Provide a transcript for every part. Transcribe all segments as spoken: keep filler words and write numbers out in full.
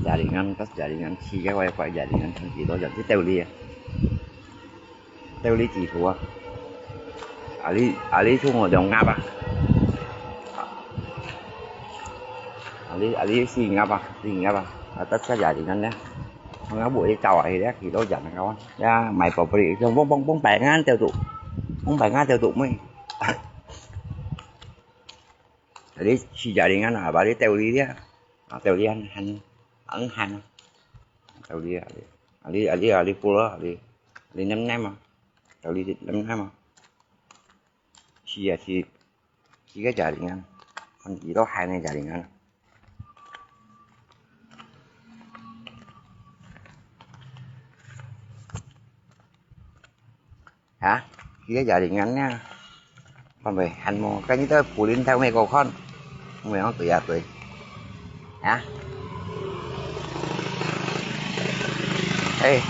Jaringan, tas jaringan, si ke wifi jaringan, kan si to jan, si teo li. Teo li si fu a. Ali, ali chung o dong ngap a. Ali, ali si ngap a, si ngap a. Atas ka jaringan ya. Ngap bu i tao a, ya, si to jan kawan. Ya, mai pabrik, bong, bong, bong, pai ngan teo tu. Bong, pai ngan teo tu, mui. Jadi, si jaringan a, bali teo li dia. A, teo li han, han, ang han. Teo li, ali, ali, ali, ali pula, ali, ali nem nem a. Teo li nem nem a. Si a, si, si ke jaringan. Kan si to han ne jaringan. Ha? Kia jaringan nia. Kon bai han mo. Kan ni to pulin thau me ko kon. Mo yang tui ya tui. Ha? Eh.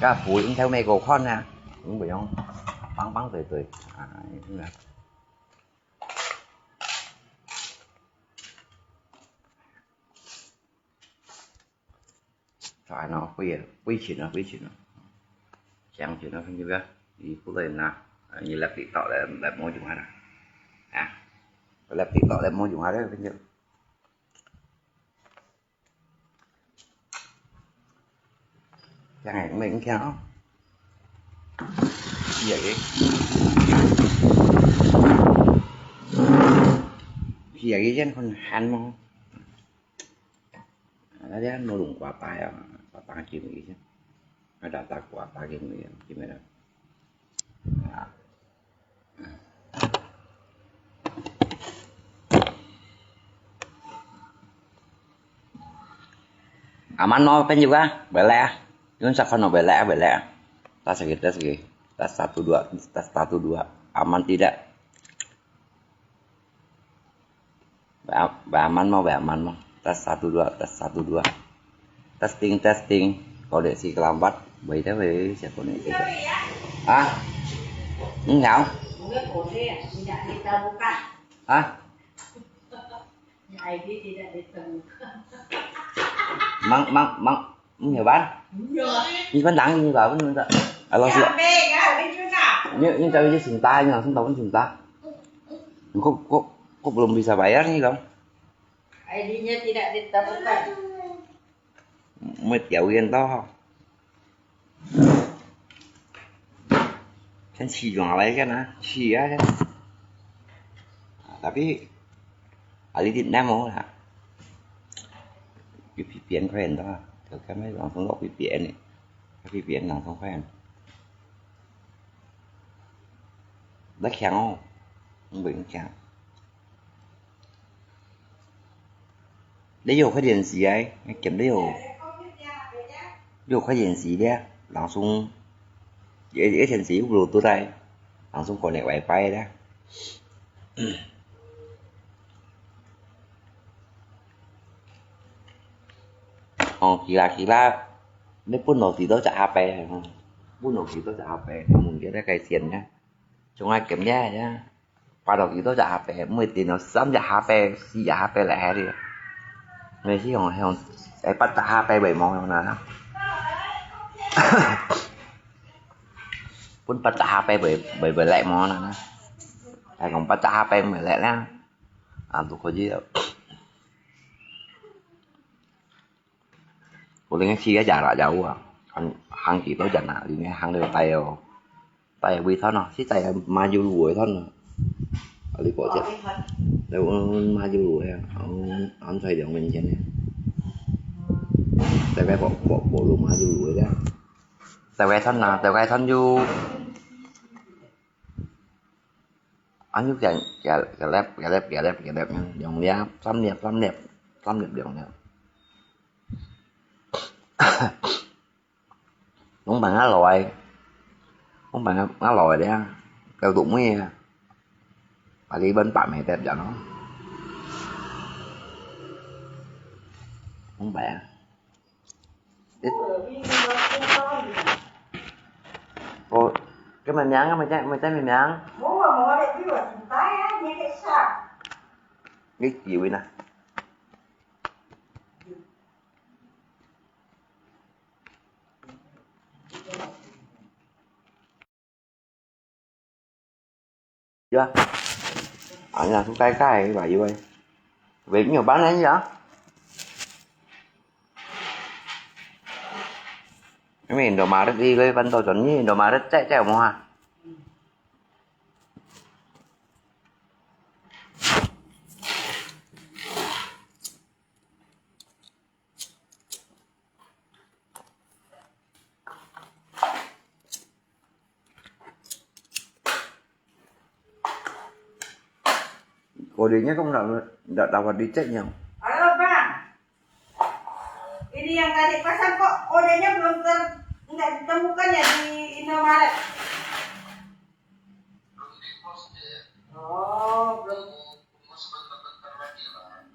Ka pulin thau me ko kon na. Mo yang. Pang pang tui tui. Ah, ini lah. Thôi nó, bây giờ, bây giờ nó, bây giờ nó. Chẳng chịu nó không chịu á. Đi phút đây nè. Như lặp đi tỏ lại, lại mua dùng hả nè. À. Lặp đi tỏ lại mua dùng hả đấy, không chịu. Chẳng hạn mình kéo. Vậy. Vậy chứ không hẳn mà. Ada nulung kuapa ya, kuapa kacil ni. Ada tak kuapa kacil ni, gimana? Aman no pen juga, boleh. Yun sa kono boleh, boleh. Tas lagi, tas lagi. Tas satu dua, tas satu dua. Aman tidak? Ba-, ba aman mo, ba aman mo. Tas satu dua, tas satu dua. Testing, testing. Koneksi kelambat. Baik dah weh, siapa ni? Ah? Enggak. Hah? Mang, mang, mang. Không hiểu bán. Không hiểu. Đi bán đắng đi vào, bán đắng. À, lo siya. Sampai ka, bên Jun na. Yung, yung sabi niya, sinta niya, sinta, sinta. Kok, kok, kok belum bisa bayar nih, Kong? Ay, di niya tidak ditemukan. May tiyawin to. Kan si yung alay kan, ha? Si ya kan. Tapi, ali di namo ha. Yung V P N ko yan to ha. Kaya may langsung lo V P N eh. V P N langsung ko yan. Dah kiyang oh. Ang ba yung kiyang? 你有快点洗哎，你撳你有，你有快点洗咧，langsung，一，一天洗不落都在，langsung connect wifi咧。哦，佢啦，佢啦，你分落幾多隻阿伯，分落幾多隻阿伯，問佢咧，該錢咧，仲係撳咧，呀。 八十幾多隻阿伯，每電腦三隻阿伯、四隻阿伯來下哩。每次用，用，哎，八隻阿伯為無用啦。分八隻阿伯為，為，為來無啦。哎，講八隻阿伯為來啦。啊，都可以了。 Ko ling si ya jara jauh ah. Hang, hang kito jana, ling hang le tayo. Tayo wi thon ah, si tayo maju luwe thon ah. Ali ko chet. Tayo maju luwe ah. Ang, ang sai dong men chen ya. Tayo ko, ko, ko lu maju luwe ya. Tayo thon na, tayo thon yu. Ăn cú kèn, kèn, kèn lép, kèn lép, kèn lép, kèn lép, dòng lép, lăm lép, lăm lép, lăm lép, dòng lép. Không bằng ngã lòi. Không bằng ngã, ngã lòi đấy á. Kêu tụi mới à. Bà đi bên bạn mày đẹp dạo nó. Không bẻ. Ủa, cái mày miếng á, mày trái, mày trái mày miếng. Biết gì vậy nè? 啊，人家都该该吧，因为，喂，你有帮人家？因为你都买得，你个搬到这，你都买得，再，再有没有啊？ Kodenya kok ndak, ndak dapat diceknya. Halo, Bang. Ini yang tadi pasang kok kodenya belum ter-, nggak ditemukan ya di Indomaret? Oh, belum.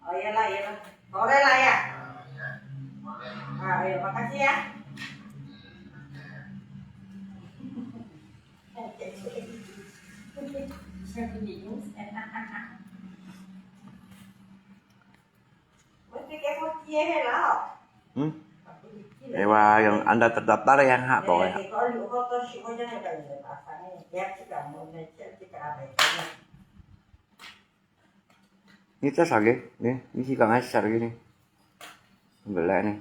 Oh, iyalah, iyalah. Sore lah ya. Ah, iya, makasih ya. Hmm? Ewa, yang anda terdaftar yang hak to ya. Ni cak sakit, ni, ni si kang ai sakit ni. Belai ni.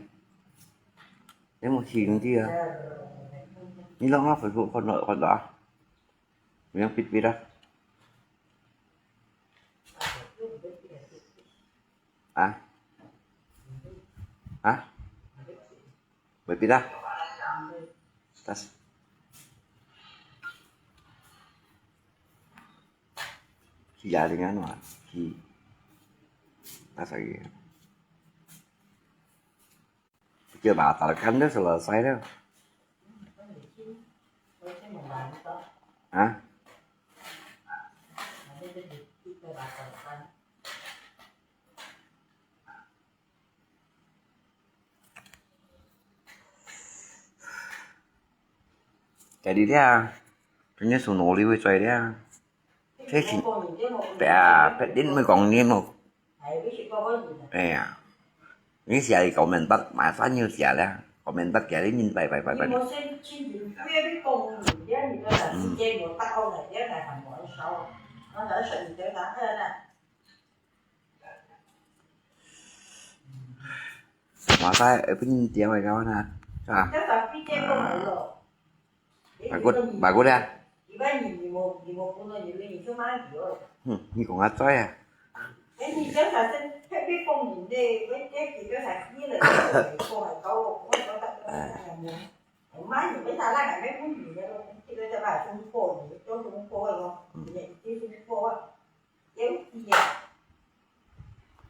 Ni mau si nanti ya. Ni lo ngah Facebook kon lo, kon lo ah. Yang pit pit ah. Ah? Ah? Bapit ah. Tas. Si Jaringan wah. Si. Tas lagi. Pikir batalkan dah selesai dah. Hah? Jadi dia, punya sunoli wei cuai dia. Thế thì bé à, bé đến mới còn niên một. Ê à. Ní xìa thì cậu mình bắt, mà phát nhiêu xìa lắm. Cậu mình bắt kẻ đấy nhìn bài, bài, bài, bài. Mà sao, ở bên tiếng ngoài cao nè. Sao? Bagus, bagus dah. Hmm, ni kong acoy ah.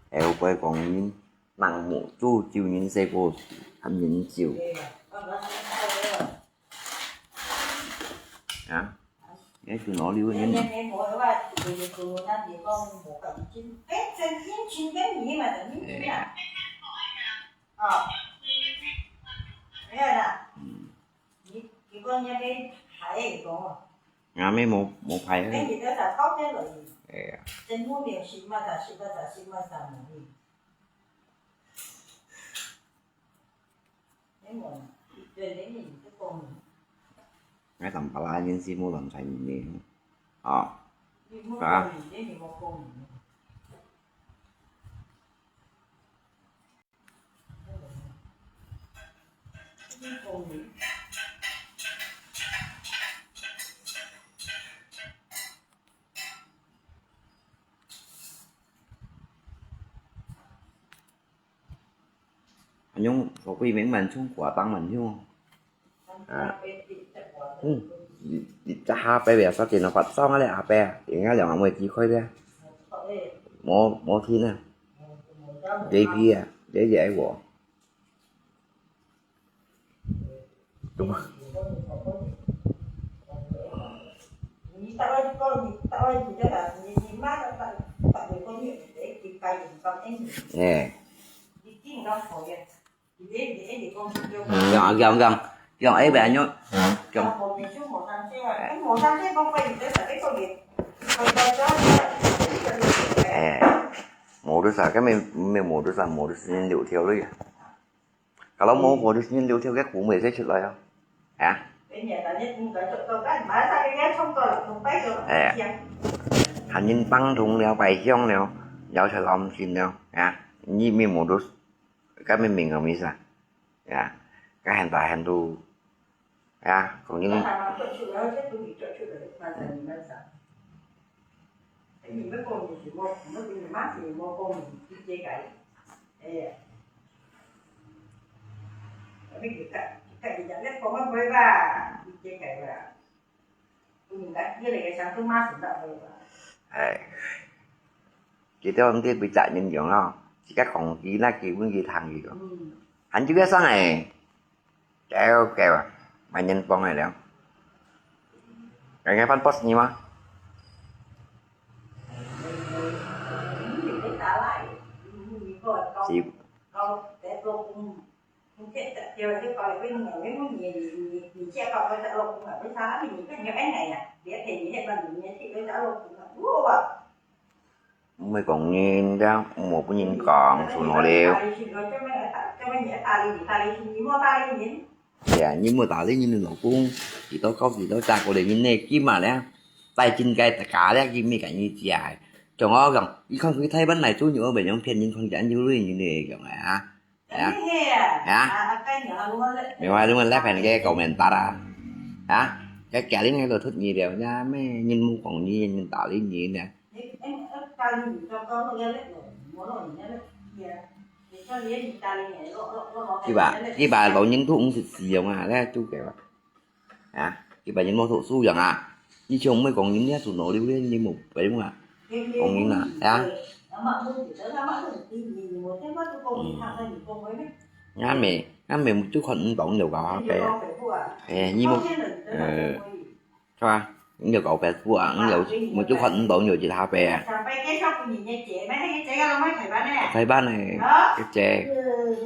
Ê, ôi, bơi con nhìn, nắng mù chú, chiều nhìn xe cô, hàm nhìn chiều. Hả? Nghe chú nói liu nhìn. Ê. Ngà mê mô, mô phai. Ê. Ngay tầm pala nhân si mô tầm sai nhìn đi. Ờ. Hả? Anh Nhung, có quỷ miếng màn chung của tăng màn chung. À. Ừ. Đi, đi, cha ha pe bè sa tiền nó phát song á lẹ, ha pe. Thì ngay là mọi người chỉ khơi bè. Mô, mô thi nè. Dễ phi à, dễ dễ của. Đúng không? Nè. Gong, gong, gong. Gong, ấy bà nhớ. Gong. Ê, mô đứa sao, cái mẹ, mẹ mô đứa sao, mô đứa sao nhìn liu thiêu rồi. Kalau mô, mô đứa sao nhìn liu thiêu, cái cú mày sẽ chụp lại không? Hả? Ê. 喊人幫同了，拜香了，了才老母親了，啊，你明目都，該明明个意思啊，啊，該喊大喊都，啊，講人，哎，佢兜毋知幾隻人用咯，自家講佢那佢分佢聽佢个，還有一聲哎。 Kéo kéo à, mai nhân pong ai liao. Cái nghe pan pos ni ma. Si. Mui kong nin da, mui pun nin kong su no liu. Ya, ni mui ta li nin lo kung, ki to kau ki to cha ko le nin ne ki ma le. Tai chin kai ta ka le ki mi ka ni chia. Chong o kong, i kong kui Thai ban lai chu ni o be yong phian nin kong jan yu li nin ne kong a. Ya. Ya. Mì hoa lu ngon lép hèn ke comment ta ra. Ya. Cái kia li ngai lo thut ni liu ya me nin mui kong ni nin ta li nin ne. Kiba, kiba lo nin thu ung sit si yong a, le chu ke ba. Ya, kiba nin mo thu su yong a. Ni chung mui kong nin ya su no liu le ni mo pe yong a. Kong nin a, ya. Nga me, nga me mu chu khon ung dong liu ka pe. Eh, ni mo, eh, 係吧？你有搞Facebook啊？你有，我就看你當有其他牌啊。上擺介紹分人个姐，買个姐个攏買台灣个。台灣个，啊？个姐，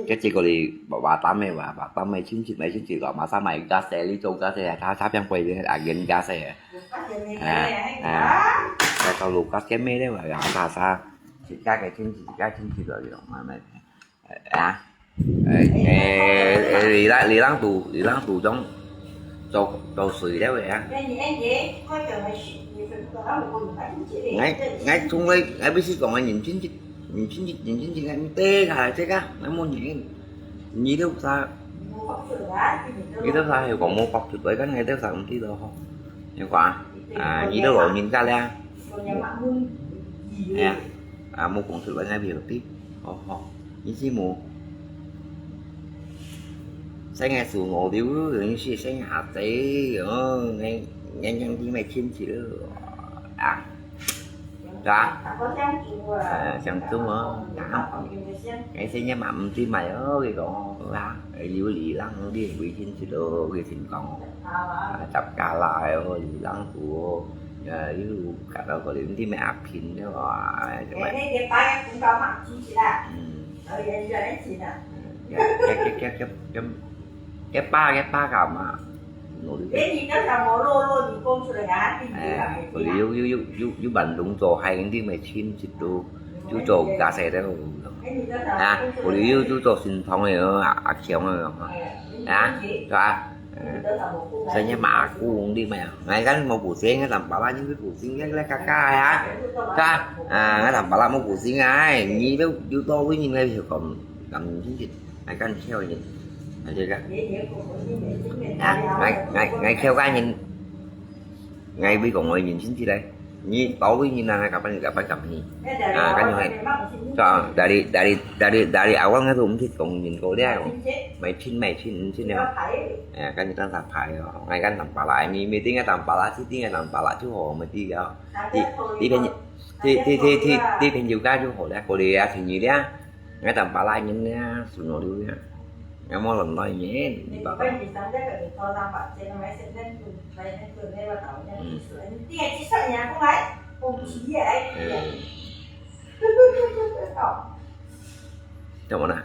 个姐个哩，Batam个哇，Batam个親戚，買親戚个，馬上買家私，你做家私啊，他他變貴个啊，人家私啊。有家私个，啊，啊，啊。在搞路家私咩个哇，啊，啥啥，自家个親戚，自家親戚个有，買买。 啊，誒誒誒，你啷你啷堵你啷堵中，做做水了个啊。𠊎𠊎從來𠊎不是講𠊎認真的，認真的認真的，𠊎毋得啊，這個𠊎無認，你都啥，你都啥又講無發出來，跟𠊎都啥毋知道吼，你講啊，啊，你都老人家了。 哎呀，啊，無講出來，𠊎袂曉得。哦吼，你是無？生个時候無留，人是生下仔，哦，𠊎𠊎𠊎弟妹親戚了，啊，是吧？呃，相中哦，啊，𠊎生个嘛毋知買哦，佢講啊，有理人，你會親戚咯，佢先講哦，啊，十家啦，哦，理人哦。 Ya, yu kata ko lim ti me apin de wa, ya, ya. Ini dia pakai pun kau mak cuci lah. Hmm. Kalau dia jual ni Cina. Ya, ya, ya, ya, ya, ya. Ya pa, ya pa ka ma. No, ya. Ini kan sama lo lo di kong sudah ya, tinggi lah. Eh, kalau yu, yu, yu, yu, yu Bandung 做 hai ini me chin situ. 就做家私个。啊，有哩有就做新創个，啊，阿強个，啊，是吧？生个馬公你咩啊？𠊎kan無古先，𠊎淡薄啦，你古先，你來加加呀，是吧？啊，𠊎淡薄啦，無古先啊，哎，你都有多位人來講，咁先，𠊎kan跳人，啊，這個，啊，𠊎，𠊎，𠊎跳个人。 𠊎會講𠊎認真起來，你到位你那那kapan kapan kami，啊，kan係，啊，dari dari dari dari awal nggak tuh mesti講認過了，買親買親，認真了，哎，kan kita tak payah，哎，kan tanpa lah，你 meeting kan tanpa lah，sitting kan tanpa lah，就好，mesti ya，di di kan，di di di di di kan juga 就好了，過了啊，生意了。 Ngai tam pala nyen nia, suno liu nia. Ngai mo lon noi nyen, ni ba. Hmm. Tama na.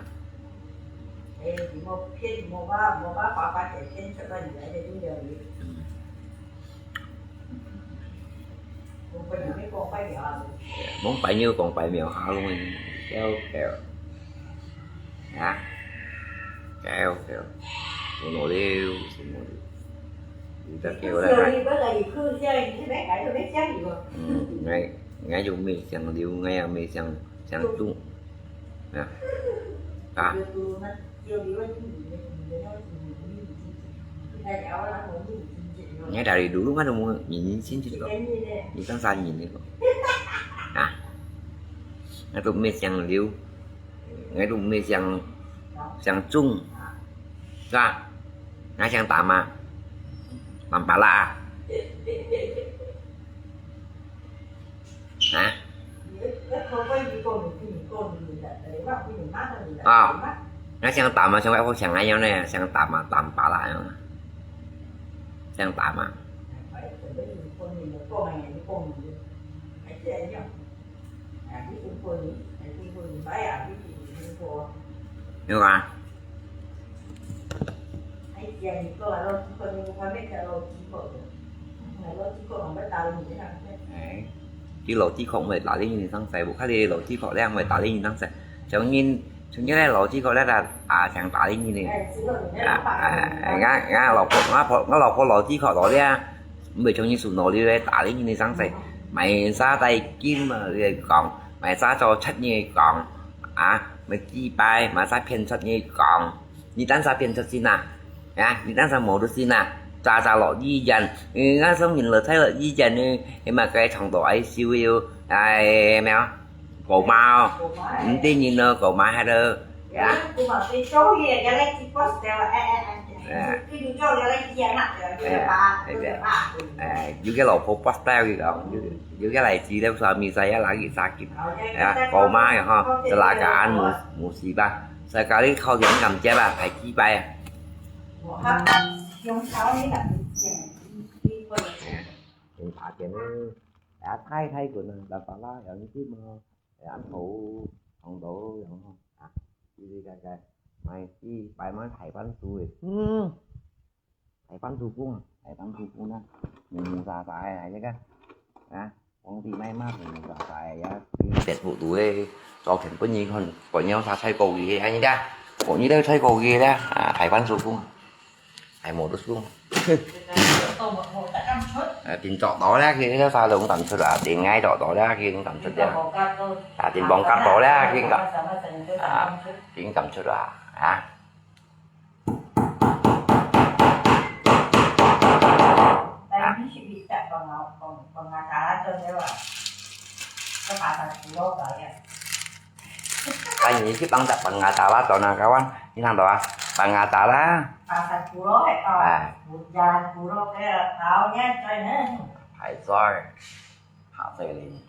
講拜廟，講拜廟下龍，翹翹。啊，翹翹。無腦溜，無腦溜。你再叫來。嗯，𠊎 𠊎就毋姓劉，𠊎也毋姓姓鍾。啊，啊。𠊎大陸路，𠊎都無人認識个，二三十年了。啊，𠊎都毋姓劉，𠊎都毋姓，姓鍾，是吧？𠊎姓達嘛，達巴拉啊。 啊？啊，𠊎姓達嘛，像𠊎屋下姓恁樣呢，姓達嘛，達巴拉恁樣。姓達嘛。有啊。 哎，佢老子確毋會打理人生事，無看你老子確咧，毋會打理人生事。像人，像人咧老子確咧啦，啊，想打理人呢。啊，啊，啊，𠊎，𠊎老婆，𠊎婆，𠊎老婆老子確到咧，毋會像你手腦裡咧打理人生事。買啥帶金啊，你講，買啥做七年講，啊，買幾擺，買啥騙七年講。 你單儕變出身啊？啊，你單儕無得身啊？早早落醫院，呃，𠊎想人落差落醫院呢，起碼該長到愛修个哦，哎，咩啊？狗媽哦，毋得人咯，狗媽還得，啊。哎，哎，有个老婆不帶个哦，有，有个來自了，suami saya lagi sakit，啊，狗媽呀哈，celaka，無，無事吧？ Sekali kau yang kam jawab, hai kipai. Yung tao ni tak. Yung pakin, ya, thai, thai kun, dan pala, yang itu mah, ya, an tau, tong tau, yang, ah, ini kan, kan, mai, i, pai mai thai pan tu, eh. Hmm. 大番薯公啊，大番薯公啊，毛毛沙沙个啊，這個啊，皇帝買嘛毛毛沙沙个呀，別屋肚个，昨天分你看，看了沙菜高級个，啊，你看，看你這菜高級个，啊，大番薯公，大毛都公。啊，定著到了，佢這沙龍敢出啊，定挨著到了，佢敢出了。啊，定放假到了，佢敢，啊，佢敢出啊，啊。 Tadi si Bicak pengatalan tu dia. Ke pasar pulau kali ya. Tadi si bangsa pengatalan tu nah kawan, ini nang tu ah, pengatalan. Pasar pulau eh kau. Ah. Jalan pulau ke tahu nya coy ne. Hai coy. Hak saya ni.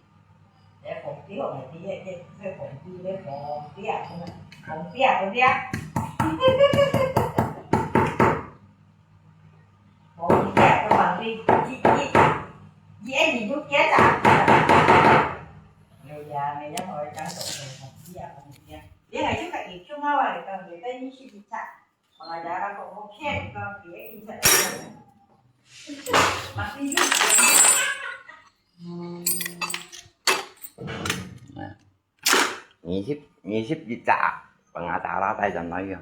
二十，二十一隻啊，pengatalan帶轉來个。啊。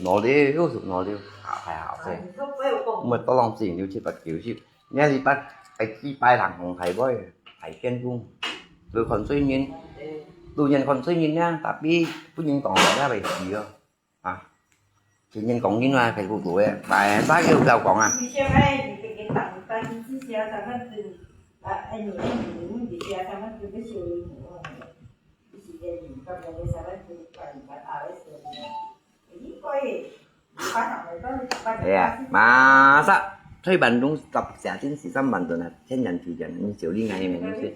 老了，老了，好，還好些。毋係多浪錢，六七百九十。你看一般，哎，幾百人紅海外，海鮮公，都看水面，都人看水面呢，tapi不能講了，那袂死哦。 啊，天天講緊話，Facebook度个，擺啥叫有夠講啊？哎呀，masa 退板東西，十隻真係三萬噸啊，天然自然，你就厲害咩？你是。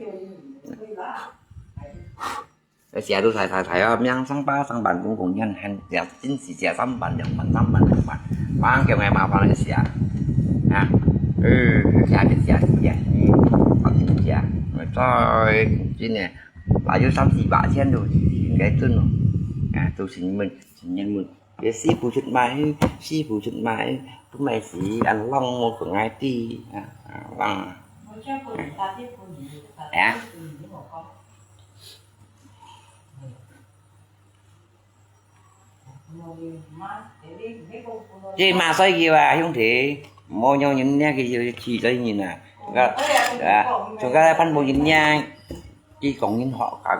寫到大大大啊，名聲巴聲辦公工人，還寫真是寫三萬、兩萬、三萬、兩萬，忙叫𠊎麻煩个寫啊，啊，呃，寫就寫字啊，你好聽寫，再真个，還有三四百千都應該準咯，啊，都是你們，是你們，這師傅出賣，師傅出賣，不賣時，啊，浪我可愛的，啊，啊，浪啊。啊。 這馬衰佢啊，兄弟，毋好讓人那個氣死人啊！个，啊，做个番布人呢，佢講人學，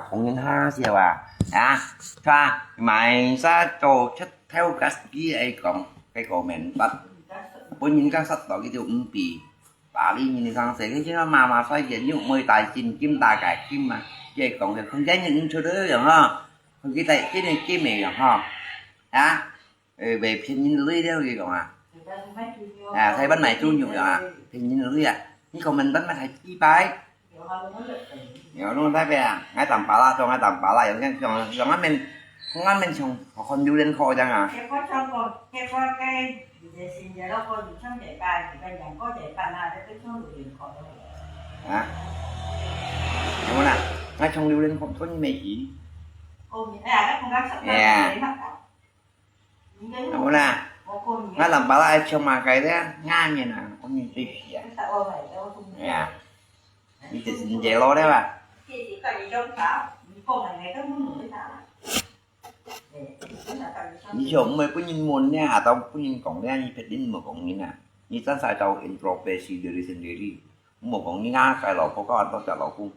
講人下笑啊，啊，係吧？買啥做出頭个佢愛講，該個明白，本人家殺到佢就毋比，巴黎人上世，佢就媽媽衰人又妹大金金大个金嘛，佢愛講个，佢今日毋出得樣哈，佢今日今日金个樣哈，啊。 呃，賣騙人鐳了，佢講啊。啊，台灣賣豬肉啊，騙人鐳啊。你講明白乜係幾擺？有弄大白啊，𠊎當巴拉，做𠊎當巴拉，有像像像𠊎面，𠊎面像看榴槤殼樣啊。結果像講，結果該有个新的老婆有像這擺，有个兩個這擺啊，這個像榴槤殼了。啊？有啦，𠊎像榴槤殼，所以沒去。哦，哎呀，那空間上哎呀。 有啦，𠊎老爸啦，愛唱麼个咧？雅人啊，我們最喜啊。哎呀，你就是你姐咯，對吧？你想毋會分人問咧，還到分人講咧，你別人無講人啊，你真係到introspeksi diri sendiri。 無講你啊，該老婆搞恁多隻老公，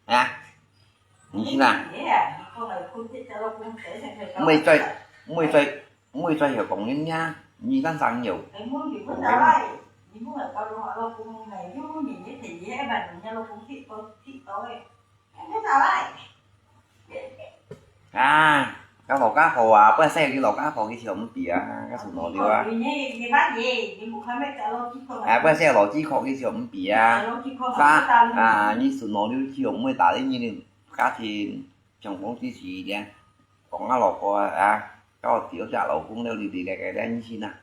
啊？你信啊？毋會再，毋會再，毋會再有講人呀，你當然有。啊，該老家婆啊，本身佢老家婆佢就毋比啊，該屬老六啊。啊，本身老幾箍佢就毋比啊。啊，你屬老六就毋會打理你个家庭，像講支持一點，講啊老婆啊，啊，到底有隻老公了，你哋个个人心啊。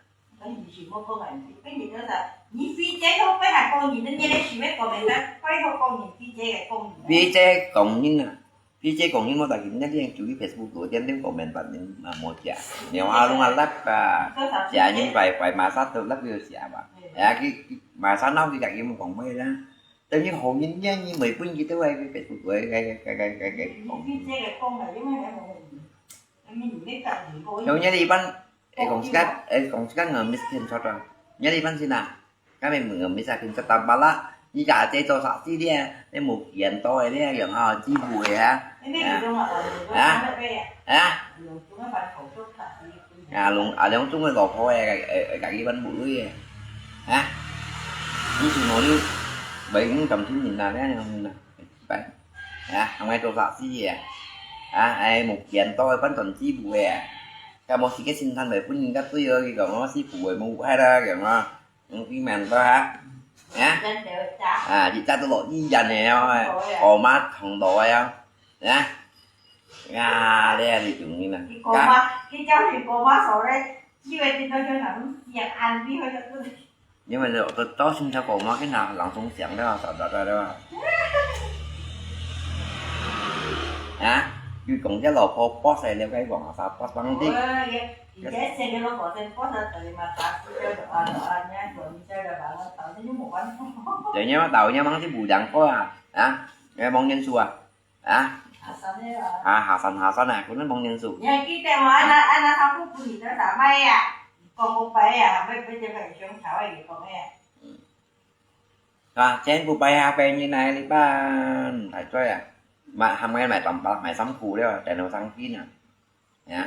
比這講人啊，比這講人無大件，你連就去Facebook度點點comment，別人嘛無食，你話攏啊laptop啊，食人拜拜，馬上都laptop食嘛，哎呀，佢，佢馬上鬧佢家己講咩啦，等於好人呢，你每本佢都會去Facebook度，該，該，該，該，該，講。像你一般，會講自家，會講自家ngemis騙出啊，你一般先啊。 Kami mengemis akin sa Tampalak, ni ka até做saksi dia, ni mo kian to dia, yang ha, jibu ya. Ha? Ha? Ya, long, a long chung lo ko ya, ka ki ban bu ya. Ha? Ni su no ni, bai ni kam chin min na ya, yang na. Bai. Ya, ang mai to saksi ya. Ha, ai mo kian to, ban ton jibu ya. Ka mo si ke sin than bai pun ka tu yo, ki ka mo si bu mo hai da, yang ha. Ung pin man to ha. Ya? À, chị chắc tôi lộn với dần này không? Có má thằng đó không? Ya? Ya, đây là đi chung như này. Ka. Nhưng mà tôi, tôi xin cho cậu má cái nào lắng sống sáng đó, sao đó, đó, đó. Ha? Yu kong jia lo po po sai liao kai wang sa po bang di. Jadi nya ma tau nya mang si bu jang ko ah. Ha? Nya mong nyen su ah. Ha? Ha, Hasan, Hasan ah, kun mong nyen su. Ha, chen bu pai ha pai ni nai li ban. Thai choi ah. Ma, ham ngai mai tam pa, mai sam ku liao, tai no sang kin ah. Ya.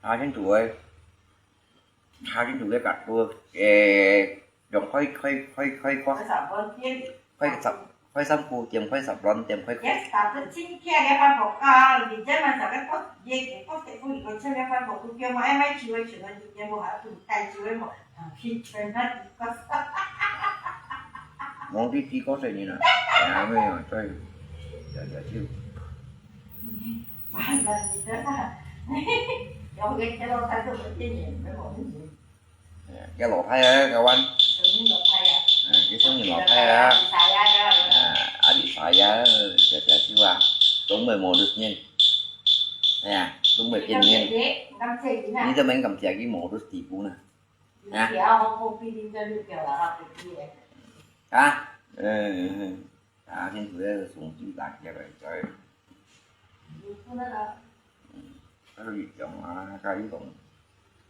Ha, chính chủ ơi. Ha, chính chủ cái cặp đua, ê, dòng khói, khói, khói, khói, khói, khói sập, khói sập lon, tiêm khói khói. Mong tí tí có thể như nào? Nhà mới mà chơi. Giờ, giờ chứ. Cái lỗ thay á, các bạn. Cái sống nhìn lỗ thay á. À, đi xài á, giờ, giờ chứ à. Đúng mười màu được nhìn. Nè, đúng mười tiền nhìn. Như tôi mình cầm chè cái màu được tỷ phú nè. Hả? Hả? Ừ, ừ, ừ. À, thiên chúa sùng chữ tạc cho rồi, trời. Nó có gì chồng mà, cái gì cũng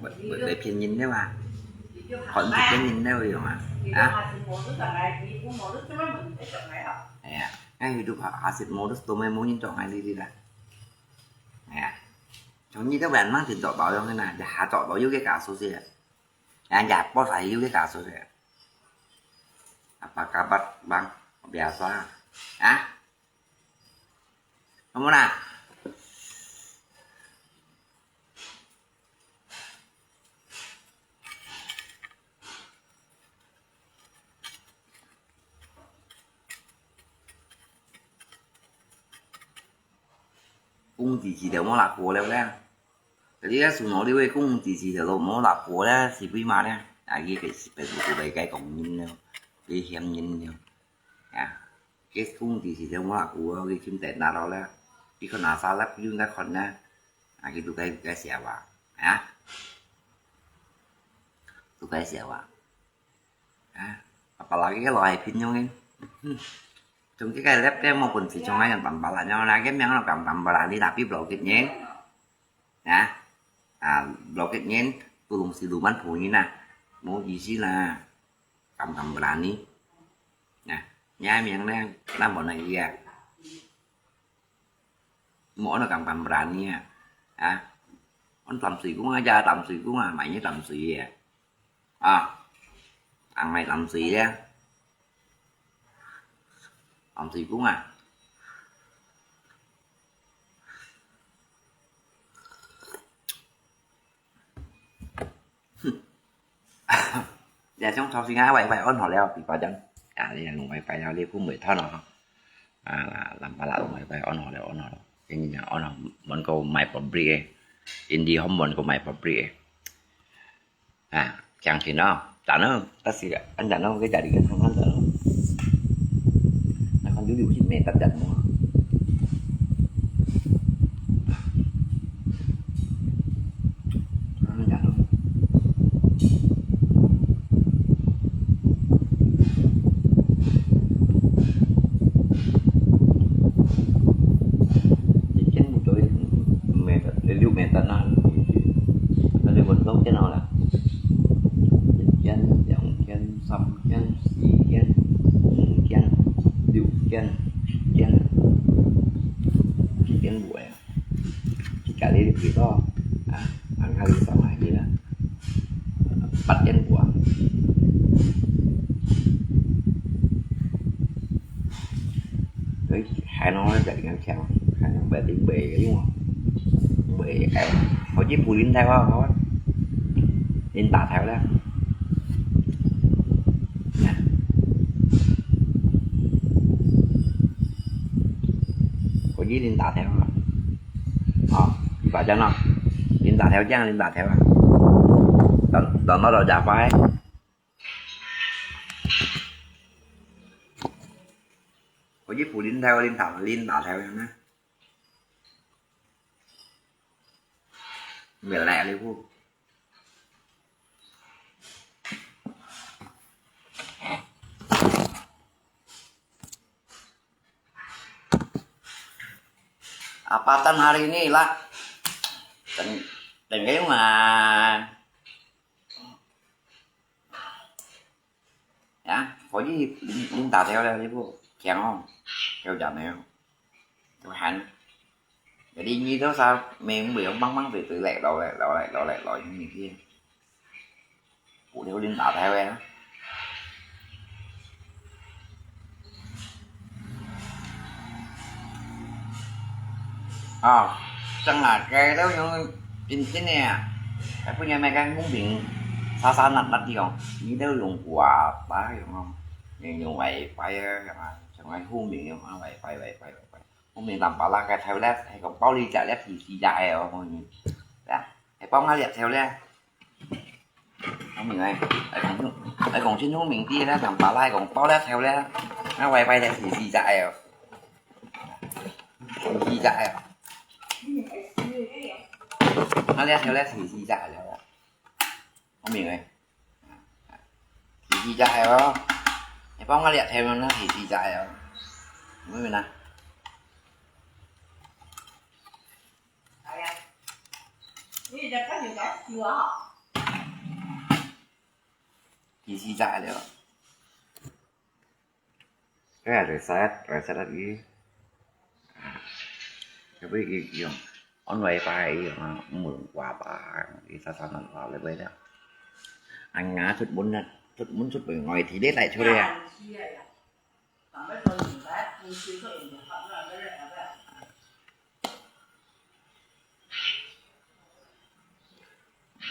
Buat, buat kaya pin nyin dia mah. Kon si pin nyin dia mah. Ah? Aya, kan hidup ha-, hasit modus tu mai mo nyin chok ngai li li lah. Aya. Chong nyi tu ban mang tin chok tau yong na, ya ha chok tau yu ke kasus ya. Ya, ya, bos ha yu ke kasus ya. Apa kabar, Bang? Biasa. Ah? Kamu na? 公子字就無啦過了咧。嗰啲啊，樹腦裡个公子字就無啦過咧，是為嘛咧？啊，佢个是被，被，被該講人了，被嫌人了。啊，佢公子字就無啦過，佢今天拿到咧，佢看拿啥啦，佢應該看咧。啊，佢都該，該寫話，啊，都該寫話。 啊，apalagi kalau hai pin yong eh. Hmm. Chung ki kai lep lep mo pun si chung ai yang tam pala nyong na ke miang lo kam tam pala ni tapi blokit nyen. Nah. Ah, blokit nyen tulung si luman punyi na. Mo isi na. Kam tam pala ni. Nah. Nya miang na na mo na iya. Mo na kam tam pala ni ya. Ah. On tam sui kung aja tam sui kung ah, mai ni tam sui ya. À, ăn mày tâm sự á. Tâm sự cũng à. Dạ, sống sau xin ngã vậy vậy ôn hòa leo, bị bà chân. À, đi ngủ vậy vậy leo, đi cũng mười thon rồi. À, là làm bà lạ ngủ vậy vậy ôn hòa leo, ôn hòa leo. Cái gì nhỉ, ôn hòa, muốn cô mày public ấy. Indi hôm muốn cô mày public ấy. À, chẳng thì nó, ta nó, ta xí, anh ta nó cái gia đình cái thằng anh ta nó. Nó còn dữ dữ xin mẹ ta chặt mua. Nó chặt nó. Jadi kan betul mẹ ta, liu mẹ ta na. Nó đi quần dốc cái nào là. Một chén, dòng chén, sắm chén, xì chén, mùng chén, rượu chén, chén, xì chén buổi. Chỉ cả đi được gì đó. À, ăn hai đi sáu hai gì đó. Bắt chén buổi. Đấy, hai nó chạy ngang chèo, hai nó bè tính bè cái đúng không? Bè em, có chiếc phù linh theo không? Linh tả theo đó. Nè. Có chiếc linh tả theo không? Ờ, thì phải cho nó. Linh tả theo chăng, linh tả theo à? Tao, tao nói đâu chả phải. Có chiếc phù linh theo, linh tả, linh tả theo cho nó. Mẹ lẹ đi phù. Apa tan hari ini lah? Teng, teng kayu mah. Ya, có gì linh, linh tả theo là đi phù. Chèo không? Theo chả nè. Tôi hẳn. Jadi nyi to sa meng bui bang bang tui tui lek lo lek lo lek lo lek lo như này kia. Cụ theo linh tả theo em. À, chẳng là cái đó như chính chính nè. Cái phút nhà mẹ cái muốn bình sa sa nặt nặt đi không? Nyi to dùng quà ta dùng không? Nyi dùng vậy phải chẳng là chẳng là hung bình dùng vậy phải vậy phải vậy. Hôm nay làm bảo là cái theo lát, hay còn bao ly chạy lát thì xì dại rồi, hôm nay. Đó, hay bao ngã liệt theo lát. Hôm nay, hay còn, hay còn xin hôm nay đi lát, làm bảo là hay còn bao lát theo lát. Nó quay quay lại thì xì dại rồi. Xì dại rồi. Nó lát theo lát thì xì dại rồi. Không hiểu này. Thì gì dại rồi. Hay bao ngã liệt theo nó thì gì dại rồi. Mới mình nè. 你這个牛肉燒啊吼。第四隻了。哎呀，reset，reset lagi。Tapi佢用安慰牌佢用啊，毋用掛牌，佢常常拿來了。啊，𠊎出門啊，出門出門外地咧來出來啊。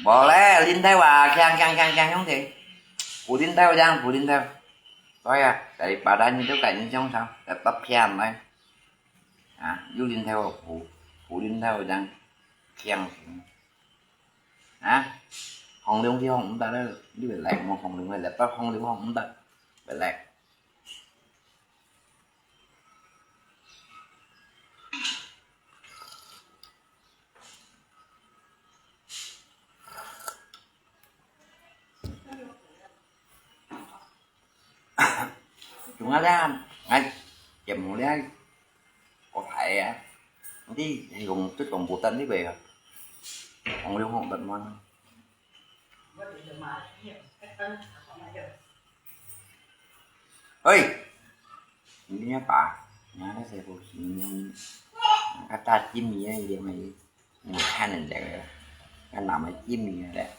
無咧，零頭啊，鏘鏘鏘鏘，兄弟。有零頭，有零頭。對啊，daripada你都該印象上，tetap鏘來。啊，有零頭，有，有零頭，有零鏘。啊，風鈴去放毋得咧，你會來無？風鈴咧，laptop風鈴放毋得，會來。 Cuma咧，𠊎節目咧，過大啊，你用最重要得你袂啊，講了講得慢。 Oi, ini apa? Ini ada saya pusing. Kata Jimmy ya, dia mai. Ini kan ada ya. Kan nama Jimmy ya, deh.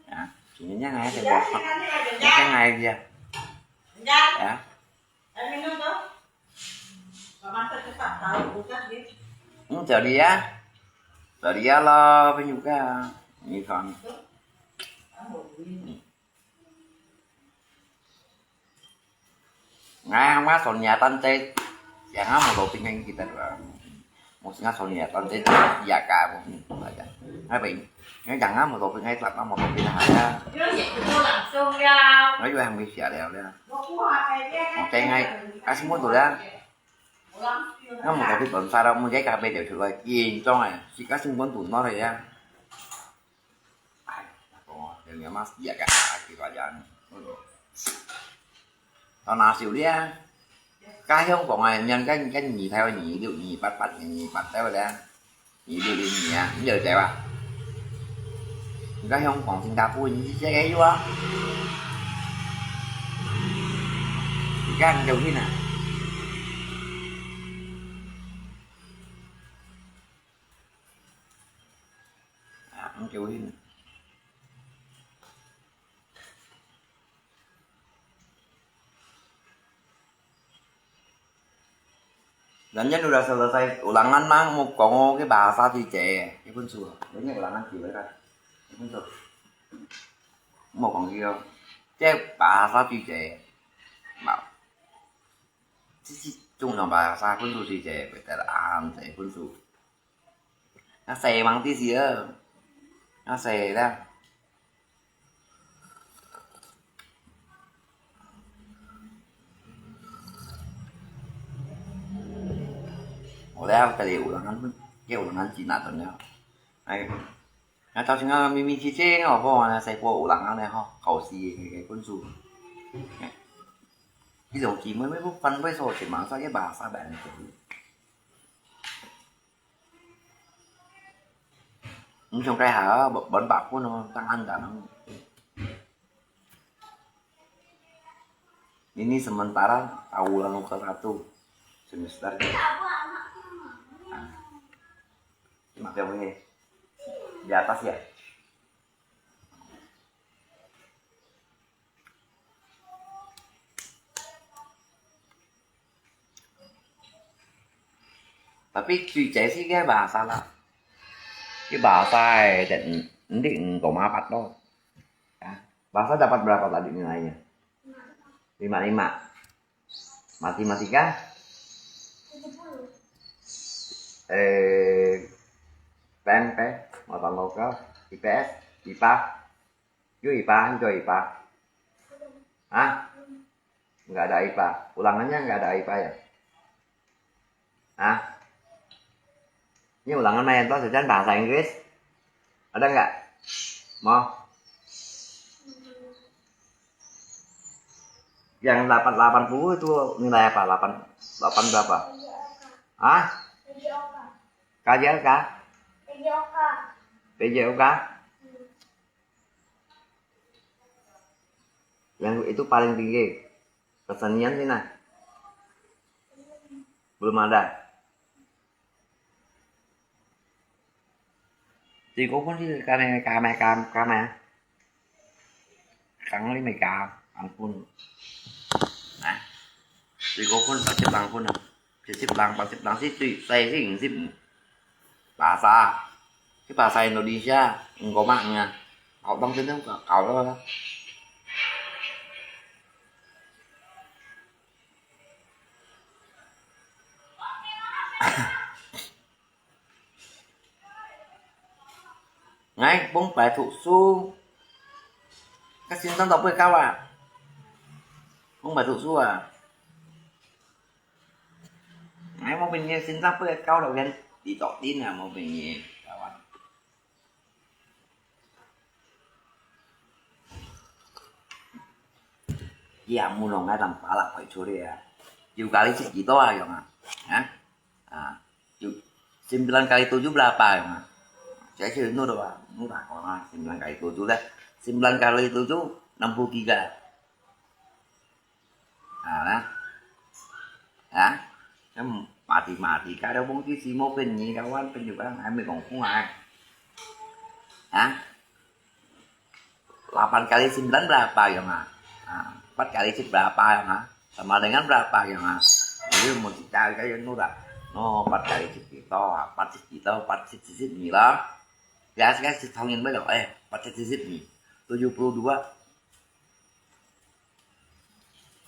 Ya, sini nya ngai saya bawa. Ini kan ngai dia. Ya. Hmm, jadi ya. Jadi ya lo, penyuka. Ini kan. Ngai hang ma Sonia tante, yang hang mau doping kita dua. Mus ngai Sonia tante ya ka mo. Ngai bai, ngai yang hang mau doping ngai tlak mau doping ha ya. Ngai yua hang mi sia liao liao. Mau teng ngai, kasi mo tu liao. Ngai mau doping tuần sau đâu, mo ngai ka bai liao chu lai, yin zong ai, si kasi mo tu no liao. Ai, ako, yang dia mas dia ka, gitu aja. Tao na siu lia. Ka hiong kong ai, nyan kan kan ni thai ni liu ni pat pat ni pat tao lia. Ni liu ni ni ya, ni liu tao ah. Ka hiong kong Singapore ni sia ke yua. Kan jauh hin ah. Ah, ang jauh hin. Dan yan udah selesai, ulangan mang mau kong ke bahasa Cicé, ke pun su. Dan yan ulangan Cicé kan, ke pun su. Mau kong ke, ke bahasa Cicé, mau. Cicé, chung yang bahasa pun su Cicé, betul am, Cicé pun su. Nó xè măng tí xì ơ. Nó xè đó. Ủa, lẽ cái điều là nó, cái điều là nó chỉ nạt tụi nó. Ai, nó tao xin nó mi mi chi chi nó, bao nó xài bao ulang nó này ho, khẩu xì cái, cái cuốn su. Cái dòng chỉ mới, mới bút phân với số chỉ mảng sao cái bà sao bạn cũng Ncong kai ha, bón bak pun no, tangan tanang. Ini sementara triwulan ke satu semester. Ah. Cuma dia punya di atas ya. Tapi Cicé sih ke bahasa lah. Ke bahasa eh, dan nanti engkau mapat lo. Ya. Bahasa dapat berapa tadi nilainya? Lima lima. Matematika? Eh, P M P, Matan Lokal, I P S, I P A. Yo I P A, yo I P A. Hah? Nggak ada I P A. Ulangannya nggak ada I P A ya? Hah? Ini ulangan main toh, sajan bahasa Inggris. Ada nggak? Mau? Yang delapan, delapan puluh itu nilai apa? Delapan, delapan berapa? Hah? Kajian kah? P J O kah? Yang itu paling tinggi. Kesenian sini. Belum ada. Di ko pun di kami, kami, kami, kami. Kang li Mega, ampun. Nah. Di ko pun tak lang pun. Sisip lang, pasip lang, si tui, sai si sip. Bahasa. Si bahasa Indonesia, engko mak nga. Kau tong sini, kau lah. Ngai mông bai 讀書，該先生都不會教啊，mông bai 讀書啊。Ngai mông bình nhiên先生不會教了，連你做dinner mông bình nhiên，教啊。Iya, mulong ngai tang palak koi churi ya. Yu kali sit kito ayong ah. Ha? Ah, yu, sembilan kali tujuh berapa ayong ah? Saya sih nurut ah, nurut ah, sembilan kali tujuh lah. Sembilan kali tujuh, enam puluh tiga. Ah, nah. Ha? Kan mati-mati, kada mungkin si mau penyi kawan, penyi kawan, kami kongkong ah. Ha? Delapan kali sembilan berapa, Yong, ah? Ah, empat kali sit berapa, Yong, ah? Sama dengan berapa, Yong, ah? Jadi, mau dicari kaya nurut. No, empat kali sit kito, empat sit kito, empat sit sit ni lah. Biasa kan sit tahun ini, eh, empat sit sit ni. Tujuh puluh dua.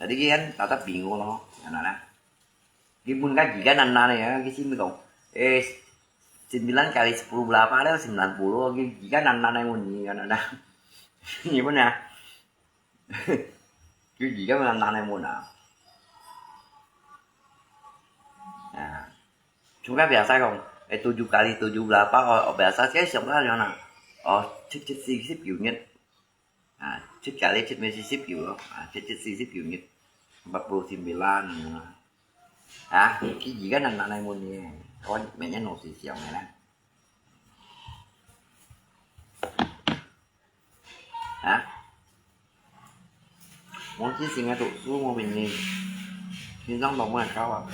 Jadi, kan tetap bingung lo, kan, nah. Di mun kan jika nan-nan ya, di sini kong, eh, sembilan kali sepuluh berapa ada? Sembilan puluh, di jika nan-nan yang bunyi, kan, nah. Ini pun ya. Di jika nan-nan yang mana? Nah. Cuma biasa kong, eh, tujuh kali tujuh berapa? Oh, oh, biasa sih siapa yang nak? Oh, cek cek sisip unit. Ah, cek kali cek mesti sisip yu lo. Ah, cek cek sisip unit. Empat puluh sembilan. Ah, ki jika nan-nan yang bunyi. Kawan, mainnya no si siang ya, nah. Ha? Mungkin singa tu, su mau bini. Sintang tak mau kau ah.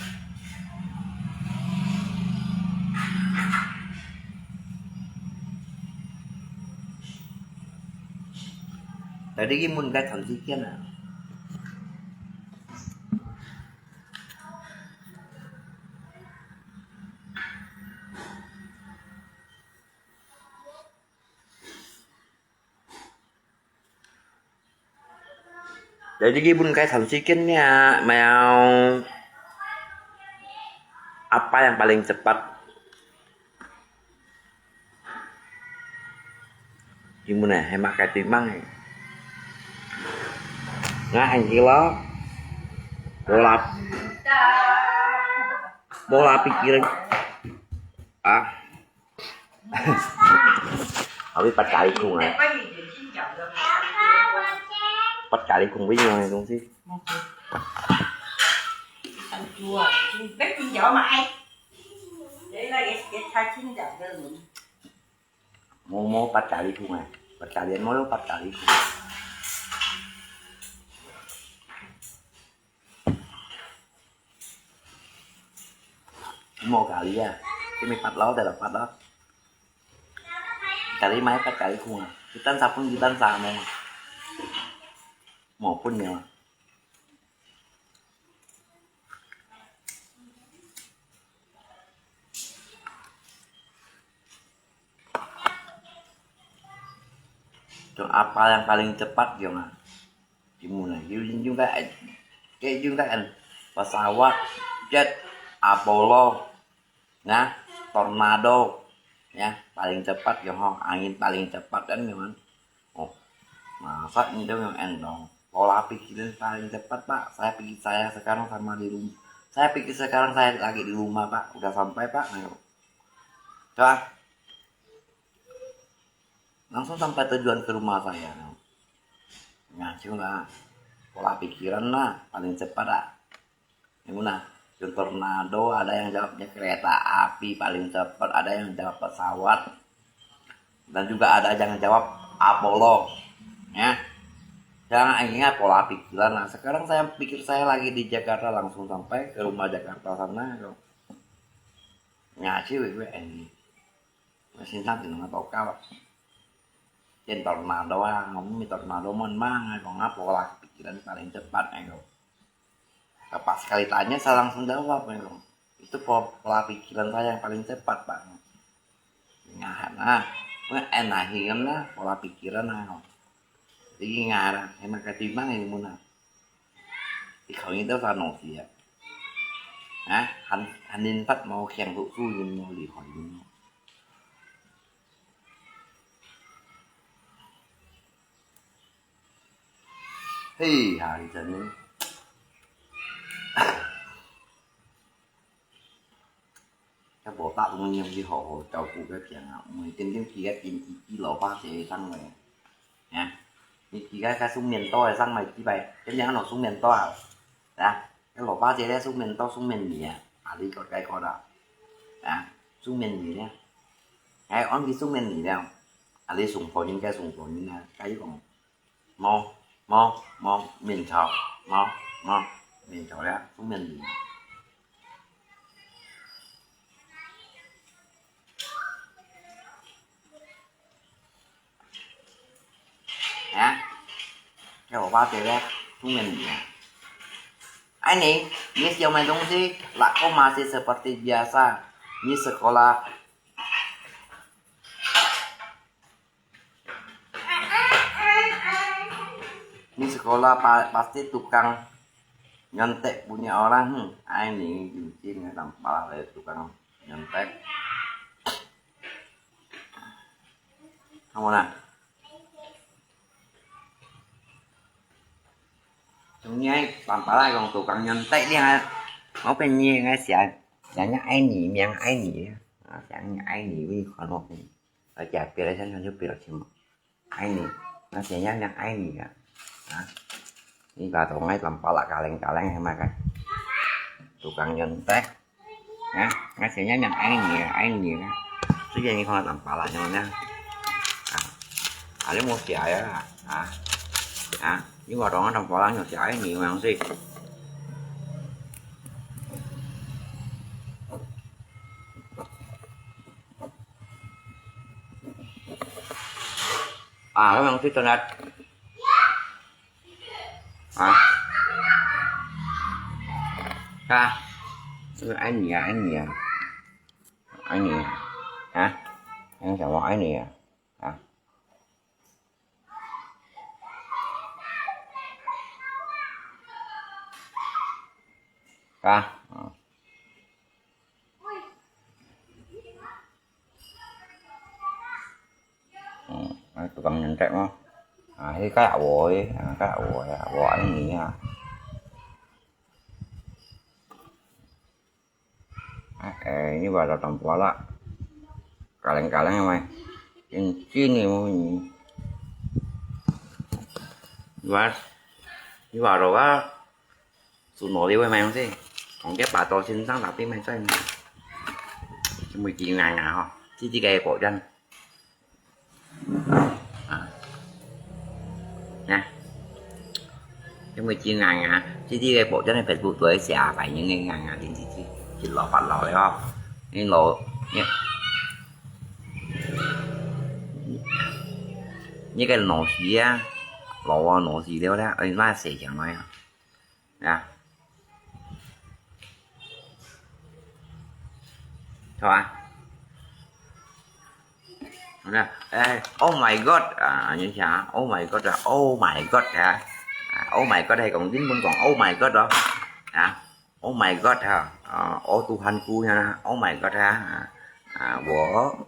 Tadi ki mun kai tan si kian ah. Jadi, ki bun kai san si ken nia, mau apa yang paling cepat? Ki bun eh, hemat kai timang eh. Nga ang kilo. Bola, bola pikir. Ah. Abi pat kali kung ah. Pat kali kung với nhau này không chứ? Mô mô pat kali kung ah. Pat kali mô mô pat kali kung. Mô kali ah. Cái mình pat ló, tại là pat đó. Kali mai pat kali kung ah. Kitan sapun kitan samong. Mô pun nyo. Itu apa yang paling cepat, Yong ah? Timun ah, Yong, Yong kan, kayak Yong kan, pesawat, jet, Apollo, nah, tornado, ya, paling cepat, Yong ho, angin paling cepat kan, Yong kan? Oh, masa itu yang endong? Pola pikir paling cepat, Pak. Saya pikir saya sekarang sama di rumah. Saya pikir sekarang saya lagi di rumah, Pak. Udah sampai, Pak. Nah, Coba. Langsung sampai tujuan ke rumah saya. Nah, coba. Pola pikiran lah, paling cepat lah. Yang mana? Yang tornado, ada yang jawabnya kereta api, paling cepat, ada yang jawab pesawat. Dan juga ada yang jawab Apollo. Ya. Jangan akhirnya pola pikiran lah. Sekarang saya pikir saya lagi di Jakarta, langsung sampai ke rumah Jakarta sana. Ngaji weh weh ini. Masih tak dengan tokal. Jen tornado ah, ngomong mi tornado mon mang, kong apa lah pikiran paling cepat, ayo. Pas sekali tanya, saya langsung jawab, ayo. Itu po-, pola pikiran saya yang paling cepat, Pak. Ngahan ah, enak hiam lah, pola pikiran ah. Jadi ngahan, enak ketimbang ilmu nah. Di khẩu音都算老师啊。啊，還，還認得無？強讀書音無厲害音無？嘿，下一陣呢？ 也無打算用去好好照顧个病啊，毋係天天去个電視機老花姐上來。啊，你去个个睡眠多个上來幾擺，天天安到睡眠多啊，啊，个老花姐咧睡眠多睡眠二啊，啊，你个該个啦，啊，睡眠二咧，哎，安佢睡眠二了，啊，你上課應該上課應該，該講 無，無，無，面朝，無，無，面朝了，負面語。啊？該我爸爹咧，負面語啊。Aini, ni siapa itu sih? Lako masih seperti biasa. Ni sekolah Ni sekolah pa-, pasti tukang nyontek punya orang, hmm. Aini cincin ya, tampal ada tukang nyontek. Kamu nah. Sungai tampal ada tukang nyontek dia. Mau penyi ngai siang. Siangnya Aini, miang Aini ya. Ah, siangnya Aini, wih, kalau 佢食別个先，佢就別个先嘛。Aini，那怎樣講Aini啊？啊，ini katong ai tampalak kaleng-kaleng sama kan. Tukang nyontek. Ah，那怎樣講Aini啊？Aini啊。Itu jadi kalau tampalak nyo na. Ah, ada mau siapa ya? Ah, ah, ini katong ai tampalak nyo siapa Aini memang sih. Ah, memang sih tonat. Ah. Ah. Aini ya, Aini ya. Aini ya. Ah. Yang sama Aini ya. Ah. Ah. Hmm, tukang nyontek mah. Ah, ini kayak woi, ah, kayak woi, ah, woi ini ya. Ah, eh, ini baru tampalak. Kaleng-kaleng mai. Ini sini mau ini. Mas, ini baru ah. Sunod liwat mai sih. Kong kia pato sinsang tapi mai sai. Semua di nganga ho. Sisi kaya kok jan. Ah. Nah. Semua di nganga. Sisi kaya kok jan Facebook tuh siapa yang nganga di sisi. Silo palo ya. Ini lo. Ini. Ini kan nasi ya. Lo nasi liwat ya. Ini nasi yang mana? Ya. Thôi à. Nè, ê, oh my god, à, như thế hả? Oh my god à, oh my god hả? À, oh my god hay còn tiếng Mông còn oh my god đó. Hả? Oh my god hả? Ờ, oh Tuhanku hả? Oh my god hả? À, à, 我，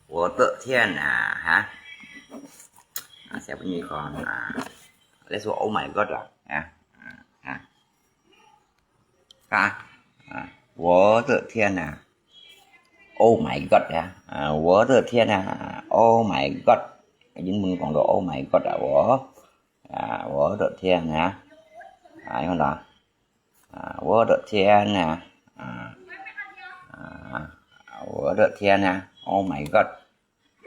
我的天啊，hả? À, sẽ như còn, à, let's go, oh my god à, hả? À, hả? À, à, 我的天啊。Oh my god à. À, 我的天啊. À, oh my god. Tiếng Mông còn đó oh my god à, 我. À, 我的天啊. À, đúng không đó? À, 我的天啊. À, à, 我的天啊. Oh my god.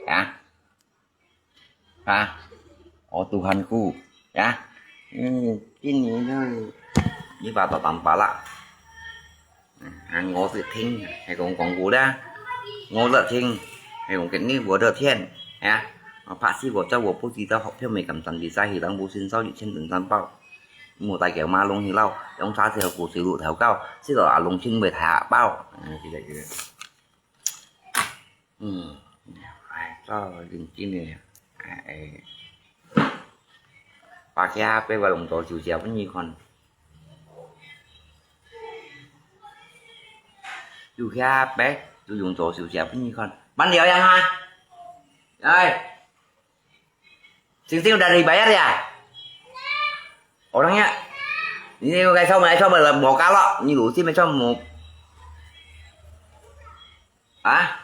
啊？啊？我肚很苦，啊？嗯，今年呢，你把它当巴拉。啊，我是听，还讲讲过啦，我是听，还讲给你我的天，啊？我怕死我叫我不知道好票没敢站的在一张不信少一千等三包。 莫帶佢馬龍去撈，用沙子和古水摞頭搞，食到阿龍親會大下包。嗯，這個，這個。嗯，哎，做認真个，哎，哎，把佢白話用做小姐分你看。有佢白，就用做小姐分你看。慢點呀哈！哎。 Sing-sing udah dibayar ya? Orangnya, ini mau kayak sama, sama lah, mau kalah, ini lu sih macam mau, ah?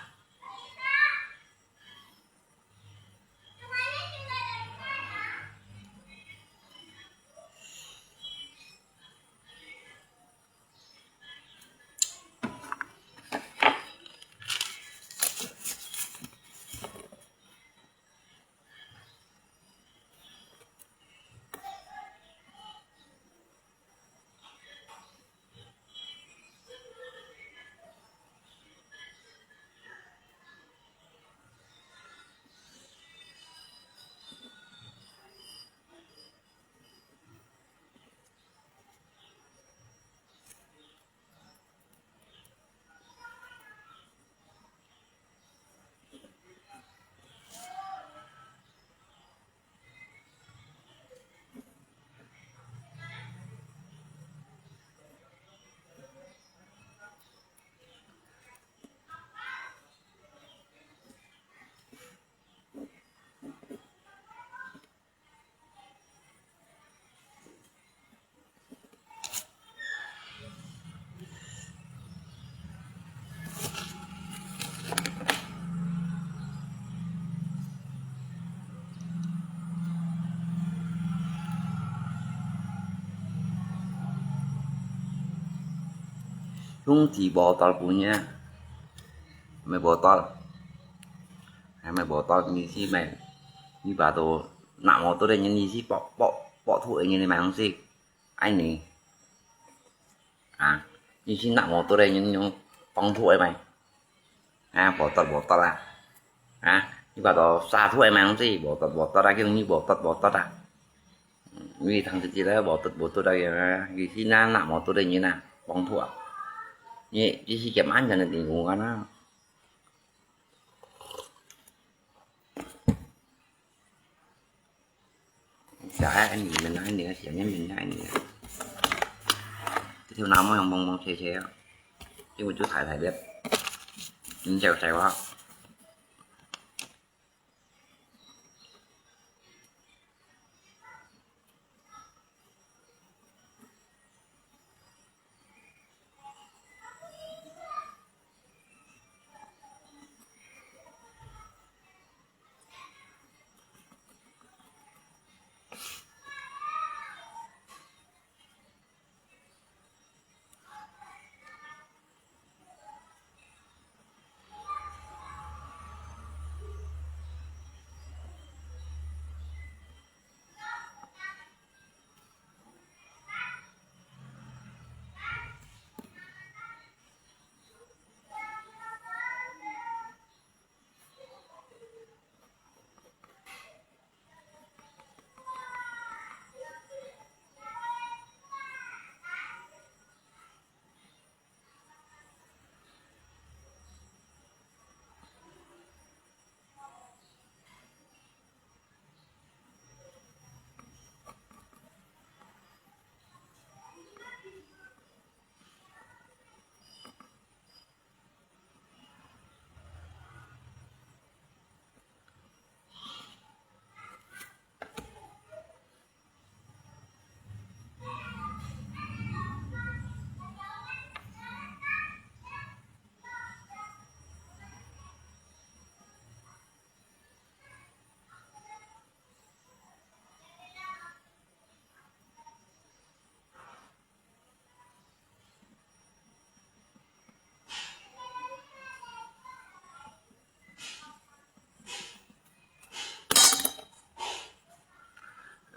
兄弟無到本呀，毋係無到，係毋係無到，你係毋係，你把到拿無到个人，你係博，博，博土个人，你買東西。 愛你。啊，你去拿摩托个，你用當土个咩？啊，無得無得啦。啊，你把到沙土个買東西，無得無得啦，叫你無得無得啦。嗯，你通知佢啦，無得無得啦，佢去拿，拿摩托个人啊，當土啊。你，你去给安全个地方啊。 小孩，你们那里，小人们那里，這條那麼樣蒙蒙切切啊，因為就太太的，你小小啊。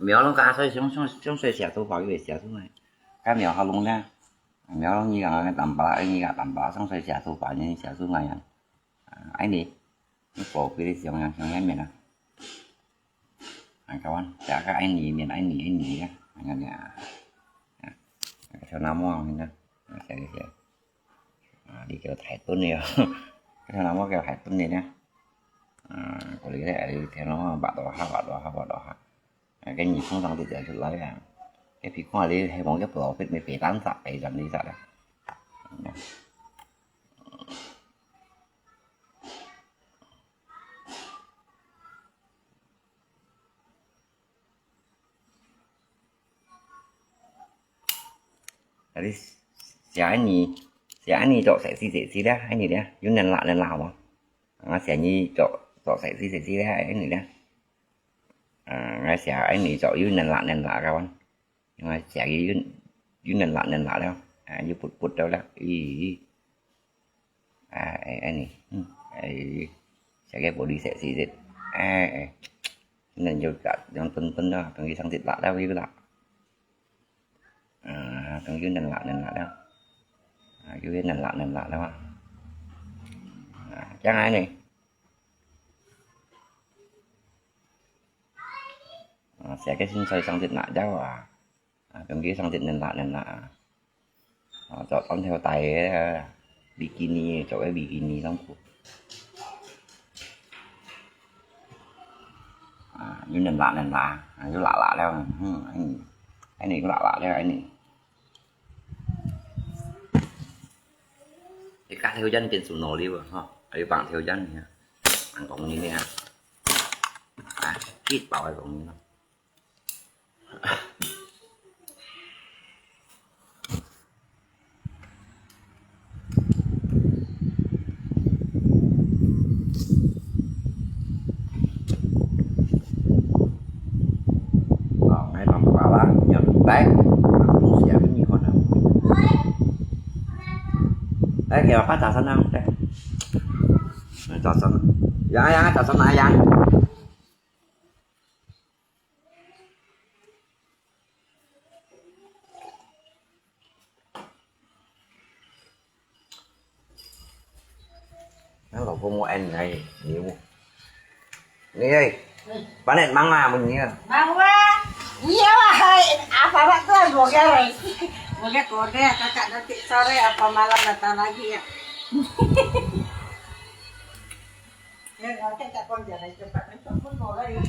苗龍个阿衰想，想，想衰寫做法，佢會寫出來。該苗好弄呢，苗龍你講个淡薄，你講淡薄，想衰寫做法，你寫出來呀。啊，愛你，你寶貝的想呀，想下面啊。啊，kawan，寫个愛你，面愛你，愛你呀，啊，啊，啊，小那么，你看，啊，寫，寫，寫。 啊，你叫大頓了，該頭那麼叫大頓了呢？啊，我哋个係聽咯，白多下，白多下，白多下。啊，該你通常就寫出來啊。該皮看你係望个profit，你白單隻，白單你隻啦。啊，你寫恁呢，寫恁呢做細字細字咧，恁呢咧，有能力能力無？啊，寫你做，做細字細字咧，恁呢咧。啊，𠊎寫恁呢做有能力能力个，𠊎寫佢有，有能力能力了，啊，有噗噗了了，咦。 啊，哎，哎，你，嗯，哎，寫个玻璃色是的，哎，哎，恁樣就用等等咯，等佢上色啦，了又啦，啊，等佢能啦，能啦了，啊，又能啦，能啦了啊，啊，這樣呢，啊，寫个先在上色啦了啊。 啊，用佢上色能啦，能啦啊。啊，著短條帶个，比基尼，著个比基尼衫褲。啊，有能啦，能啦，啊，有啦啦了，嗯，恁呢，恁呢有啦啦了，恁呢。你加條煙變做腦瘤啊，吼，還有放條煙呢，人講你呢，啊，激爆个講你咯。 哦，哎，啷个啦？你要明白，东西啊，给你看的。哎，给我爸打算呢，对。哎，打算呢。呀呀，打算哪呀？ Nah, lauk ko mo en ngai, ni mo. Ni ai. Panet mang ah, mo ni ah. Mang wa. Iya wa hai. Apa ba tu mo ga rai. Mo ga ko de, kakak nanti sore apa malam datang lagi ya. Ya, kakak tak pun jangan cepat, cepat pun mau lagi.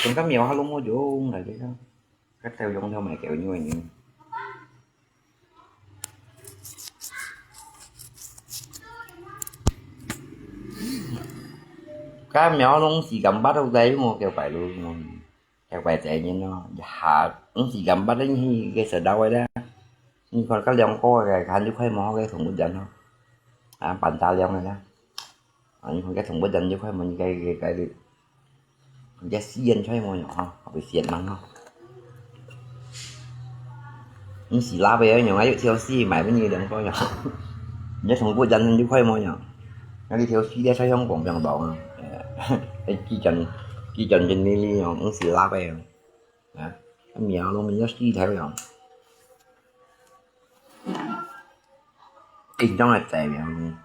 Chúng ta miêu hao lung mua dùng lại cái đó. Các theo dõi theo mẹ kéo nhuôi nhỉ. Cái miêu hao lung xì gầm bắt đầu dây mua kéo phải luôn. Kéo phải chạy như nó. Hả, cũng xì gầm bắt đến khi cái sở đau ấy đó. Nhưng còn các lòng cô cái khán giúp khuấy máu cái thùng bút dần thôi. À, bàn tay lòng này đó. À, nhưng còn cái thùng bút dần giúp khuấy máu cái, cái, cái, cái 人家四眼吹毛羊哈，我被四眼狼哈。你死拉呗，羊啊，有条死买不你两个羊。人家从不讲你快毛羊，那一条死的才像广东刀啊。哎，几讲，几讲真的哩羊，你死拉呗。啊，苗龙人家四条羊。 緊張个仔了，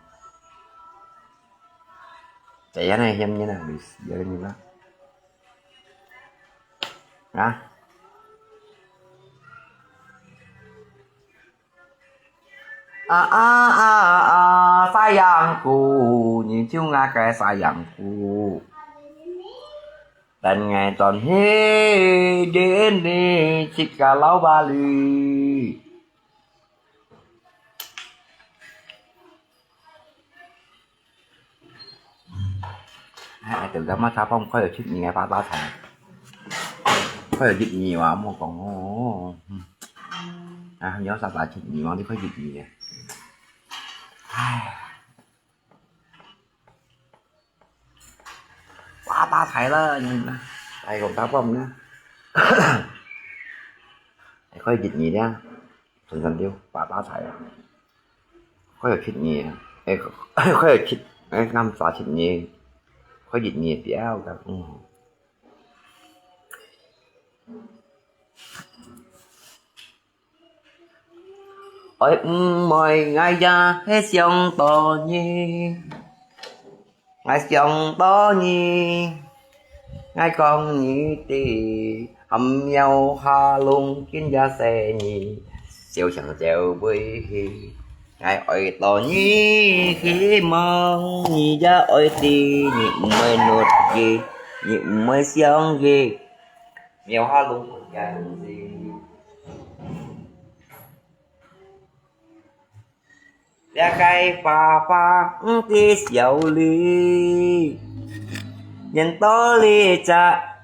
仔啊，那嫌人啊，會死啊，你啦。啊？啊啊啊啊，sayangku，你就那个sayangku。 Tan ngai ton he den ni cik kalau bali. Ai, ai, từ gắm mắt sao phong khơi ở chít nhì ba ba thằng. Khơi ở chít nhì mà mua còn. À, nhớ sao ta chít nhì mà đi khơi chít nhì. Ai. 大啦，你啦，大个大寶呢？還可以一年呢，算算就發大財啊！快有七年，哎，快有七，哎，啱三七年，快一年了，嗯。 愛毋愛，𠊎也係想到你，𠊎想到你，𠊎講你知，含苗下弄緊也細你，小強走飛去。 𠊎愛到你希望，你也愛知，你毋會努力，你毋會想佢，苗下弄緊也東西。這个花花，嗯，个小李，年到哩隻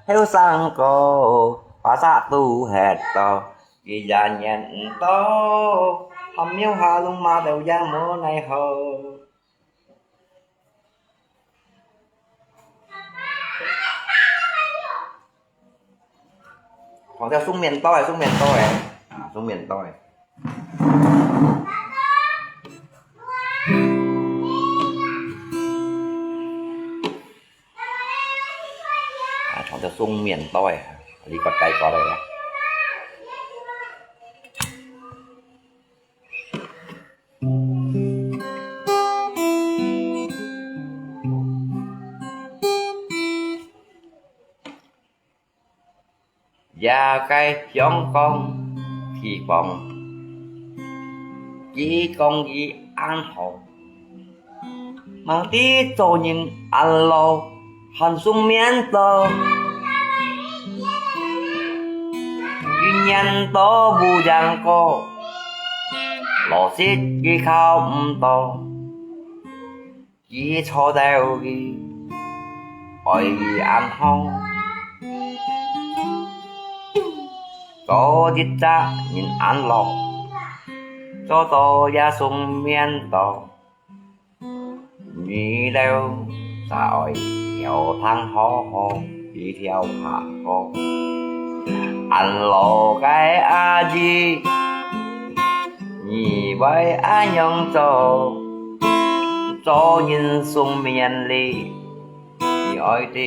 後生哥，花啥都歇到。 佢也認毋到，含苗下弄嘛都也無奈何。放條送棉袋，送棉袋，啊，送棉袋。 啊，唱條送棉袋，你个帶過來啦。這个香港地方，佢講佢恁好， 吂知做人恁老，還送棉袋。佢年到無閒過，老實佢靠毋到。佢坐兜佢，愛佢恁好。做一隻人恁老，做到也送棉袋。 你兜儕愛調聽好好，佢調下好。恁老个阿姨，你會恁樣做，做人送棉哩，你愛知。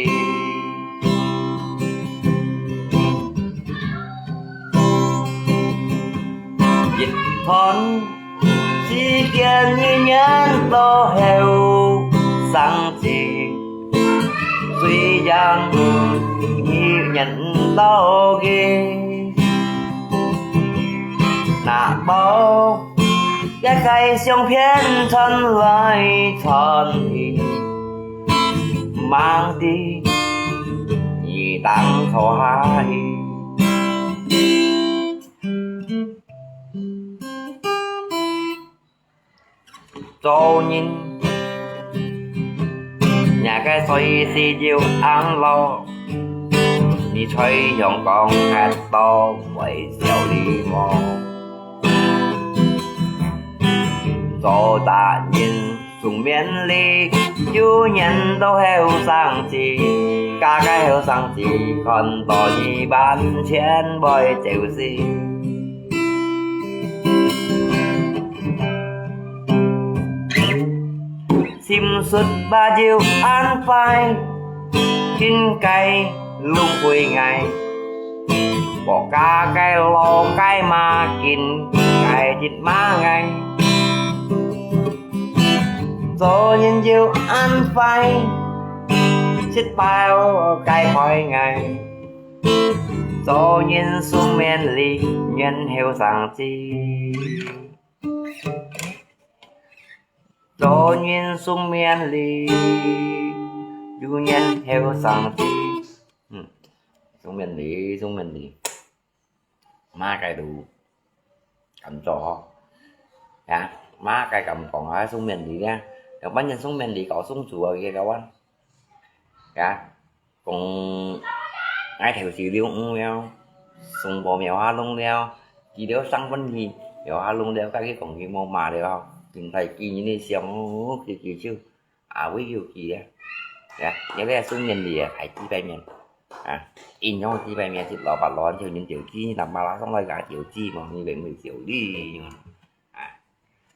一段時間，你認到後生仔，雖然你認到佢，拿到一个相片傳來傳去，吂知你當初下去。 做人，若个歲數又恁老，你在香港歇到會少禮貌。做大人 送棉哩，又認到後生仔，該个後生仔看到你完全會走失。心術吧又恁壞，緊个弄歸𠊎，莫加个老个嘛緊，該日嘛𠊎。 做人又恁壞，食飽該開眼。做人送棉哩，認後生仔。做人送棉哩，又認後生仔。嗯，送棉哩，送棉哩。 麼个都敢做吼。呀，麼个敢講啊，送棉哩啊，有半日送棉哩搞送豬啊，佢个話。呀，講，𠊎頭先溜魚了，送到苗下弄了，佢了上分去，苗下弄了，該佢講佢無嘛了，今在今日个想，哦，佢佢就 啊，會有佢啊。啊，這个順面哩，還幾百面。啊，應用幾百面，七老八老，就人就知，南巴拉上來个就知嘛，你會毋會就你？啊，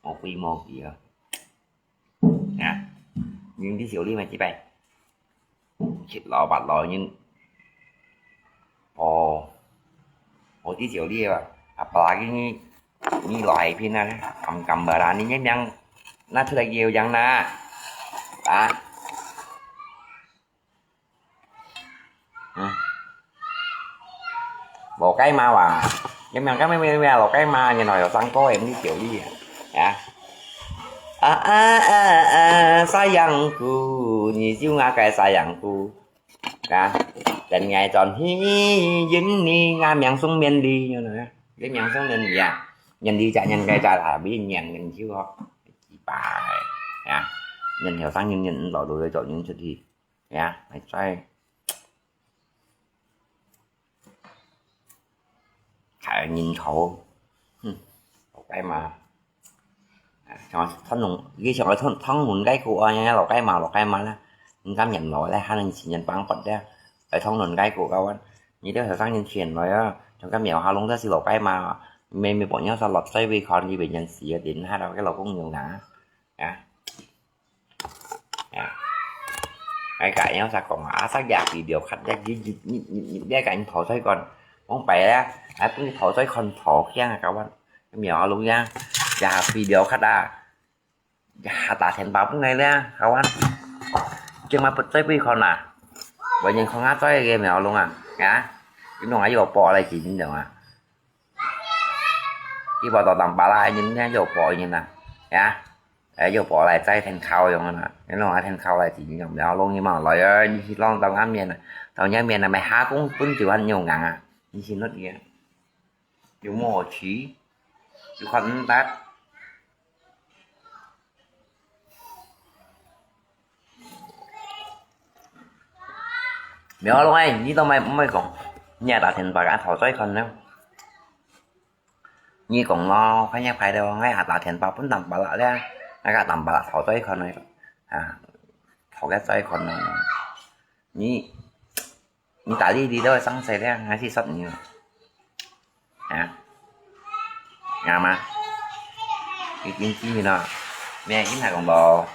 我會無佢啊。啊，人知就你嘛，幾百。七老八老人，哦，我知就你啊，apalagi你，你老海边啊，敢敢巴拉，你个名拿出來叫人啦，啊。 Hmm. Lô Kai Ma à. Cái mèo cái mèo mèo Lô Kai Ma như nói sang cô em đi kiểu gì à? Hả? À, à, à, à, sayangku, 你就 ngã cái sayangku. Hả? Dan ngai chọn hi yin ni ngã mèo sung miền đi như nói. Cái mèo sung miền đi à? Miền đi chả nhân cái chả là biết nhận nhân chứ không? Chỉ bài. Hả? Nhân hiểu sang nhân nhân lọ đối với chọn nhân xuất đi. Ya, mày sai. Thải nhìn thấu. Hm, Lô Kai Ma. Cho thon nung, cái cho thon thon nung cái cô ơi nha, Lô Kai Ma, Lô Kai Ma lah. Người ta nhận lỗi lah, hai người nhận bằng quật đấy. Ở thon nung cái cô cao anh. Như thế sang nhân chuyển rồi á, trong cái mèo hà lông đó xí Lô Kai Ma. Mày mày bỏ nhau sao lọt xoay vì con đi bệnh nhân xí đến hai đầu cái lô công nhiều ngã. Ya. Ya. Ai cả nhau sao còn á sao giả video khát ya, cái cái cái cái cái thổ xoay còn. Không phải á, ai cũng thổ xoay còn thổ kia là các bạn. Cái mèo lông ya. Giả video khát à. Ya ta thèn bảo cũng này đấy, các bạn. Chứ mà bật xoay vì con à. Bởi vì con ngã xoay cái mèo lông à. Ya. Cái nông ai bỏ lại chỉ như vậy à. Cái bảo tỏ tầm bà lai nhìn nha, dấu bỏ nhìn nè. Ya. Ai dấu bỏ lại, 再添考用啊。你弄下添考來，自己用，然後弄你嘛來啊，你去弄到外面啊，到外面啊，買下工本就很有硬啊，你去弄个，有默契，有看得。Mèo lông ai, 你都莫莫講，你也打電話啊，討債看呢。你講咯，看一排的，我也打電話分淡薄仔咧，那個淡薄仔討債看呢，啊，討個債看呢。你你打你你都會上車咧，還是說你？啊？啱嗎？你經濟呢？咩？你還講到？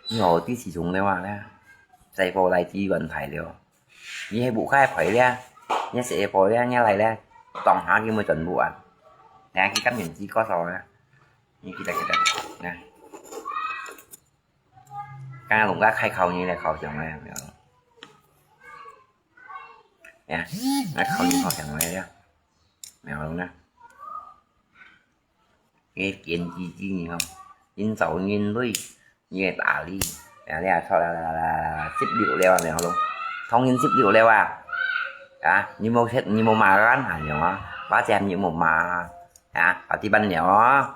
你好，第四種了啊，再過來機關牌了。你還不開牌了，你寫一波了，你來了，當下佢會全部啊。你看佢今年幾個數啊？你記得記得，那。剛剛龍哥開考你來考上來，沒有？呀，那考你考上來了，沒有呢？ 你堅持之人吼，人走人累，你會打理，啊，你啊，十六了啊，苗龍，當然十六了啊，啊，你無食，你無麻煩，哎呀，把錢你無麻，啊，把地板了哦，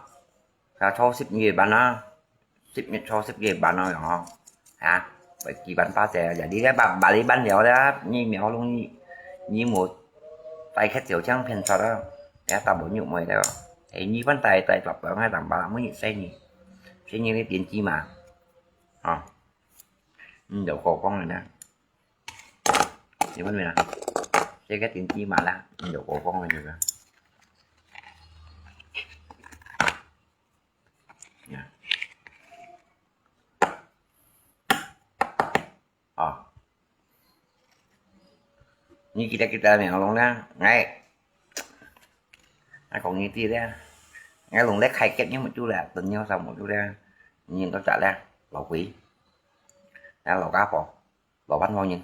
啊，初十你會辦啊，十月初十你會辦啊，哦。 啊，會基本八折啊，你个把把你辦了了，你苗龍你你無帶去酒香騙出啊，也打無肉梅了，哎，你分帶帶十兩个淡薄，每日使你，使你个電子嘛，啊，你就過光了呢，你分没有？这个电子嘛啦，你就过光了这个。 啊。你記得記得苗龍呢？哎，啊講你知咧，哎，龍咧開結你目珠咧，等你上目珠咧，你都咋咧？老鬼，啊老家婆，老番方人，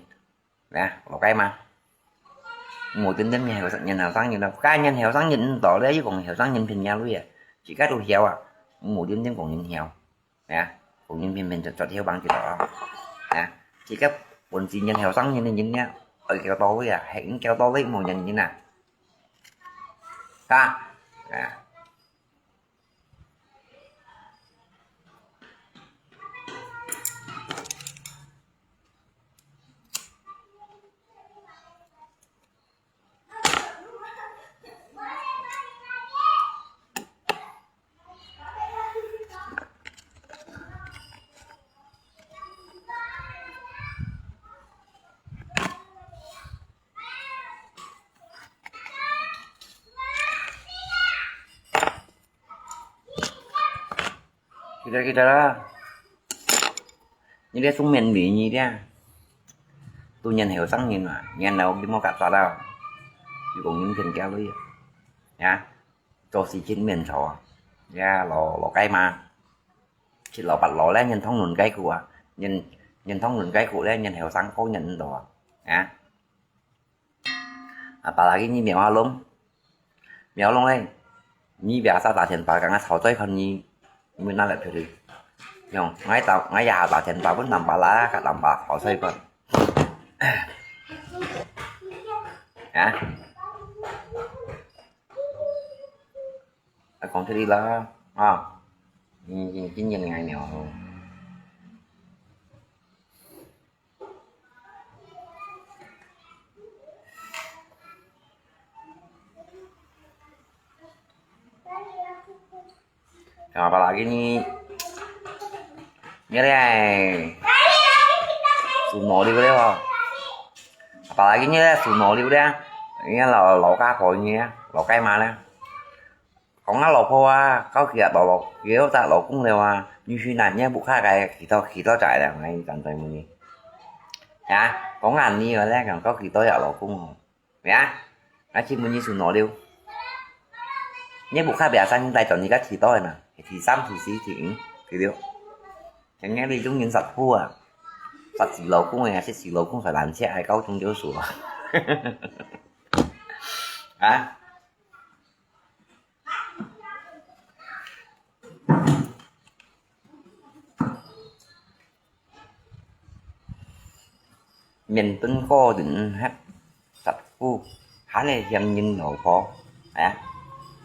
啊老街嘛。無點點人後生人後生人咯，該人後生人毋多咧，又講後生人騙人鐳啊，自家都曉啊，無點點講人曉。 啊，講人騙騙做做條幫佢咯。啊，自家本身人後生人个人呢，愛教到位啊，係毋教到位無人人啊。啊，啊。記得，記得啦。你這種面面你這，都年後生人啊，年老你莫搞啥啦，有講人騙家裡啊，做事情面頭啊，呀，老，老該嘛，七老八老咧，人通輪該股啊，人，人通輪該股咧，人後生高人多啊，啊。 Apalagi你苗阿龙，苗阿龙咧，你biasa打電話，剛剛吵嘴看你，你哪來出去？用，我打，我也打電話分南巴拉，跟南巴吵嘴看。啊？啊，講出去啦，啊，你，你今年愛苗阿龙。 Apalagi你，你咧，suno liu咧哦。Apalagi你咧，suno liu咧，你老，老家婆你，老該嘛咧。 講啊，老婆啊，高級啊，老，老，有隻老公了啊，你去拿你屋下个幾多，幾多隻了，𠊎正在問你。啊，講啊，你个咧，講高級多隻老公哦。呀，𠊎請問你suno liu。你屋下biasa你帶轉你个幾多呢？第三、第四、第五、第六。像𠊎這種人實苦啊，實死老公个，實死老公實難食，還高中就熟啊。啊？ 面對高人，實苦，還係嫌人老婆，啊？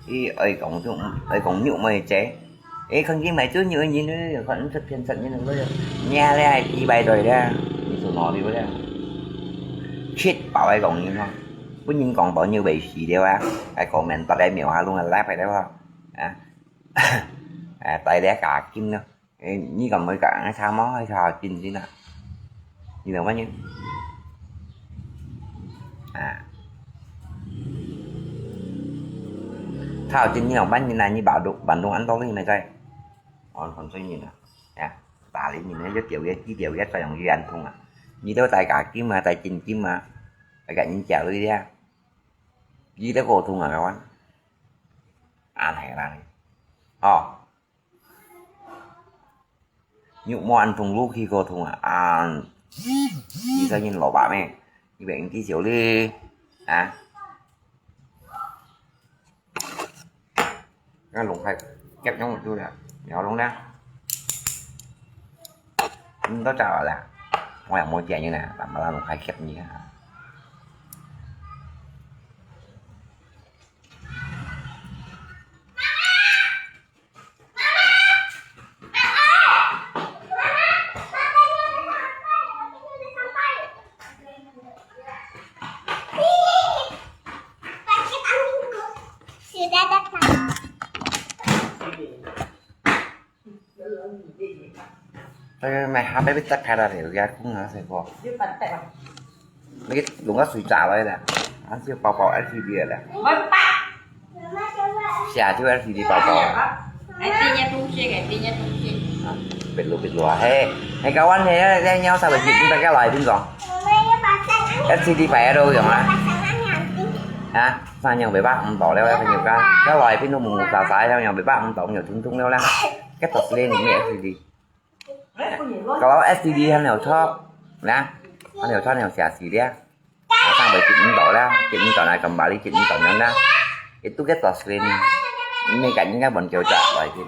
佢愛講肉，愛講肉妹姐，誒，看見買最肉个人咧，看出騙實人咧，你咧，幾百代咧，你suno liu咧，切包个講人哦，分人講包肉未死了啊，該個面白个苗下攏係拉牌了啊，啊？誒，帶來加金咯。 誒，你敢會講，誒，差無，誒，差真真啊。你兩萬元。啊。Thảo Trinh你兩萬元啊，你bảo đúng, bạn đúng ăn tao đi mày coi. Ồ, còn tôi nhìn à. Nè, bà Lý nhìn nó rất kiểu ghét, chi kiểu ghét, phải dùng gì ăn không à. Gì đâu tài cả kim mà, tài trình kim mà. Phải cả những chèo đi đi à. Gì đó cô thùng à các bạn. Ăn hay là đi. Ồ. Nhụ mò ăn thùng lũ khi cô thùng à. À. Đi sao nhìn lỗ bả mẹ. Như vậy tí xíu đi. Hả? Cái lùng khai kép giống một chút nè. Nhéo lùng nè. Nó chả bảo là. Ngoài mua chè như nè. Làm mà lùng khai kép như thế. Ê, mày há bé biết tắt khai ra để ra cũng há sẽ có. Mấy cái đúng là sủi trả rồi nè. Ăn siêu bao bao L C D rồi nè. Xả siêu L C D bao bao. Cái tin nhắn thông tin, cái tin nhắn thông tin. Biết luôn, biết luôn. Hey, hey, các bạn, hey, hey, nhau sao vậy? Chúng ta cái loại tin còn. L C D phải ở đâu rồi hả? Hả? Sao nhau bị bắt không tỏ leo leo nhiều cái. Cái loại tin nó mù mù xà xà theo nhau bị bắt không tỏ nhiều thúng thúng leo leo. Cái tật lên thì L C D. Kalau S T D 還有錯，那，還有錯，還有寫字的。啊，上回一五到了，一五到來，咁巴黎一五到了啦。Itu kita screen，你每個應該問叫做來聽。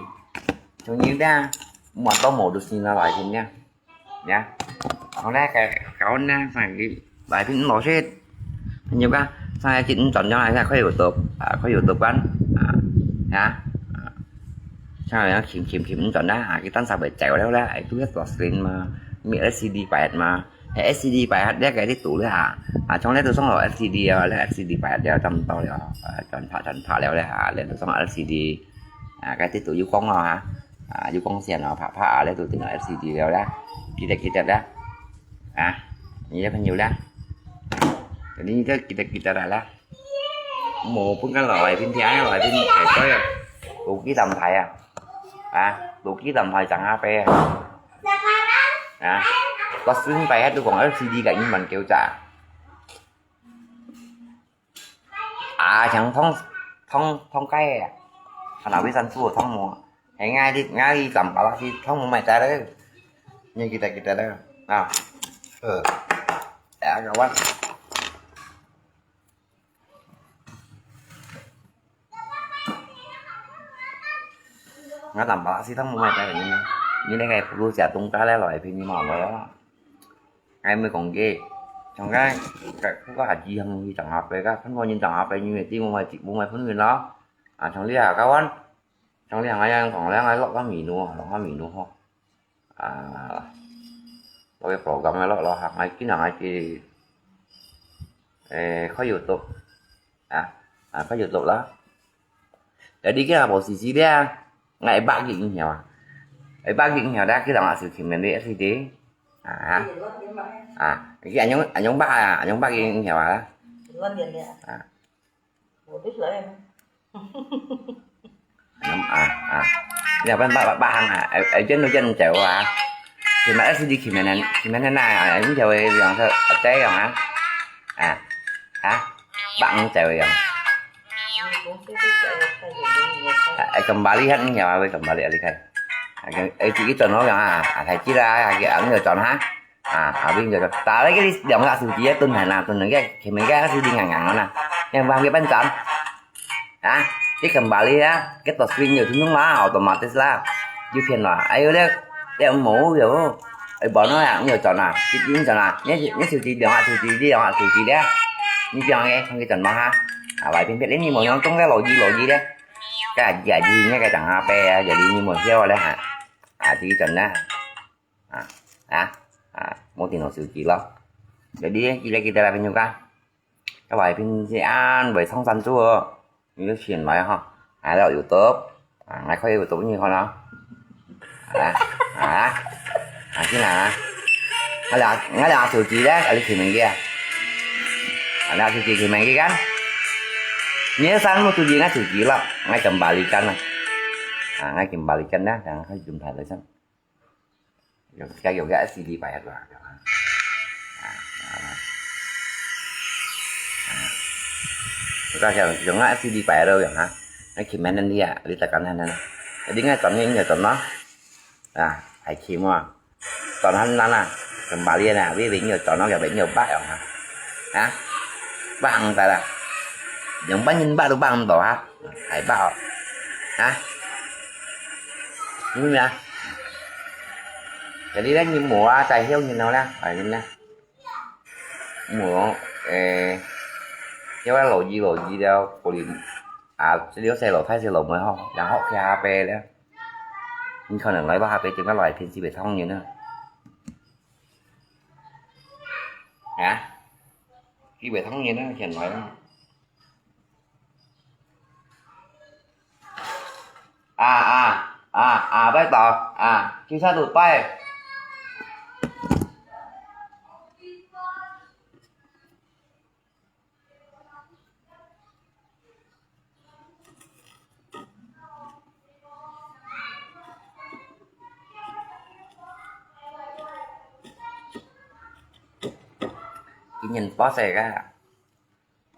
仲有呢，問到無就先啦，來聽呢。Ya，好咧，佢，佢呢，上回 Bài phím lò xếp. Nhiều cái, sang ai chín chọn cho ai ra khỏi YouTube, à, khỏi YouTube kan. À, hả? À. Sang ai chín chín chín chọn đó, à, cái tan sao bài chéo đó là, ai cứ biết là screen mà, mi L C D bài mà. Hay L C D bài hát đấy cái đi tủ nữa hả? À, trong đấy tôi sống ở L C D, ờ, là L C D bài hát đấy tầm to rồi, ờ, chọn phá, chọn phá leo đấy hả? Lên tôi sống ở L C D. À, cái tiếp tục yêu con rồi hả? À, yêu con xem nó phá, phá, à, lên tôi tính là L C D leo đấy. Kỹ thuật, kỹ thuật đấy. À, như thế phần nhiều đấy. Jadi ni kita, kita dah lah. Mau pun kan lòi pin thiang, lòi pin thai toi à. Cũng ký tầm thai à. À. Lô-ki tắm phải trắng HP啊. À, có xin bài hát tôi còn ở CD cả nhưng mà kiểu chả. À, chẳng thông, thông, thông cái à. Anh nào biết sẵn xua thông mùa. Hãy ngay đi, ngay đi tắm bảo là thì thông mùa mày trái đấy. Nhưng kita, kita đấy. À. Ừ. Đã, các bạn. Ngă tắm bá xí thăm mùi tai, ñu ne ngai phu lu sia tung ka le lòi phi ñu mò lòi. Ngai mui kông ge. Chong ngai, kak khu ka ha ji hăng hi chang ha pe ka, khăn kô nhin chang ha pe ñu ti mùi mai, mùi mai phun win lo. À, chong li ha ka wan. Chong li ha ngai yang kông le ngai lok ka mi nu, lok ka mi nu ho. À, lok cái program ngai lok lo ha, ngai kin ngai ki, eh, kho YouTube. À, à, kho YouTube lo. Jadi kia bô xì xì dia, ngai bak ging hiao à. Ai bak ging hiao dia, kia dang asli comment di asli di. À, à, kia anyong, anyong bak à, anyong bak ging hiao à. À. Anyong, à, à. Nè, bạn bak, bak, bak hăng à, ai, ai, chân, chân chéo à. Thì mà asli di comment, comment na, à, anyong chéo yang sa, à, chéo yang à. À, à. Bak anyong chéo yang. Ai, kembali han, ya, ai, kembali, ali kai. Ai, ai, chỉ cái tuần nó, à, à, thầy chỉ là, à, cái, à, người chọn ha. À, à, bên người chọn. Ta lấy cái đi, đóng lại sự chỉ tuần này là, tuần này cái, thì mình cái sự đi ngang ngang nó nè. Nhưng mà cái bên chọn. À, cái kembali á, cái tọt screen nhiều thứ nó là automatic là. Như phiền là, ai, ơ, đấy, đấy, mũ, hiểu không? Ai, bảo nó là, người chọn à, cái, cái chọn à, nhớ, nhớ sự chỉ, đóng lại sự chỉ đi, đóng lại sự chỉ đấy. Như phiền nghe, không cái chọn mà ha. À, vậy phiền phiền, lấy như mũ, nó trông cái lỗi gì, lỗi gì đấy. Cái gì, gì, nhớ cái chẳng ha, pe, giờ đi như mũ theo đấy hả? À, chỉ chọn nè. À, à, à, một tí nó sự chỉ lắm. Jadi, kita, kita là bên nhau cả. Các bạn pin si an với thông san chua. Như xin mai ha. À, là YouTube. À, ngay khỏi YouTube như con nó. À, à, à, xin à. Ngay là, ngay là sự chỉ đấy, ở đây thì mình kia. À, là sự chỉ thì mình kia kan. Nhớ san một sự chỉ ngay sự chỉ lắm. Ngay chấm balikan. À, ngay chấm balikan đó, đang hơi chấm phải rồi sao. Yong, yong cái CD bài hát đó. À, à. À. Chúng ta sẽ dùng cái CD bài đâu yong ha. Nó chỉ men đi à, đi ta cần anh anh. Đi ngay chọn những người chọn nó. À, hãy chỉ mua. Chọn anh anh à. Chọn bà Liên à, vì vì nhiều chọn nó là bệnh nhiều bác yong ha. Hả? Bác không phải là. Những bác nhân bác đâu bác không đổ hả? Hãy bác. Hả? Đúng không? Jadi lah, nyi mua tai hiu nyi nau lah, ai nyi lah. Mua, eh, hiu lah lô yi lô yi liao, kô li, à, liu sai lô thai sai lô mui ho, yang hok kia ha pe liao. Nyi khon nang lai ba ha pe, jeng ka lai pin si pe thong nyi na. Hả? Si pe thong nyi na, hian lai. À, à, à, à, bái tỏ, à, chứ sao tụt bái. Cái nhìn bó xe cả.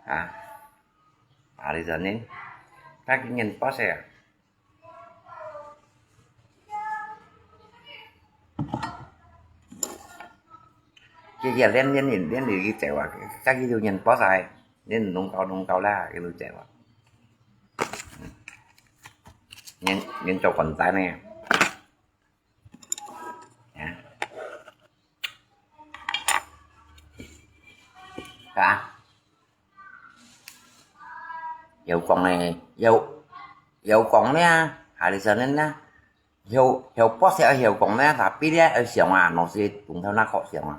À, à, lý do nên các cái nhìn bó xe à. Cái gì liên liên liên liên cái chéo à, các cái dụ nhân bó xe, nên nung cao nung cao là cái dụ chéo à. Nhân nhân cho còn tay này. Hả? Hả? Yau kông nè, yau, yau kông nè, hà lì sân nè, yau, yau bó xe yau kông nè, tapi dia yau siang à, nó sẽ cũng theo nó khó siang à.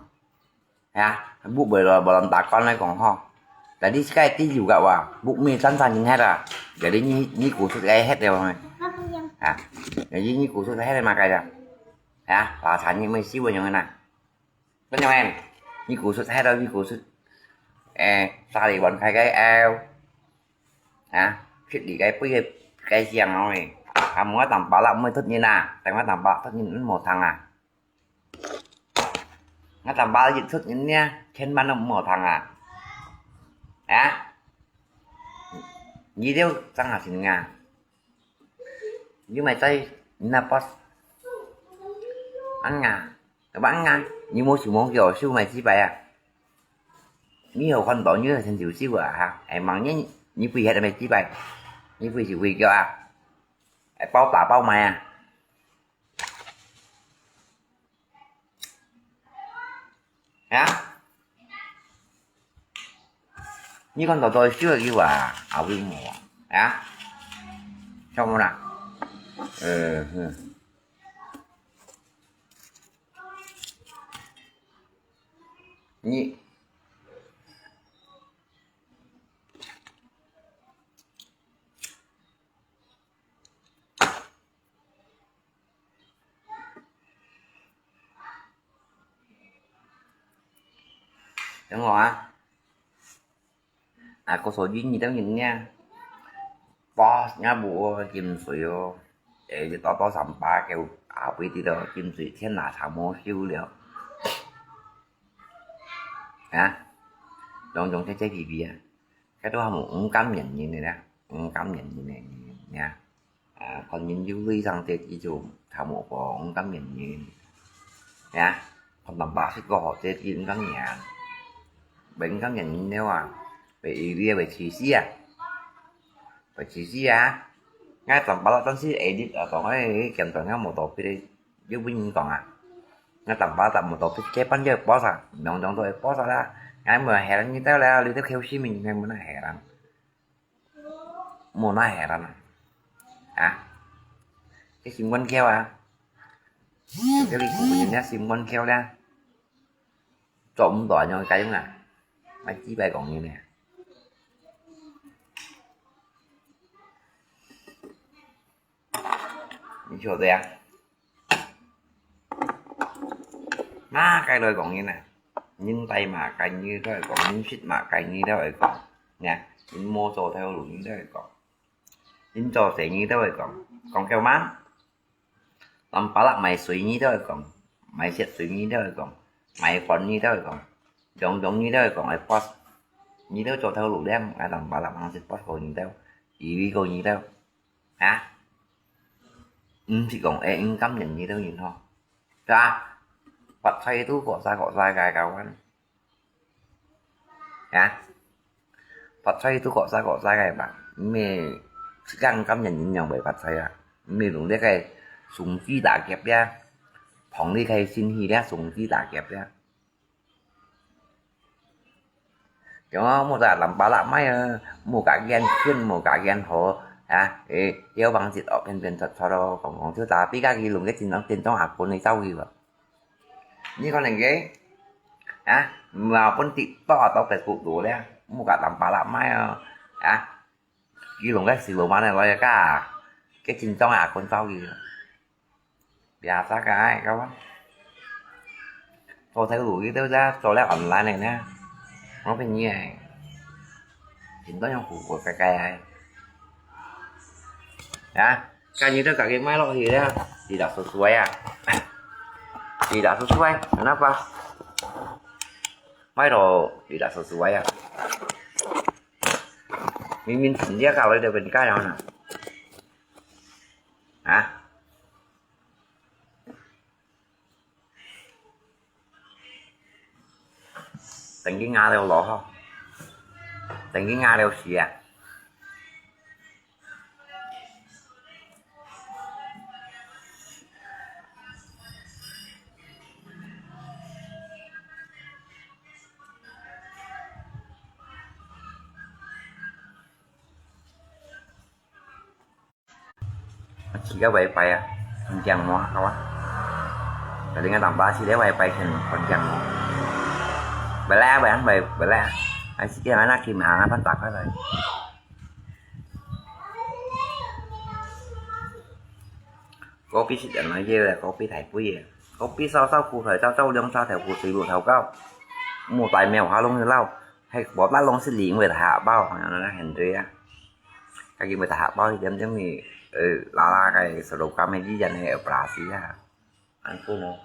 Hả? Bố bởi là bảo làm ta con này còn ho. Tại đi cái tí dù gạo à, bố mì sẵn sàng nhìn hết à. Giờ đi như, như củ sụt cái hết rồi. Hả? Giờ đi như củ sụt cái hết rồi mà cái à. Hả? Là sản như mì xíu rồi nè. Có nhau em. Như củ sụt hết rồi, như củ sụt. Ê, xa đi bọn khai cái ao. Hả? Xịt đi cái bưởi cái giang nó này. 啊，毋好當巴拉毋會出人啊，等下當巴拉出人毋好聽啊。𠊎當巴拉一出人呢，千萬都毋好聽啊。啊？你兜正下先啊。你買在你那boss。恁啊，恁啊，你無想無叫，收買幾百啊？你有看到你有成就收啊哈？哎，明年你飛還係幾百？你飛是飛腳啊？哎，包打包買啊？ 啊？你看到在燒个啊，阿會無啊？啊？笑麼啦？呃，哼。你 等我啊。啊，我說你，你等人呢？Boss，也無金水哦。誒，多多三百个阿伯知道金水天哪，差無收了。啊？種種切切皮皮啊。該都還無五感人人的呢，五感人人的人呢。 啊，看人有鐳上這支就差無講五感人人。呀，看當巴拉个好這支五感人。毋五感人人了啊，會一日會死死啊。會死死啊。𠊎當巴拉當時edit啊，當誒檢查𠊎無到別个，有分人講啊。𠊎當巴拉無到別个，半夜boss啊，兩兩都會boss啊啦。𠊎無係人你兜啦，你兜口水面，𠊎無那係人。 無哪係啦。啊？這心肝竅啊。這裡古人家心肝竅啦。做毋到恁樣个用啊。還幾百公斤呢。你曉得啊？ 麼个來講人啊，人戴麼个你都會講，人食麼个你都會講，呢，人無做頭路你都會講，人做事你都會講，講夠嗎？當巴拉賣水你都會講，賣食水你都會講，賣飯你都會講，樣樣你都會講，會發，你都做頭路了，𠊎當巴拉忙食發過你都，以為過你都。 啊？毋係講會五感人人都人吼，對吧？發財都各儕各儕个搞完。啊？發財都各儕各儕个吧，毋係自家五感人人樣會發財啊，毋係用這个上帝打劫呀，放你个心去了，上帝打劫呀。 對啊，莫再濫巴拉賣啊，莫加煙圈，莫加煙火啊！誒，要幫自哦，偏偏出出咯，講講就打比較佢弄个真正真正阿公个走去無？你看人个啊，毋好分跌倒啊，到Facebook度咧，莫加濫巴拉賣啊！啊，佢弄个死路慢个來个，个真正阿公走去。 Biasa ka ai kawan. Tô theo đuổi cái đó ra, tô leo online này nè. Nó bên nhẹ. Chính đó yang phủ của cái cái ai. Ya, cái như đó cả cái máy lọ thì đó. Tidak sesuai ya. Tidak sesuai. Kenapa? Máy lọ tidak sesuai ya. Mình mình chính dia kalau dia bên cái nào nè. Hả? Tánh cái Nga leo ló hả? Tánh cái Nga leo xì à? Chỉ có vậy phải à? Còn chàng mua không á? Tại vì ngay tầm ba chỉ để vậy phải thì còn chàng mua. Vậy lẽ vậy anh vậy, vậy lẽ. Anh chỉ kia anh chỉ mà anh bắt tạc hết rồi. Có biết sự nói gì là có biết thầy quý gì. Có biết sao sao cụ thể sao sao lương sao theo cụ sự vụ thầu cao. Mua tài mèo há lông như lau. Hay bỏ tát lông xích lì người thả bao, nó là hành trí á. Cái gì mà thả bao thì chấm chấm thì 呃，拉拉个十六gram个一人个operasi啊，恁苦哦。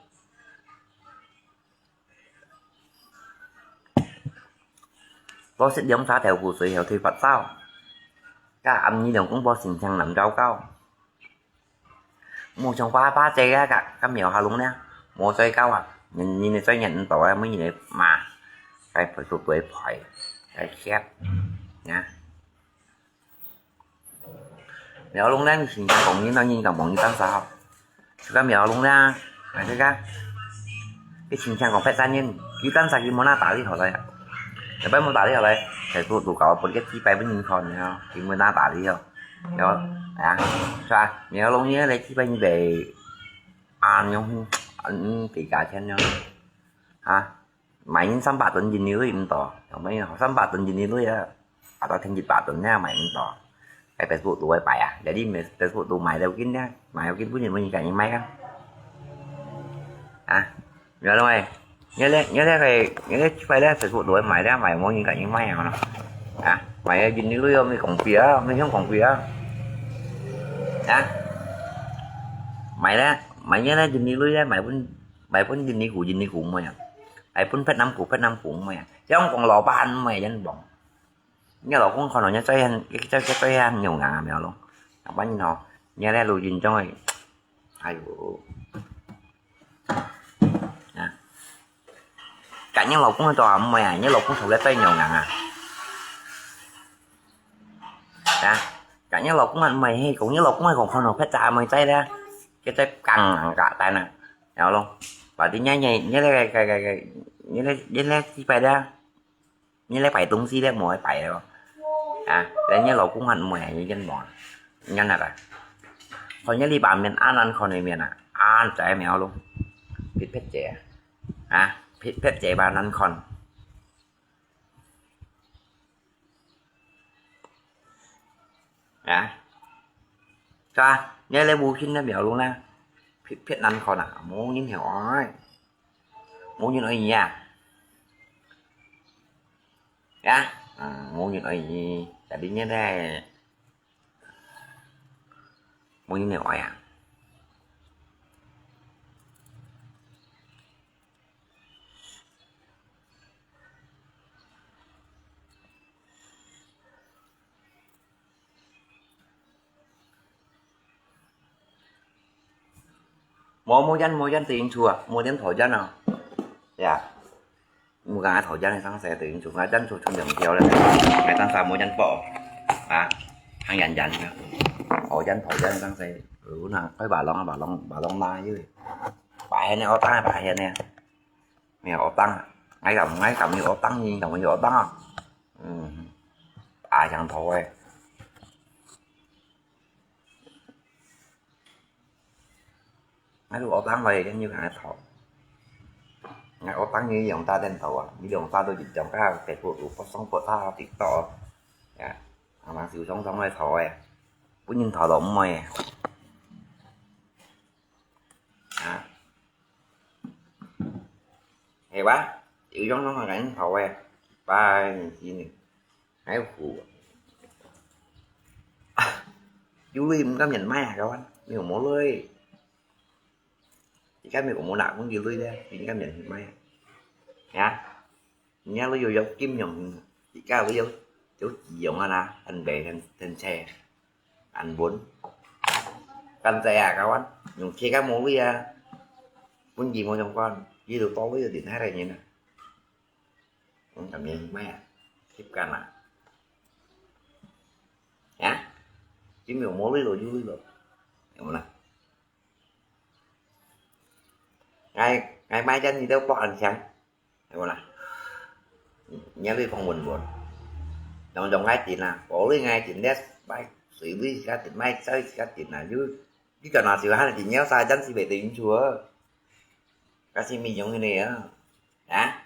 多食兩茶豆腐水後退發燒，加暗晡兩公婆心情難搞搞。無像爸爸姐啊，甲，甲苗下弄呢，無再搞啊，人，人个嘴人毋到啊，每日个罵，該陪都對陪，該歇，呀。 苗龍呢，你心情講你，那你講講你單啥好？就講苗龍呢，啊，這個，你心情講別三年，你單啥佢無拿打理好來啊？你不無打理好來，才做做搞，分個幾百分人看呢，佢無拿打理哦，有啊，是吧？苗龍呢，來幾百人來，啊，用，嗯，幾價錢呢？啊？ 買人三百噸印尼鐳毋到，有無有？三百噸印尼鐳啊，啊，到天一百噸呢買毋到。該Facebook都會擺啊，jadi Facebook都買了緊呢，買了緊，本人無人敢買啊。啊，原來，原來，原來該，原來這擺呢，Facebook都會買了，買無人敢買啊，啊，買了印尼鐳哦，無講貴啊，無想講貴啊。啊，買了，買了印尼鐳呢，買分，買分印尼股，印尼股買啊。 哎，分別人顧，別人顧，毋會啊。香港老闆毋會恁忙。你老公看到你最恨，最，最，最恨有牙苗咯。老闆吼，你咧錄音中誒，哎喲，啊，甲你老公个大毋會啊，你老公頭咧最有牙啊。啊，甲你老公啊，毋係，講你老公係講看到別隻妹仔咧，佢在講人家單啊，然後咯，把人家，你，你咧，該，該，該，你咧，你咧，幾擺咧？ 你來擺東西咧，無愛擺咯。啊，人家老公還毋會，你真忙，你看那個，看你這把面，恁難看个面啊，恁仔苗咯，撇撇姐啊，啊，撇撇姐吧，難看。啊，是吧？你來無心个苗咯啦，撇撇難看啊，無人曉愛。 無人愛你啊？啊，嗯，無人愛你，jadi你咧，無人愛啊？ 無，無煙，無煙，對因厝啊，無煙討煙啊。呀，無講討煙个上勢，對因厝，𠊎煙厝存兩條咧，𠊎當時無煙寶，啊，還煙煙个，討煙討煙个上勢，有那開巴郎啊，巴郎，巴郎拿去，巴現个，我當然巴現个。 你有惡當啊？𠊎敢，𠊎敢有惡當，你敢有惡當啊？嗯，啊，像頭誒。𠊎有惡當來，你就敢來討。𠊎惡當你用大電頭啊，你用大都一樣，該Facebook有發送發他TikTok哦。呀，阿媽手爽爽來討誒，本人討到毋會誒。啊。 係吧？有種種个人頭誒，拜你，還有苦。有鐳毋甘願買啊，kawan，你有無鐳？你敢有無拿工具鐳咧？你敢願買啊？呀？你愛有有金用，你敢有有有用啊啦，很白很很青。 恁穩。Kan saya kawan, yung kaya mo ya, pun di mo yung kawan, di to to yung din hari niya na. Ang kami yung maya, kip ka na. Ya? Di mo mo lo, di lo. Yung mo na. Ngay, ngay mai chan ni daw po ang siyang. Hay wala. Nya lui phong buồn buồn. Dòng dòng ngai tin à, có lui ngai tin đét, bai, sui lui sika tin, mai sai sika tin à, yu. Cái cỏ nào sửa hay là tin nhau sai chắn si bể tình chùa. Cái si mi giống như này á. Hả?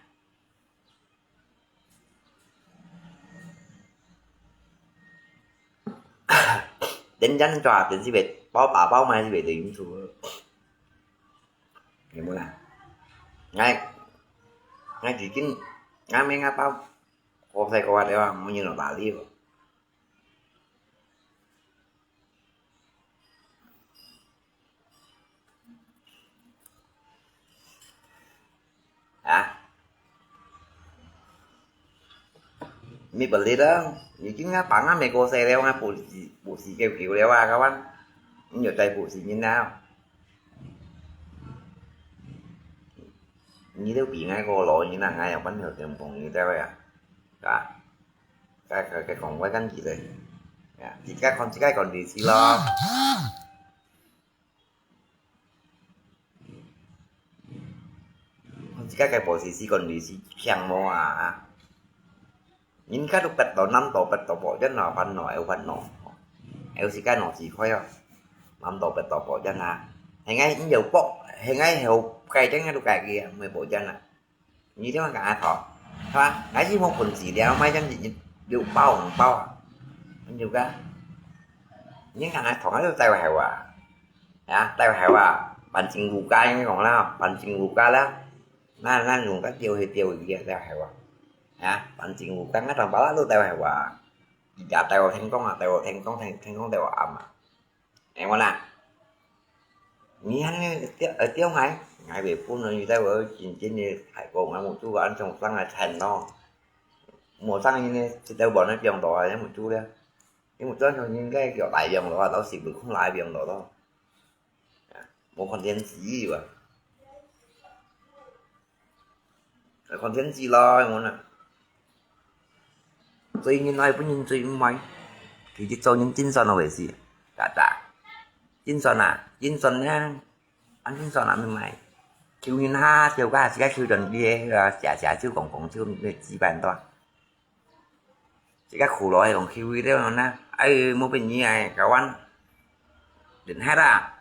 Đến chắn cho tin si bể, bao bao bao mai si bể tình chùa. Hay wala. Ngai, ngai chỉ kín, ngai mấy ngai bao, có thầy có hoạt đấy mà, mua nhiều nó tả đi rồi. 啊？你不理啦，你今下把俺美国谁了，俺不是不是给丢了啊，kawan，你又在不是人啊？你都比俺个老人啊，俺也不能跟朋友在位啊，啊？該个个讲我跟你嘞，啊？自家看自家管理事咯。 自家个保险是管理是平無啊？人家都逼到南到逼到保險啊，煩惱又煩惱，又自家腦子開啊，南到逼到保險啊，現在你又保，現在又改正都改个，無保險啊。你這樣講還好，係吧？還是無本事了，買點六包五包啊，你就講，你講還同佢都在話啊？ 啊，在話啊，半斤五價，你講啦，半斤五價啦，那那用个丟去丟去个在話啊？啊，半斤五價，那當巴拉都在話啊？也在話天光啊，在話天光，天天光在話暗啊。哎，我啦，你還丟呃丟還，還袂分人，你在話真正个大哥，我目珠个安上上來慘咯，無上因為這兜無那放大啊，目珠了。 因為轉頭應該叫大洋咯，到時會空來洋咯咯。無看電視啊，來看電視咯，我呢。追人愛分人追毋愛，其實做人精算个回事，嘎嘎。精算啊，精算呢，按精算啊，毋係。求人下，求个自家求人个，啊，假假就講講就，就幾萬多。 自家苦勞還講去為了呢，哎，無變你哎，kawan，等下啦。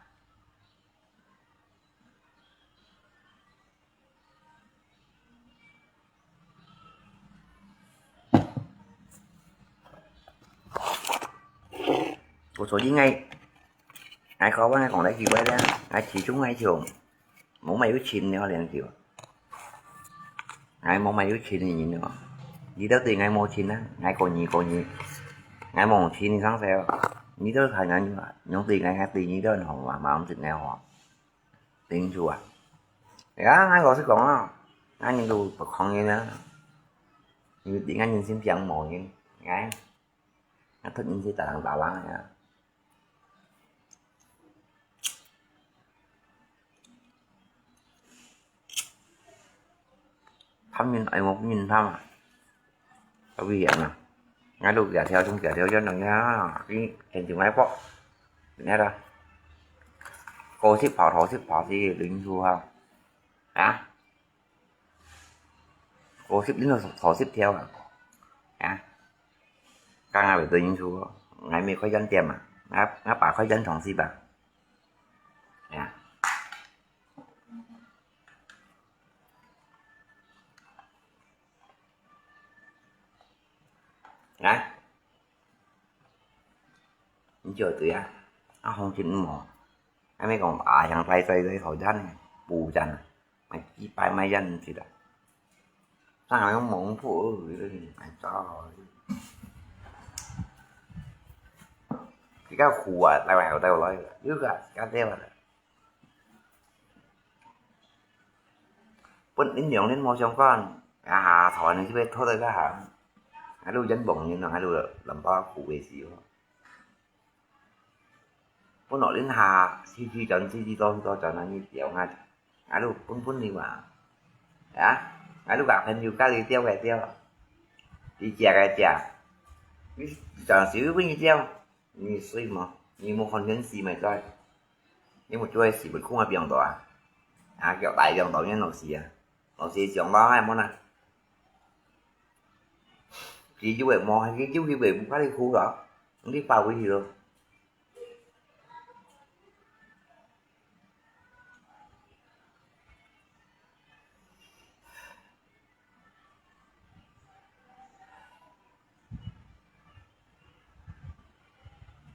我昨天哎，哎，kawan，哎，講來奇怪了，哎，其中哎，就 無麼有錢了，連就。𠊎無麼有錢个人哦，你到底𠊎無錢啊？𠊎過年過年，𠊎無錢你上手，你都還𠊎，你對𠊎，𠊎對你都很好嘛，嘛毋知𠊎好，清楚啊？哎呀，𠊎老實講啊，𠊎人都不抗人啊，因為對𠊎人身邊無人，哎，𠊎特人是打人打人呀。 貪人愛無人貪啊，好危險啊！𠊎都幾條，從幾條，一兩條啊，你肯定愛搏，你看啦，高息跑，頭息跑，是零出哈，啊？ 五十零到四十條啊！啊，剛剛有對人說，𠊎妹開間店嘛，𠊎，𠊎爸開間堂食吧。啊。來，你就對啊，啊，紅景無，還沒講啊，像在在在討錢呢，補錢啊。 買幾百買也毋知啦。上海用蒙古，哎，糟糕。比較苦啊，台灣有台灣來的，有个，加這樣的。本人兩年無相干，啊，台灣這邊拖得較行，還有人蒙人咯，還有南北苦的時候。 本來恁下，去去轉，去去到去到轉，恁樣調啊，啊，就分分你嘛，啊，啊，就甲朋友家己調个調，你食个食，你暫時分你調，你睡嘛，你無看電視咪在，你無做个事，會空个病到啊，啊，叫大病到你老死啊，老死上班還無呢。 佢有个無，佢有佢个，毋怕你苦咯，你發揮去咯。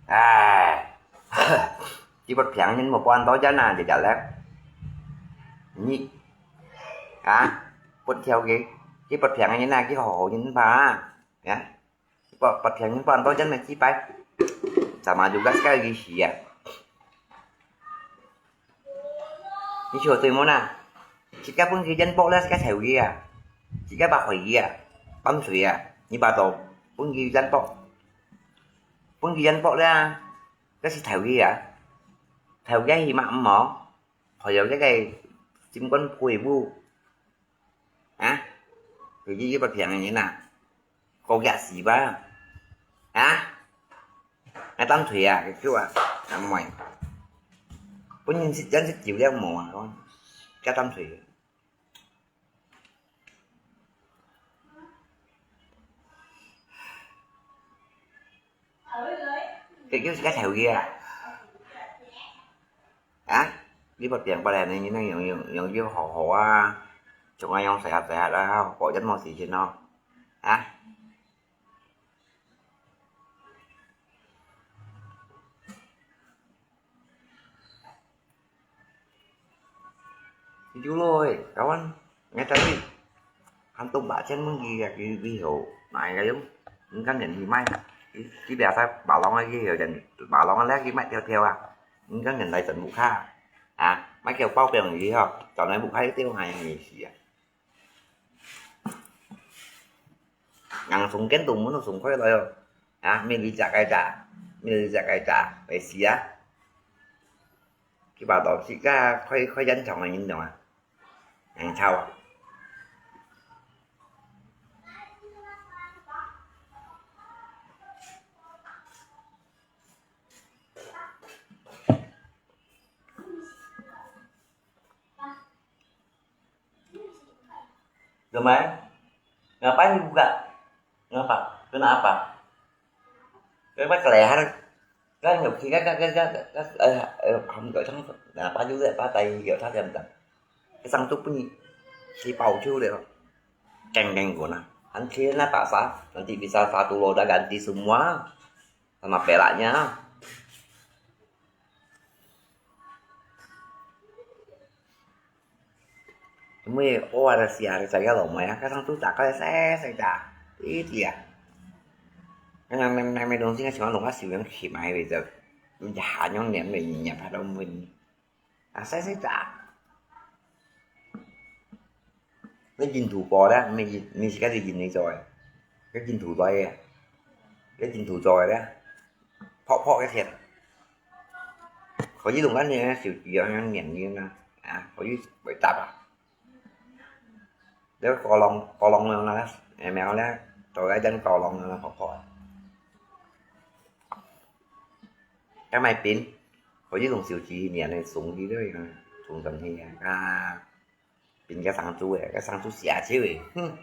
唉，這不平人無半多錢啊，這隻咧。你，啊，不條个，這不平人啊，佢好好人吧，啊。 Ba-, ba-, phiên bản đó dân này chi pai. Sama juga sekali sia. Ni siapa tu mana? 自家分佢煙波咧，自家頭佢啊，自家把害佢啊，抌水啊，你把到分佢煙波，分佢煙波咧，該係頭佢啊，頭佢係嘛毋好，害到這個心肝肺部啊，佢一一不平的人啊，高壓死吧啊！ 啊，擔水啊，佢啊，阿妹，本人食，真食酒了無啊？講，加擔水。佢叫自家頭去啊？啊？你不變過來呢？你能用用用用好好啊，從啊用細下細下啦，保證無事情哦。啊？ 有咯，kawan，ngai tadi hantu bak cen mengki ya, ki, ki ho, nai kayong, engkan jan himai, ki, ki biasa balong lagi ya, jan balong lagi himai tiao tiao ah, engkan jan lai jan buka, ah, mai kiao pao piang lagi ho, jan lai buka tiao ngai ngai si ah. Ngang sung ken tu mun sung khoi loi. Ah, mi li jak kai ja, mi li jak kai ja, pai sia. Ki ba to si ka khoi khoi yan chong yin dong ah. Ngang chao ah. Gamai, ngapain dibuka? Ngapa? Kenapa? Kenapa kelihatan? Kan yok khi các các các các các eh, eh, không có trong là ba du lệ ba tay hiểu thắt em tận. Cái sang tu pun si pau chu lệ. Keng keng của na. Hẳn khi na tak sa, nanti bisa satu roda ganti semua sama pelaknya. Mui oa da sia da sia lo mai, ka sang tu ta ka sai sai ta. Ti ti a. Ka nang nang nang mai dong sing ka chua lo ka siu yang khi mai ve zau. Ni ja ha nyong nian ve ni nian pa dong mun. A sai sai ta. Ni jin tu po da, ni jin, ni si ka jin ni zoi. Ka jin tu zoi. Ka jin tu zoi da. Pok pok ka thian. Ko yi dong kan ni siu yang yang nian ni na. A, ko yi bai ta ba. Nếu cầu lông, cầu lông là, là, em mèo là, tôi gái dân cầu lông là có khỏi. Cái máy pin, có những đồng siêu chỉ nhẹ này súng đi đấy, súng tầm thì, à, pin cái sáng chú ấy, cái sáng chú xỉa chứ ấy. Hừm.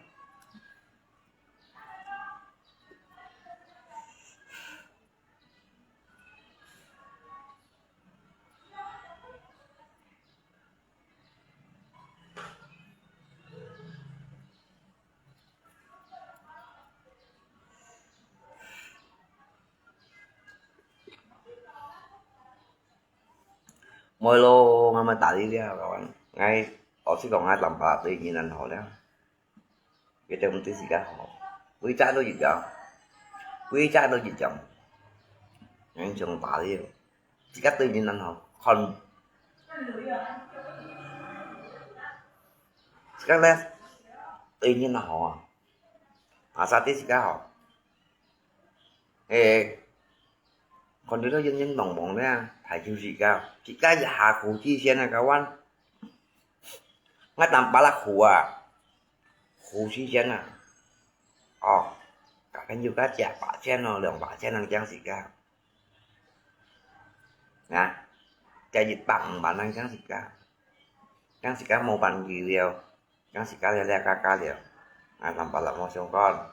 無咯，𠊎毋打你了，𠊎，𠊎，老實講，𠊎淡薄對你恁好了。 佢對毋對自家好，每隻都一樣，每隻都一樣。人種打理，自家對人恁好，看，自家咧，對人恁好啊，啊，啥對自家好。誒，看到人人忙忙咧，排球自家，自家一下苦之前啊，kawan。 𠊎淡薄仔苦啊，苦時間啊，哦，該朋友該食百千咯，兩百千人驚自家，啊，食一百五萬人驚自家，驚自家無辦法了，驚自家了了加加了，啊，淡薄仔無相干。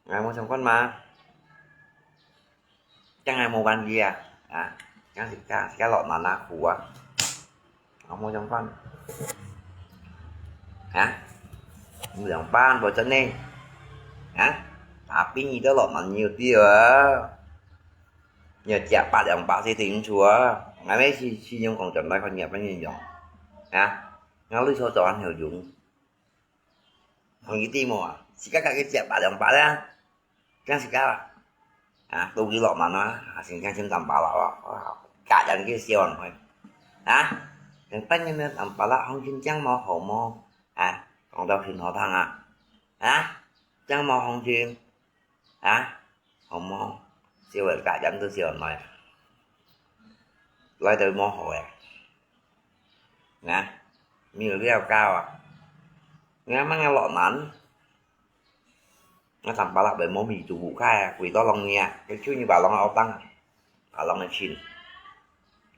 𠊎無相干嘛。正𠊎無關係啊，啊，正自家，自家落難啊，苦啊。𠊎無相干。啊？兩百，無真呢。啊？Tapi你都落難，你有知啊？你食百兩百是頂住啊。𠊎乜是，是用講轉來看你啊，分你用。啊？𠊎為所做很有用。 同意知無啊？自家家己食百兩百啦，驚自家啦。啊，都幾落萬啊，啊，先驚先賺百啦，哇，哇，家人个笑人開。啊，等半年个南巴拉行情正無好無？啊，講到很好聽啊，啊，正無行情，啊，好無？笑个，家人都笑來，來到無好个，啊，沒有料到啊，你看那個落難。 啊，南巴拉本無米煮不開啊，歸到籠裡啊，就就你把籠个奧當啊，把籠个清。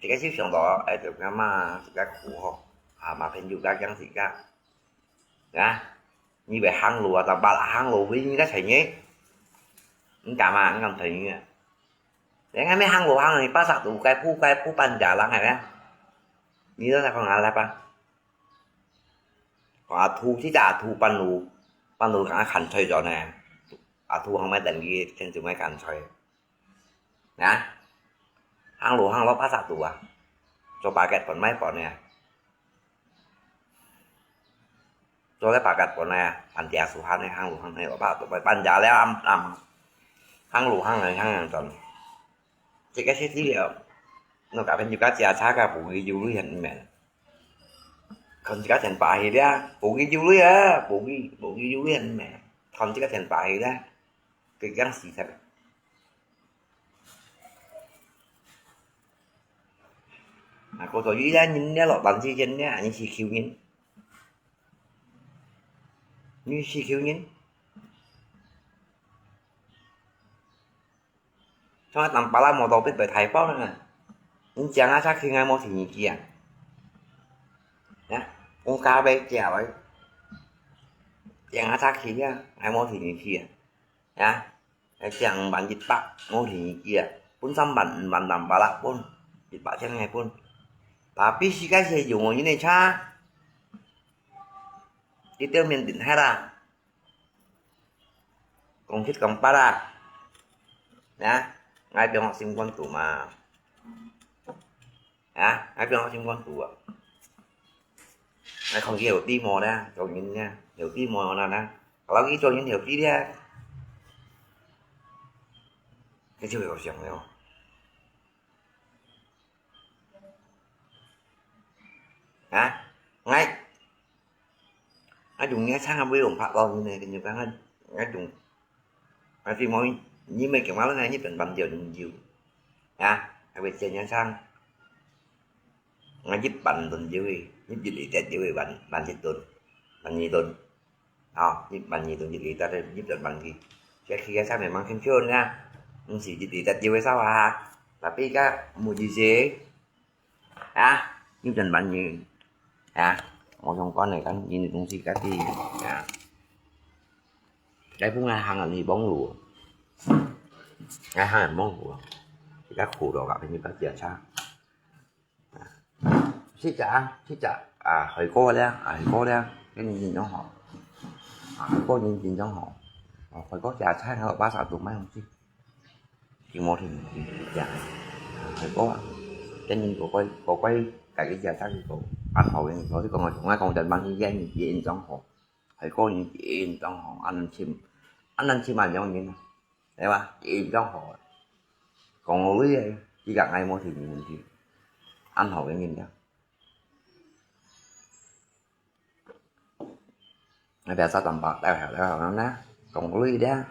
這個就想到，哎，就阿媽自家苦吼，啊，嘛朋友家講自家，啊，你會行路啊，南巴拉行路會你个錢呢？你敢啊？你敢承認啊？人家沒行路行，你巴薩都該鋪該鋪半家人係咩？你都在講阿拉吧？ 阿土，這隻阿土半路，半路敢看菜咗呢？阿土行買等佢，天就買乾菜。啊？行路行到巴薩肚啊？做巴結分買分呢？做了巴結分呢？半條樹下呢，行路行呢，巴薩肚買半價了，暗暗。行路行呢，行行轉。這個係資料，我甲朋友家姐查个，無佢有鐳很明。 看自家錢擺去了，無佢有鐳啊，無佢，無佢有鐳咩？看自家錢擺去了，佢驚死忒。啊，過到有一個人了，落單之前了，你是求人，你是求人。 像南巴拉摩托變到大包呢，你講啊，才去，𠊎無第二支啊。呀，我加倍價位，講啊，才去啊，𠊎無第二支啊。呀，𠊎講五萬一百，無第二支啊，分三萬、五萬南巴拉分，一百千𠊎分。Tapi世界上有無人个車？你對面頂海啦。 講七講八啊，啊，𠊎變學心肝肚嘛，啊，𠊎變學心肝肚啊，𠊎看佢有地無啦，做人啊，有地無啦啦，kalau佢做人有地咧，佢就有想了。啊，𠊎 啊，用你个車啊，會用拍到你呢，跟你講啊，啊用，啊，最尾你咪叫我那日本板掉用油，啊，還會剪人車，啊，日本盾油的，日日里跌油的，萬萬一盾，萬二盾，啊，日萬二盾，日里跌的，日本板去，這去个車咪mang清楚呢，毋是日里跌油的燒啊，tapi个目的是。 啊，你真滿意。啊，我想講呢，講你个東西家己，啊，該分𠊎行啊，你幫我，𠊎行啊，幫我，自家苦了，佮朋友家己啊，差。啊，七隻啊，七隻啊，海哥咧，啊，海哥咧，跟你認真好。啊，海哥認真好。啊，海哥食菜，我巴沙都買東西。 佢無停停食。佢講啊，今年過過過過，家己食生意過，恁好个，所以講啊，同𠊎講，等萬一个人佢印象好，係個人佢印象好，恁難尋，恁難尋恁樣人啊，對吧？佢印象好，講好个，佢講𠊎無提問題，恁好个人啊。 Biasa tanpa tahu tahu na, kong lui dia,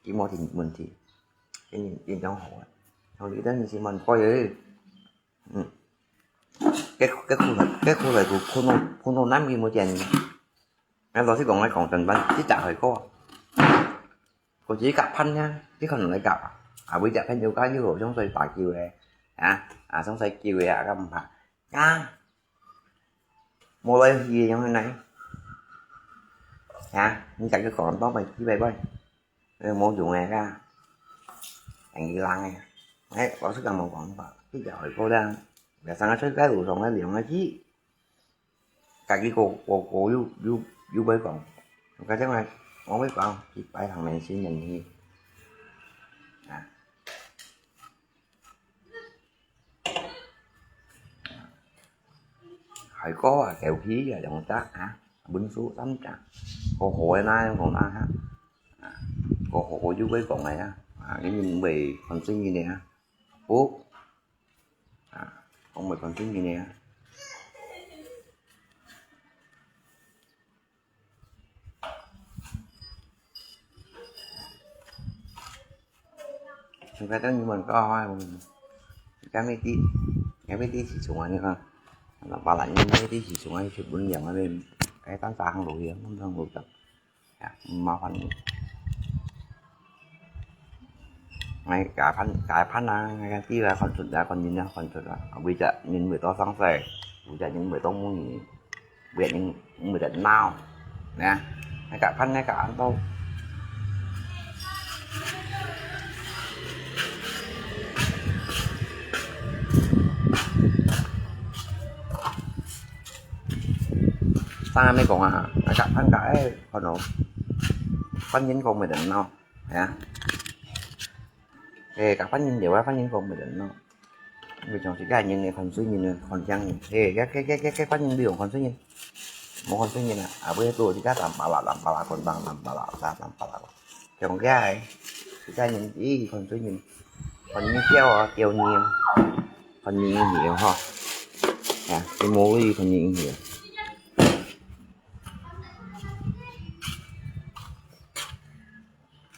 kimo tin mun ti. Ini ini dong ho. Kong lui dia ni si man koi eh. Hmm. Cái cái khu này, cái khu này của khu nô khu nô Nam kimo tiền. Ngay đó thì còn ngay còn tận ban, chỉ trả hơi có. Có chỉ cả phân nha, chứ không nói cả. À bây giờ phân nhiều cái như rồi trong xoay phải chiều này. Hả? À trong xoay chiều này à các bạn. Hả? Mô lôi hi yang hoi nai. Ha, ni ka ke kong to bai ki bai bai. Ê, mô yung ai ka. Ang ilang ai. Ai, có sức ăn mô kong ba. Ki ka hoi ko da. Ka sang ka choi ka lu song ka liang ka ki. Ka ki ko ko ko yu yu yu bai kong. Ka chang ai. Mô bai kong. Ki bai thang men sin yang hi. Ha. Hai ko à, kéo khí à, dòng chắc hả? Bún sú tắm chắc. Có hổ na, còn na hả? À, có hổ có giúp với cộng này á. À, cái nhìn về phần sinh như này á. Úp. À, không phải phần sinh như này á. 你看这你们搞啊，你看没地，你没地起床啊，你看，那巴拉你没地起床啊，去分粮啊，那，哎，当咋行路去啊，弄上路的，呀，麻烦你。哎，加班，加班啊，哎，地来看出来，看人家看出来，为着人为多上岁，为着人为多母女。 Việt Nam người ta nào nè, ngay cả phân ngay cả ăn tô. Sa mi kong à, ngay cả phân cả ấy, còn nó phân nhân kong người ta nào, hả? Ê, cả phân nhân đều á, phân nhân kong người ta nào. Vì trong cái nhân này còn suy nhân này, còn chăng nhân. Ê, cái, cái, cái, cái, cái phân nhân ví dụ còn suy nhân. Một còn suy nhân à. À, bây giờ tôi chỉ có tạm bảo là, tạm bảo là, còn bằng tạm bảo là, ta tạm bảo là. Trong cái này, cái nhân ý còn suy nhân. Còn như kêu à, kêu nhiều. Còn như nhiều ha. À, cái mối còn như nhiều.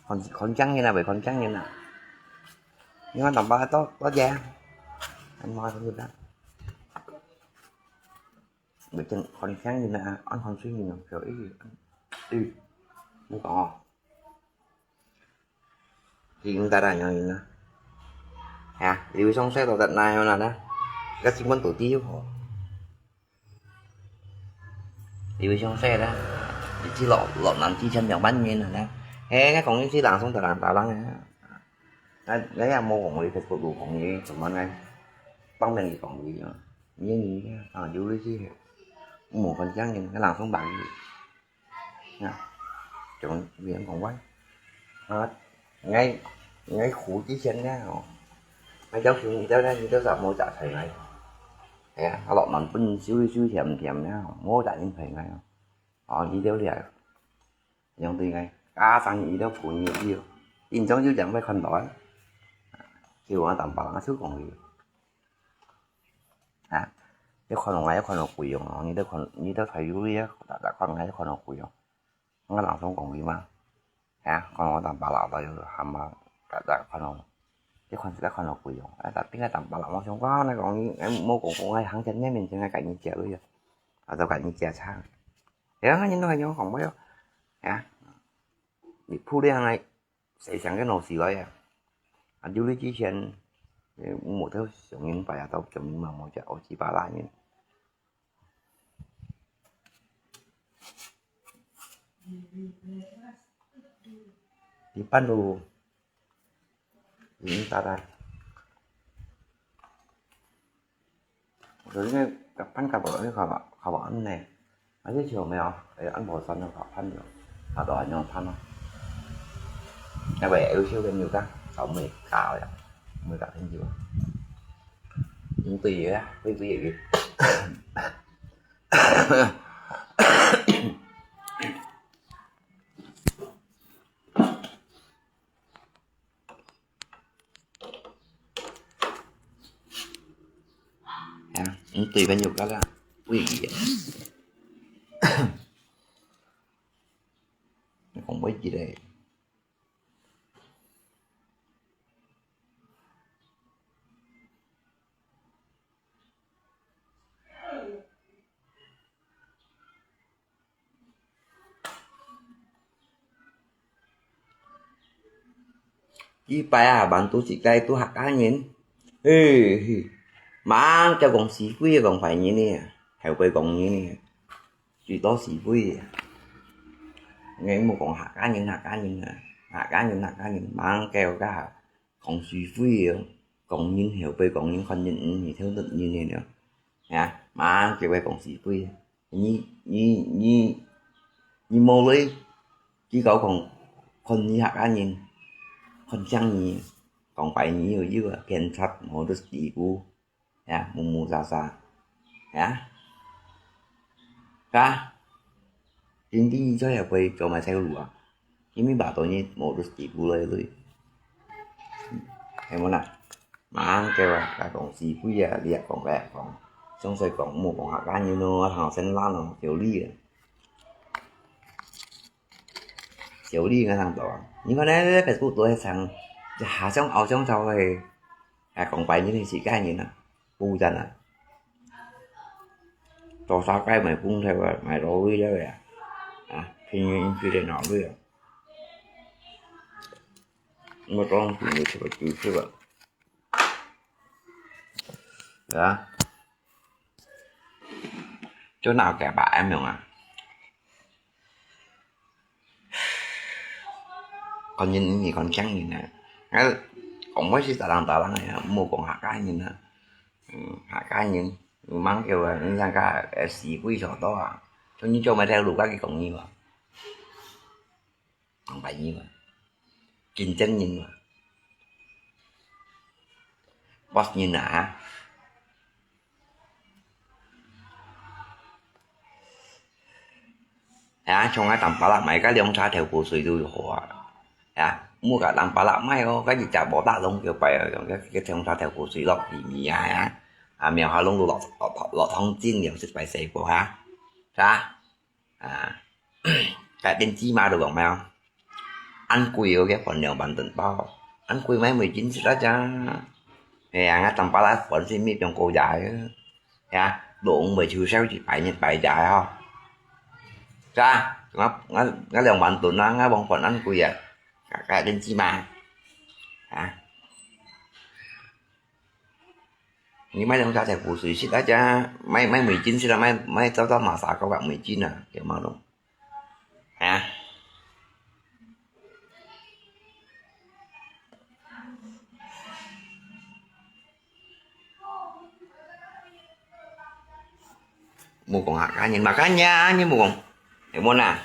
Còn, còn chăng như là vậy, còn chăng như là. Nhưng mà tạm bảo là tốt, tốt giá. Anh mời không được đó. Bởi chân còn sáng như là ăn còn suy nghĩ nó kiểu ý gì. Ý. Không có. Thì chúng ta đã nhận là. Hả? Thì xong sẽ tao tận này mà nè. Các sĩ quan tổ tiên hả? Thì bây giờ xe đó. Thì chỉ lọ, lọ nằm chỉ chân nhau bắn như thế này nè. Hé, cái còn những sĩ làng sống tao làm tao lắng nè. Đấy, đấy là mua còn gì, Facebook đủ còn gì, tụi mình này. Bắn đèn gì còn gì nữa. Như gì, à, dù lý chứ. Mua còn chăng gì, cái làng sống bằng gì. Nè. Chúng vì em còn quay. Hết. Ngay, ngay khu tí chân nè. Ngay cháu xuống đi cháu nè, đi cháu dạp mua trả thầy này. Thế à, lọ nón bún xíu xíu thèm thèm nè, mua trả những thầy này. Ờ, đi cháu đi à. Giống tùy ngay. Cá sang đi cháu phủ nhiều đi. Tin chống chứ chẳng phải khăn đói. Thì uống tạm bảo nó xíu còn gì. Hả? Cái khăn đói, cái khăn đói quỷ không? Như cháu khăn, như cháu thầy Yuri á, đã, đã khăn đói, cái khăn đói quỷ không? Ngay lòng sống còn gì mà. Hả? Con nói tạm bảo là tao hàm mà cả, cả khăn đói. Cái khăn, cái khăn đói quỷ không? Ai, ta tính là tạm bảo là nó sống có, nó còn, em mua cũng, cũng ngay hàng chân nhé, mình sẽ ngay cạnh như chèo bây giờ. À, tao cạnh như chèo sang. Thế nó như nó hay nhau còn bao nhiêu? Hả? Bị phu đi hàng này. Sẽ sang cái nồi xì vậy à. Anh du lịch chi sen, một thứ sống những bài tao chống những mà một chợ ô chi ba la nhỉ. Đi pan đồ. Đi ta đây. Rồi nghe cặp pan cặp bờ cái khẩu bọ, khẩu bọ ăn nè. Ăn cái chiều mèo, ấy ăn bò sắn nó khẩu pan rồi. Họ đòi nhau pan nó. Nghe vậy, ưu siêu cái nhiều ta, khẩu mười cào vậy. Mười cào thêm nhiều. Cũng tùy vậy á, tùy tùy vậy. Ya, tùy bao nhiêu cái là tùy vậy. Không có gì đây. Ih pai ah, bạn tôi chỉ cai tôi hạt cá nhìn. Ê, mang cho con xì quỷ con phải nhìn nè. Hẻo quay con nhìn nè. Chỉ to xì quỷ. Nghe một con hạt cá nhìn, hạt cá nhìn nè. Hạt cá nhìn, hạt cá nhìn. Mang kêu cá hạt. Con xì quỷ. Con nhìn hẻo quay con nhìn con nhìn, nhìn theo tự nhìn nè. Hả? Mang kêu quay con xì quỷ. Nhi, nhi, nhi, nhi mô lưới. Chỉ có còn con nhi hạt cá nhìn. Con chăng nhi. Còn phải nhi ở dưới, kèn sắt, mô đứt đi cú. Ya, mù mù xa xa. Ya. Cá. Chính tí nhi cho hẻo quay cho mà theo lùa. Chính mình bảo tôi nhi mô đứt đi cú lưới lưới. Em muốn à? Mang kêu à, cái con xì quỷ à, liệt con bẹt con. Xong xoay con mua con hạt cá như nó, thằng sen lan nó, kiểu ly à. Kiểu ly ngay thằng đó. Nhưng mà đấy, cái Facebook tôi sang, 這下上後上朝个，啊，講白人係自家人啊，負責啊。做啥个買風頭啊，買勞力了呀，啊，拼命去个勞力啊。我當時就食个就食啊。啊，就拿个吧，恁樣啊。 看人，你看強人啊。𠊎講話係打冷打冷个啊，毋好講客家人啊。嗯，客家人，你吂叫啊，你像个，呃，死鬼差不多啊。所以你做麼个路家己講你嘛？講白你嘛？競爭人嘛？Boss人啊？ 啊，像𠊎Tampalak買个涼茶豆腐水都有好啊。啊，毋好个Tampalak買哦，該日隻無打攏叫擺哦，用个个涼茶豆腐水落里面啊，啊，啊，苗下攏落落落糖精，用食擺細个哈，是吧？啊，該電子碼都講咩哦？ 恁貴哦，个分兩萬等包，恁貴買袂進食啊，這。哎呀，𠊎Tampalak分係乜變高價个，呀，攏袂出手，一擺一擺價吼。是啊，𠊎𠊎𠊎兩萬等啊，𠊎望分恁貴啊，該該電子碼，啊。 你買兩隻豆腐水食啊，這買買味精食啊，買買走走馬沙溝啊味精啊，對無咯？啊？莫講客家人，客家人，你莫講，係無啦？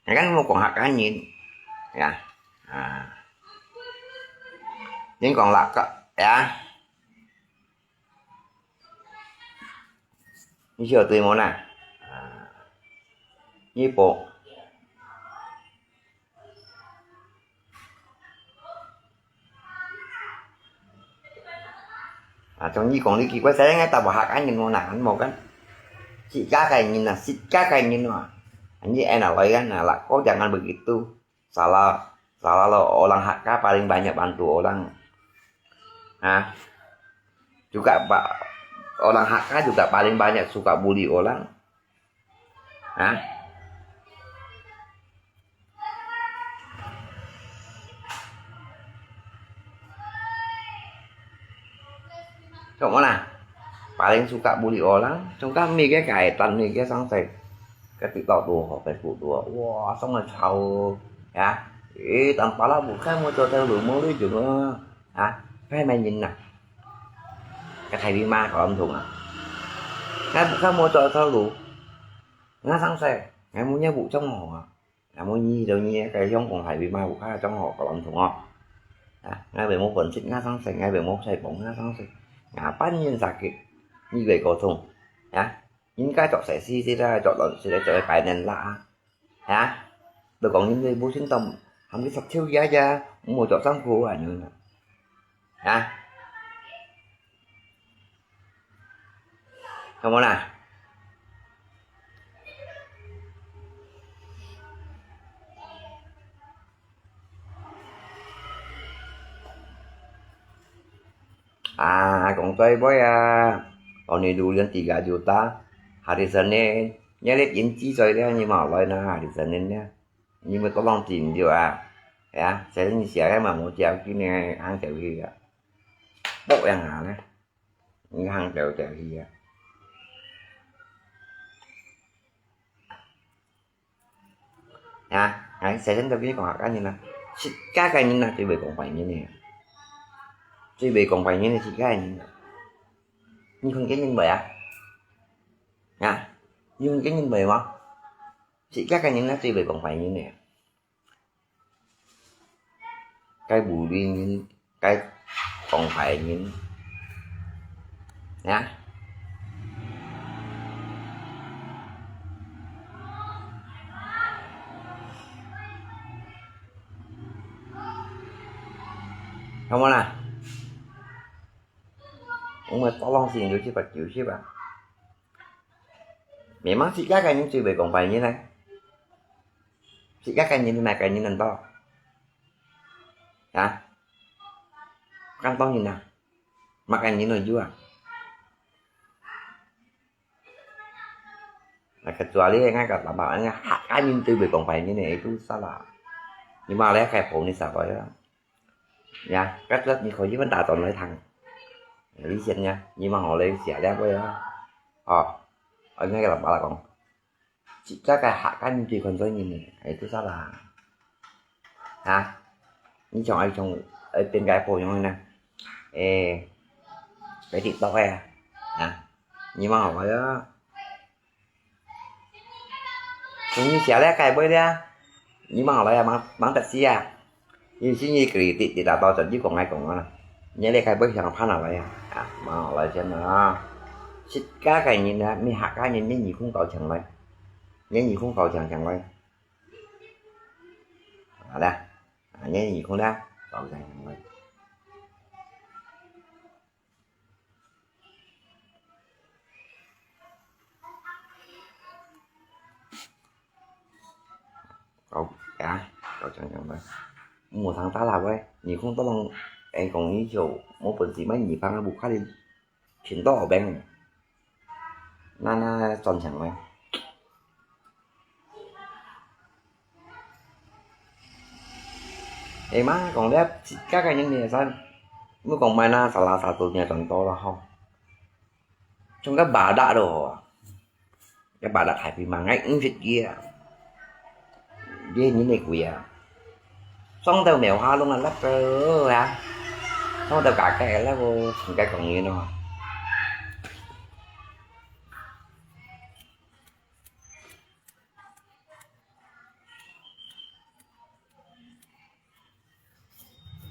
你看我講客家人，呀，啊，你講哪个，呀？你曉得無啦？啊，你不 啊，像你講你奇怪，saya nggak tahu hak anjing mau nahan mau kan. Si kakak anjing nah, si kakak anjing mah. Anjing enak loy kan, nah, lah kau jangan begitu. Salah, salah lo orang Hakka paling banyak bantu orang. Hah? Juga ba-, orang Hakka juga paling banyak suka bully orang. Hah? Cuma lah, paling suka bully orang, cuma mikir kaitan, mikir sampai ketik tau tuh, Facebook tuh. Wah, sampai tahu, ya. Eh, tanpa lah bukan mau tahu lu, mau lu juga. Hah? Phải mày nhìn nè. Cái thầy Vima có âm thùng à? Ngay bụt khá mua cho thơ lũ. Ngay sáng xe, ngay mua nhé bụt trong hổ à? Ngay mua nhi đâu nhi, cái giống còn thầy Vima bụt khá trong hổ có âm thùng à? À, ngay về mua phần xịt ngay sáng xe, ngay về mua xe bóng ngay sáng xe. Ngã bắt nhìn sạc kịp. Như vậy có thùng. Hả? Nhìn cái chọn xe xí xí ra, chọn lộn xí ra, chọn cái nền lạ. Hả? Tôi còn những người vô sinh tâm, hàm cái sọc thiêu giá giá, mua chọn sáng khô à, như nè. Hả? Không có nè. À, còn tôi với, à, còn này đủ liên tỷ cả dù ta. Hari Senin, nhớ lết yến chi rồi đấy, nhưng mà ở đây nó Hari Senin nhá. Nhưng mà có lòng tin điều à. Ya, sẽ như sẽ cái mà một triệu cái này ăn triệu gì à. Bộ yang à nè. Những hàng triệu triệu gì à. Ya, hay sẽ đến đâu cái còn học cái như là. Xịt cá cái như là, chỉ bị còn phải như này. Chỉ bị còn phải như này, xịt cá như là. Nhưng không cái như vậy à. Ya, nhưng cái như vậy mà. Xịt cá cái như là, chỉ bị còn phải như này. Cái bully nhân, cái còn phải nhân. Nha. Không có nè. Ông mà tao lòng xin được chứ bật chịu chứ bà. Memang si kakak ni cuy bekong pai ni nai. Si kakak ni nai kai ni nanto. 啊？敢當然啊，麼个人都有啊。那个做哩，𠊎个老闆，人家客家人對袂講白人个，itu salah。你嘛來个婆，你啥个呀？呀，該這你可以問打轉來談。理解呀，你嘛好來寫兩位啊。哦，啊，𠊎个老闆來講， 自家个客家人最看重人呢，哎，itu salah。啊？你像，哎，像，哎，變个婆樣呢？哎，被TikTok个啊？啊？你嘛好來啊？像你寫了改背了啊？你嘛好來啊？忙，忙得死啊？ 你先你佢直直打到就你講愛講啊，你這个會想盼下來啊，啊，嘛來先啊。自家个人啊，你客家人，你耳空搞強來，你耳空搞強強來。好了，啊，你耳空啦，搞強強來。 搞，啊，搞強強个。無通打啦喂，你講到人，哎，講你就無本事，買你幫个屋下哩，挺多病。那，那賺錢喂。哎嘛，講了，自家个人呢，算，莫講買那，salah satunya contoh啦吼。 像該巴達咯，該巴達海邊嘛，𠊎毋識佢啊。這人个鬼啊，上到梅花鹿啊，那個啊，上到價格啊，那個應該講人咯。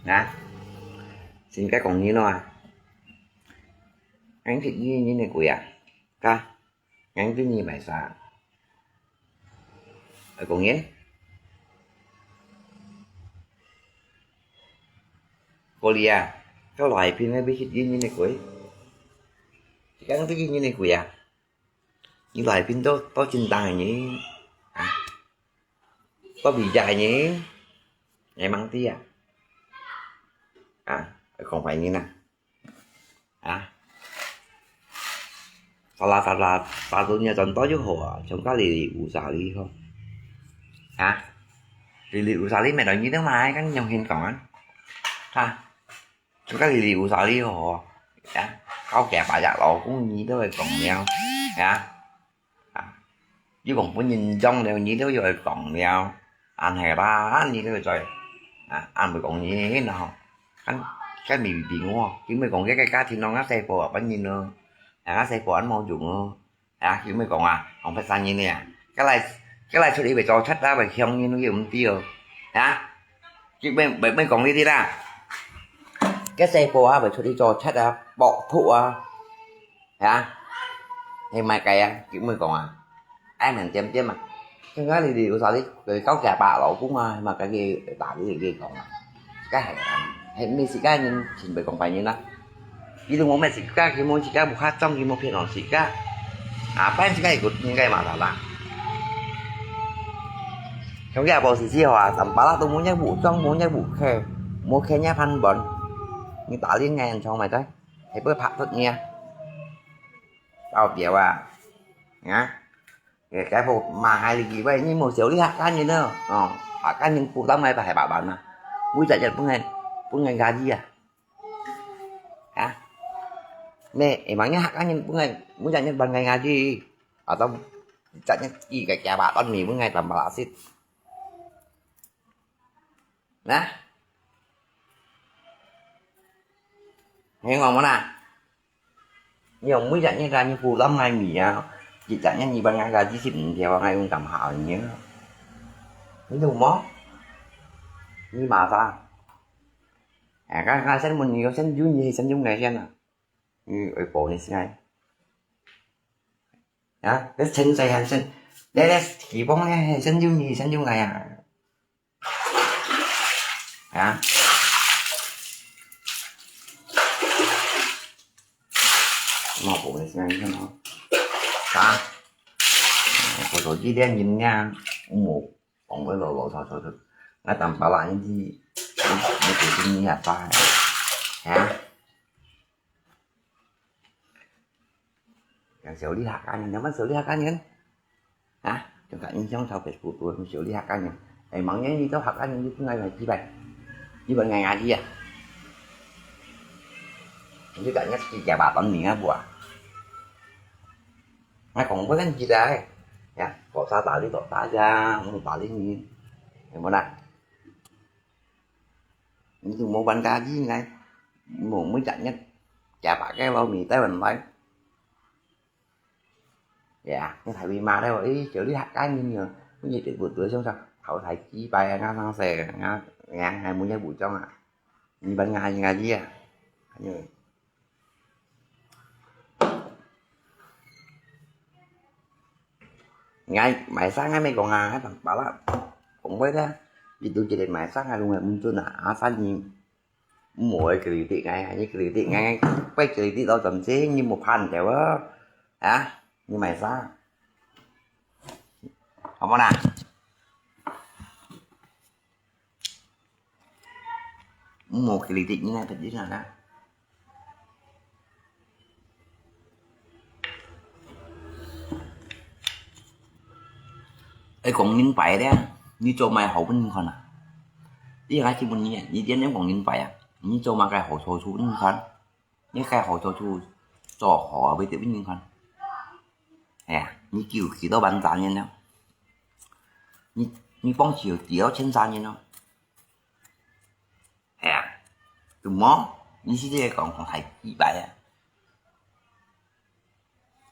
啊，應該講人咯啊，𠊎識佢人个鬼啊，該。 𠊎知你買啥？愛講人？過來啊，到來賓个必須認人个鬼。自家都認人个鬼啊？你來賓都，都正當个人，啊？都比較个人，你忙啲啊？啊，講壞人啊？ 啊？Salah satu-satunya contoh就好啊，像該哩哩烏沙哩吼。啊？哩哩烏沙哩，每個人都買，跟用心講啊。啊？像該哩哩烏沙哩好啊。啊？高價白日老公你都會講了。啊？ 啊，又講分人用了，你都又愛講了，恁係啦，你都會在，啊，恁會講你，然後，恁，該咪比我，佢咪講這個家庭咯，𠊎細婆啊，分人咯，啊，𠊎細婆恁無用咯，啊，佢咪講啊，講別儕人呢，該來，該來出去會做賊啊，會搶人，佢毋知哦，啊，佢咪，咪，咪講呢啲啦，該細婆啊，會出去做賊啊，暴徒啊，啊，係麼个啊，佢咪講啊。 愛明點點嘛。剛剛你，你有啥你，你高價白老公啊，嘛，該個打你，你講啊。該係啊，係，你自家人，全部講白人啦。佢都無咩自家，佢無自家，無客莊，佢無騙人自家。啊，反正自家有應該嘛，啦啦。像佢也無事之後啊，但巴拉都無人武裝，無人武器，無看人盤問。你打你人長咪得，係不會拍出你啊？搞表啊，啊？ 該，該鋪賣你幾位，你無少你客家人啊，哦，客家人負擔个大百萬啊，每隻日分个，分个加一啊，啊，咩，會問你客家人分个，每隻日分个加一，啊，都一隻日幾个幾百萬米分个，tambah垃圾，啊，你講麼啦？ 你用每隻月啊，你負擔𠊎米啊，一隻月二百，𠊎加二十五條啊，𠊎用咁好呢？你有無？你馬上，哎，剛剛先問你，先有你，先有𠊎先啊。你會報你先啊？啊，你清楚還先，你，你希望呢，先有你，先有𠊎啊。 啊？莫講你先看哦。啥？我手機連音呀，我無講个老老實實个，𠊎當巴拉人去，你，你決定你也發，啊？ 講少你客家人，仰般少你客家人？啊？就講印象超Facebook多少你客家人？哎，望人你做客家人，你不愛來幾擺？你問𠊎伢子啊？你講人家自己把當年啊不啊？𠊎講過恁幾擺，呀，搞啥打你搞啥呀，我打你你，有無啦？ 你都無搬家去呢，無每隻日，加把个老米帶回來。呀，你還會罵了，誒，小李客家人呢，你這不對上上，好歹幾擺啊，俺上世，俺，俺還沒有武裝啊，你搬家，你家去啊，哎喲。 𠊎買衫𠊎毋講啊，𠊎同爸爸講過个，你都一個買衫啊，攏係毋準啊，啊，三年，無个credit𠊎，你credit𠊎，拜credit到當時，你無還掉啊，啊，你買衫，好無啦？ 無credit你來credit哪啦？愛講明白咧，你做麼个好分人看啊？你還係問你，你天天講明白啊？你做麼个好處分人看？ 你該好處就做好啊，分人看。哎呀，你救幾多萬儕人了？你，你幫助幾多千儕人了？哎呀，怎麼？你是這個講講還幾擺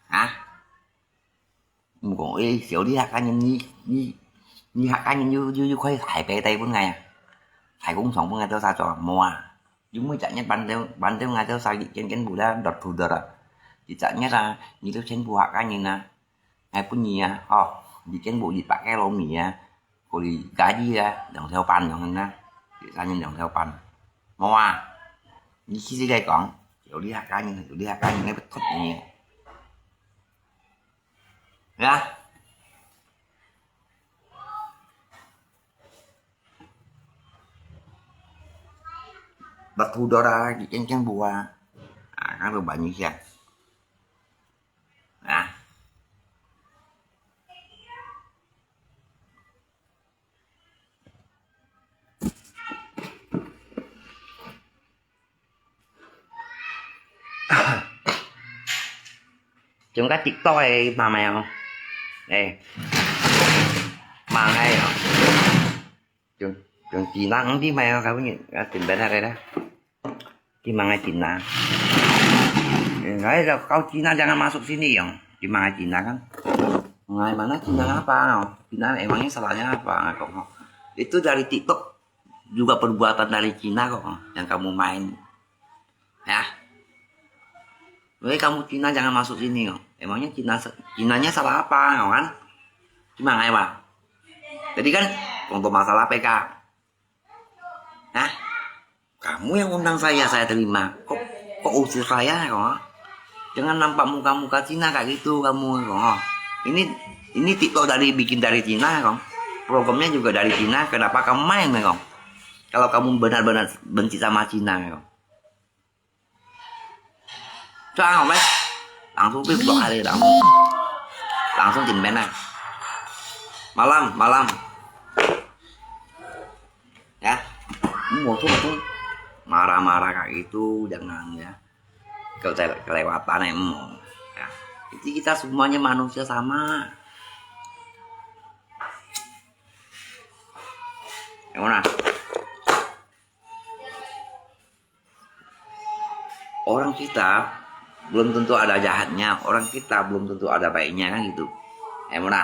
啊？啊？ 毋講，誒，小李客家人，你，你，你客家人又，又，又開大排檔分𠊎啊？大工廠分𠊎做啥做啊？無啊！又每隻日搬到，搬到𠊎做啥，日間間部啦，落土的啦。一隻日啊，你都全部客家人啊！𠊎分你啊，吼，日間部一百個老米啊，可以加一啊，兩條半樣啊，一隻人兩條半。無啊！你試試來講，小李客家人，小李客家人，𠊎不同你。 呀。Batu dora di kenceng buah. Ah, kan rebanyi siya. Ah. 中間TikTok个慢慢哦，誒，慢个哦，中中技能啲咩哦，佢本人啊，準備下來啦，佢慢个技能，誒，佢就教技能，jangan masuk sini哦，佢慢个技能kan，ngai mana技能apa哦，技能emangnya salahnya apa講哦，itu dari TikTok juga perbuatan dari Cina kok yang kamu main. Ya. Jadi kamu Cina jangan masuk sini kok. Emangnya Cina Cinanya salah apa kok kan? Cuma ngai apa? Jadi kan untuk masalah P K. Hah? Kamu yang undang saya, saya terima. Kok kok usir saya kok? Jangan nampak muka-muka Cina kayak gitu kamu kok. Ini ini TikTok dari bikin dari Cina kok. Programnya juga dari Cina, kenapa kamu main kok? Kalau kamu benar-benar benci sama Cina kok. Cang kok, langsung pi blok hari langsung. Langsung tinggal mana? Malam, malam. Ya, mau tuh marah-marah kayak gitu jangan ya. Kele- kelewatan ya, mau. Ya. Jadi kita semuanya manusia sama. Yang mana? Orang kita belum tentu ada jahatnya, orang kita belum tentu ada baiknya kan gitu. Yang mana?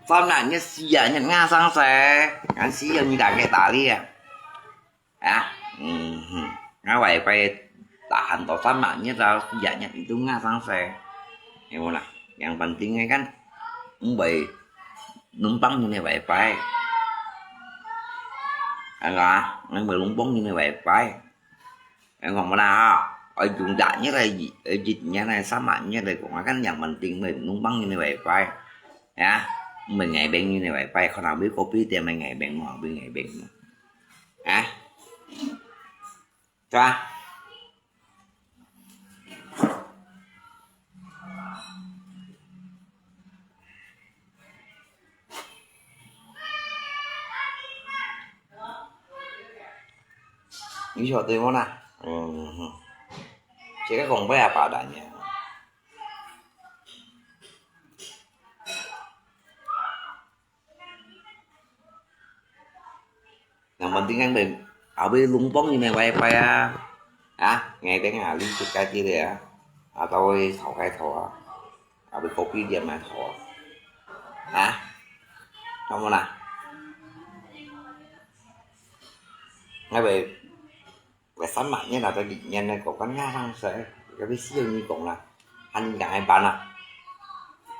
Samanya sianya ngasang se, kan sianya dah kita lihat. Ah, mhm. Ngawai pai tahan to sama nya tau sianya itu ngasang se. Ya lah, yang penting kan umbai numpang ni bai pai. 啊，𠊎毋係攏幫人个WiFi。𠊎講無啦哈，愛用一日个，一日个三萬日个講，啊，看兩萬定毋係攏幫人个WiFi。啊，毋係𠊎幫人个WiFi，可能會copy店个𠊎幫，無係𠊎幫。啊，對吧？ 你曉得無啦？嗯哼，這個講話也白爛呀。 人問定个，後尾攏幫人个WiFi啊，啊，𠊎等啊，你自家知个啊，啊，到位頭該頭啊，後尾copy店个頭啊，啊，好無啦？𠊎會 个三萬年啊，到六年个，講講啊，當時，个要死人講啦，還人家愛辦啊。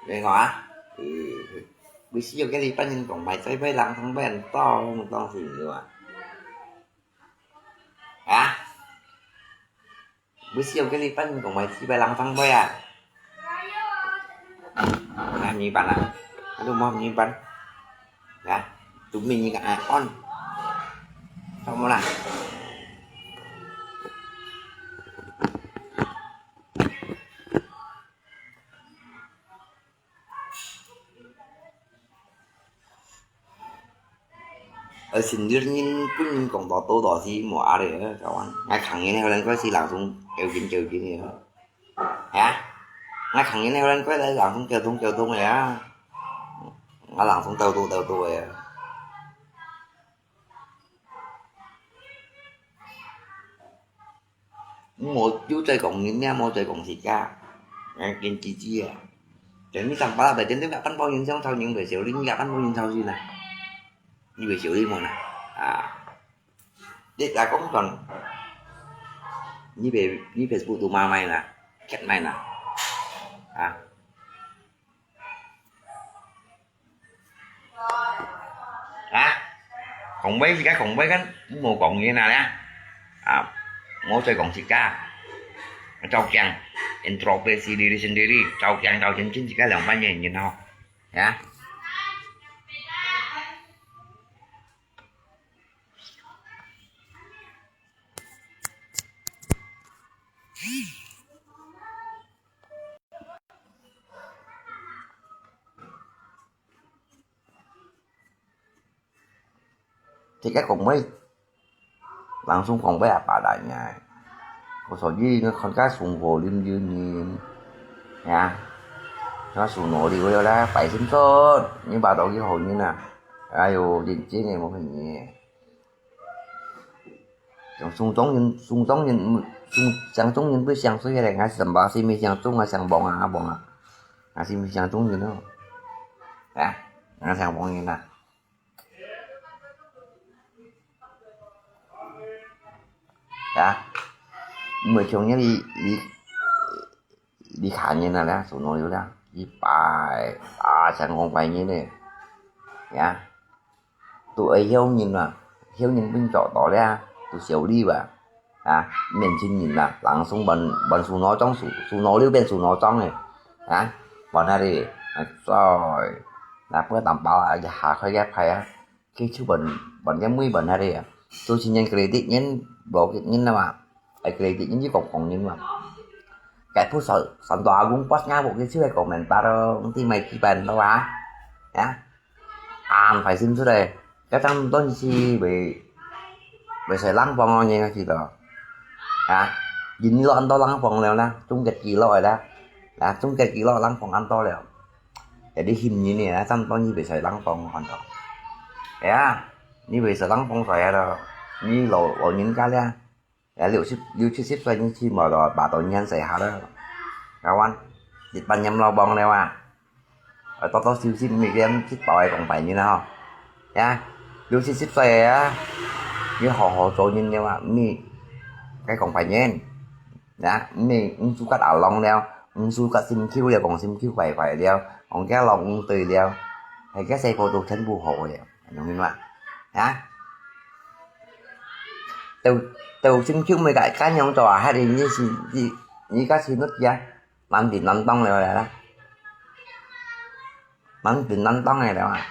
你講啊，呃，要死人个你辦人講，買在買人通辦到，當時你話，啊，要死人个你辦人講，買在買人通買啊。 啊，你辦啊？Aduh, mau ni ban. Ya, tumi ni ka on. Sama lah. Ở sinh viên人分人講到多多是無壓力个，kawan。𠊎看人个人過是langsung kêu緊kêu緊个。Ya，𠊎看人个人過來langsung kêu東kêu東个啊。𠊎langsung鬥多鬥多个啊。無，又在講人呀，無在講自家，𠊎堅持知啊。Jadi sampai lah, berarti nggak pan pau nhân song thâu những buổi chiều linh, nggak pan pau nhân song gì nè. Như buổi chiều linh mà nè. À. Dia tak kong kon. Như về, như Facebook tụi ma mày nè. Chat mày nè. À. 啊，講話，自家講話kan，無講人啊咧。啊，無再講自家。Chào keng，introspeksi diri sendiri，chào keng，chào keng，自家兩班人，然後，啊。 Thì cái cũng mới langsung không biết apa adanya. Có số gì nó còn cái xuống gỗ lim dư nhìn. Ya. Nó xuống nổ đi với đó phải xin tốt. Như bà đó cái hồi như nè. Ai dụ, điện chế này một hình nhé. Sung Trung人，Sung Trung人，Sung，Sung Trung人不相信个，𠊎係什麼？係毋係Sung Trung啊，Sung Bong啊，Bong啊，𠊎係毋係Sung Trung人咯？啊，𠊎Sung Bong人啊。啊，毋會像你，你，你看人啊啦，手腦有啦，一百啊，成功百人呢，呀。 都愛曉人啊，曉人分做到了，都小李吧，啊，年輕人啊，langsung分，分手腦裝，手，手腦溜變手腦裝个，啊，分下哩，啊，再，那不過擔保啊，一下開个牌啊，佢就分，分个妹分下哩啊，都是人credit人，無credit人了嘛，愛credit人就講講人嘛。該不少，三大阿公bos ngabuk佢就係講mental咯，你買幾百多啊？啊？ An phải xin出來，該當當時會，會使冷房哦，你知道？啊，人落安到冷房了啦，中間幾落了啦，啊，中間幾落冷房安到了。Jadi hin你呢，當當時會使冷房看到。哎呀，你會使冷房在啊咯，你老，老人家了。 Ya，六十，六七十歲你起碼都八到年歲下了。Kawan，一百年老房了啊。啊，多多少少毋係講一百个講白人啊吼。Ya，六七十歲啊，你好好做人了啊，毋係該講白人。Ya，毋係，毋係suka阿郎了，毋係suka心臼了，講心臼壞壞了，講佢老公對了，係該細胞都全部好个，明白嗎？Ya。都，都心臼毋係該，該樣做啊，還係你是，你，你該是乜嘢啊？難頂難當了啦，難頂難當了啦。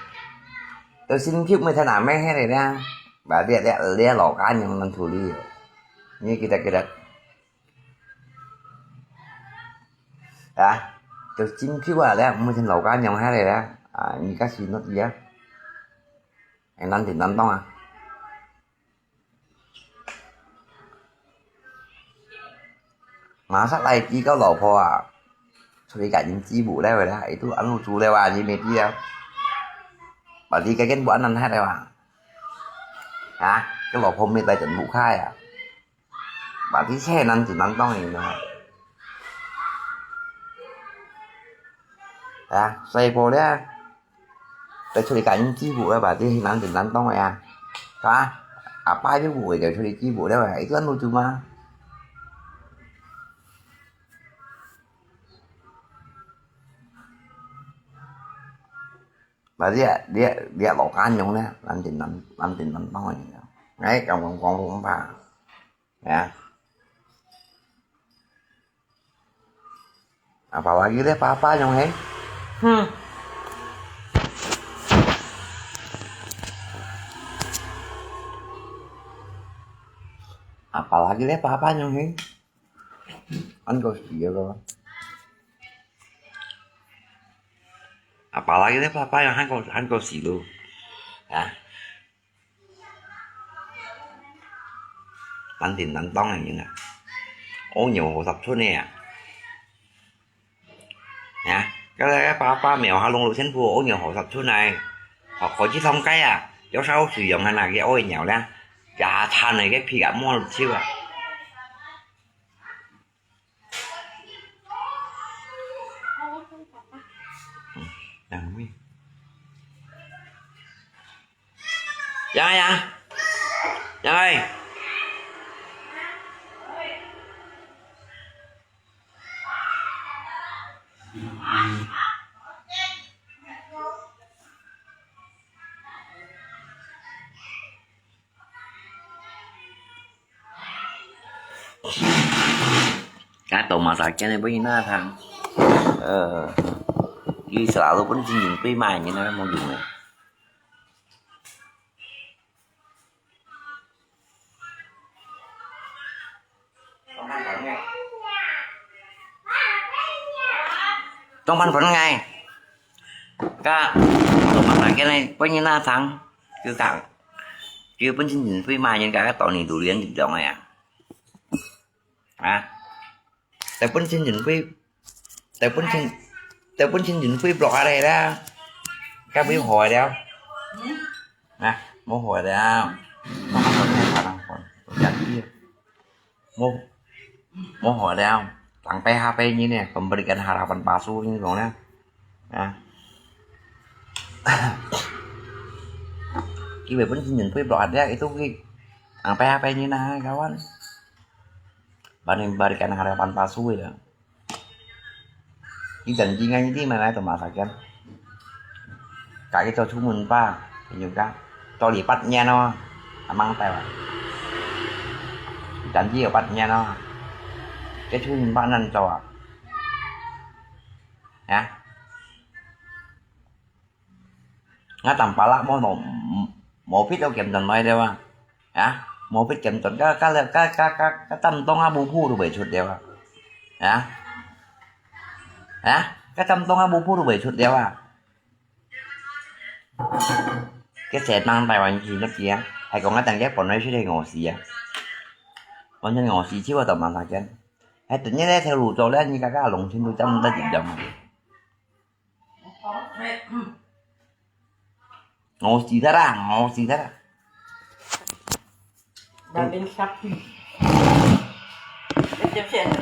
都心臼毋係在哪咩係了啦，把這，這，這老家娘能處理哦。你記得，記得。啊，都心臼啊，這毋係老家娘係了啦。啊，你該是乜嘢啊？哎，難頂難當啊。 Masak lagi，佢个老婆啊，出去佮人姊妹了啦，佢都恁樣做了啊，你毋知啊？Berarti該間屋恁樣忒了啊？啊，佢老婆毋係在等屋下啊？Berarti係難頂難當个啊。啊，細婆了。 在出去佮人姊妹个吧，這係難頂難當个啊。啊，阿爸又毋會在出去姊妹了啊，一段路就嘛。Berarti這，這，這老家娘呢，難頂難，難頂難當个。哎，講講講講吧，啊。 Apalagi deh papa nyong he. Hmm. Apalagi deh papa nyong he. An ko si lo. Apalagi deh papa nyong han ko, han ko si lo. Ha? Tan tin tan tong ang yun ah. Ô nhiều hồ sập suốt nè. Hả? Cái, cái ba, ba mèo hả, lông lụ xanh phù ô nhiều hồ sập suốt này. Họ khỏi chỉ thông cái à. Cháu sao sử dụng hay là cái ô nhiều đó. Chả than này cái phi cả mua được xíu à. Yang ơi, Yang. Yang ơi. Cá tổ mà xài cái này bữa nay thằng. Ờ. Đi xả lô bún xin dừng pí mai như nó mua dùng này. Trong ban phấn ngay. Cá tổ mà xài cái này bữa nay thằng. Cứ thằng. Chứ bún xin dừng pí mai như cá tổ này đủ liền dòng này à. Hả? Tao bún xin dừng pí, tao bún xin, tao bún xin dừng pí blok ở đây đó. Các biết hỏi đâu? Nè, mua hỏi đâu? Mua hỏi đâu? Mua, mua hỏi đâu? Tặng pe ha pe như nè, pemberikan harapan palsu như dong nè. Nah. Kiwei pun sinjun pui blok ada itu ki. Ang pea pea ni nah kawan. Bani barikan harapan palsu ya. Ki janji ngai ni mana tu masakan. Kaki tu cumun pa. Juga. Toli pat nyan no. Amang tai wa. Janji pat nyan no. Ke cumun pa nan to. Ya. Ngã tầm pá lạ mô nổ, mô phít đâu kiểm toán nói đâu à. Hả? Mô phít kiểm toán cá, cá, cá, cá, cá, cá tăm tông á bù phu rồi bảy chuột đều à. Hả? Hả? Cá tăm tông á bù phu rồi bảy chuột đều à. Cái xe tăng tài khoản gì nó kìa. Hay còn cái tăng ghép còn nói sẽ đây ngỏ xì à. Còn nhân ngỏ xì chứ vào tầm mà phải chân. Hay tự nhiên đấy theo lũ trâu đấy như cá cá lồng trên đôi trăm ta chỉ dòng. Ngô xì thế ra, ngô xì thế ra. Bà bên sắp. Cái tiếp theo là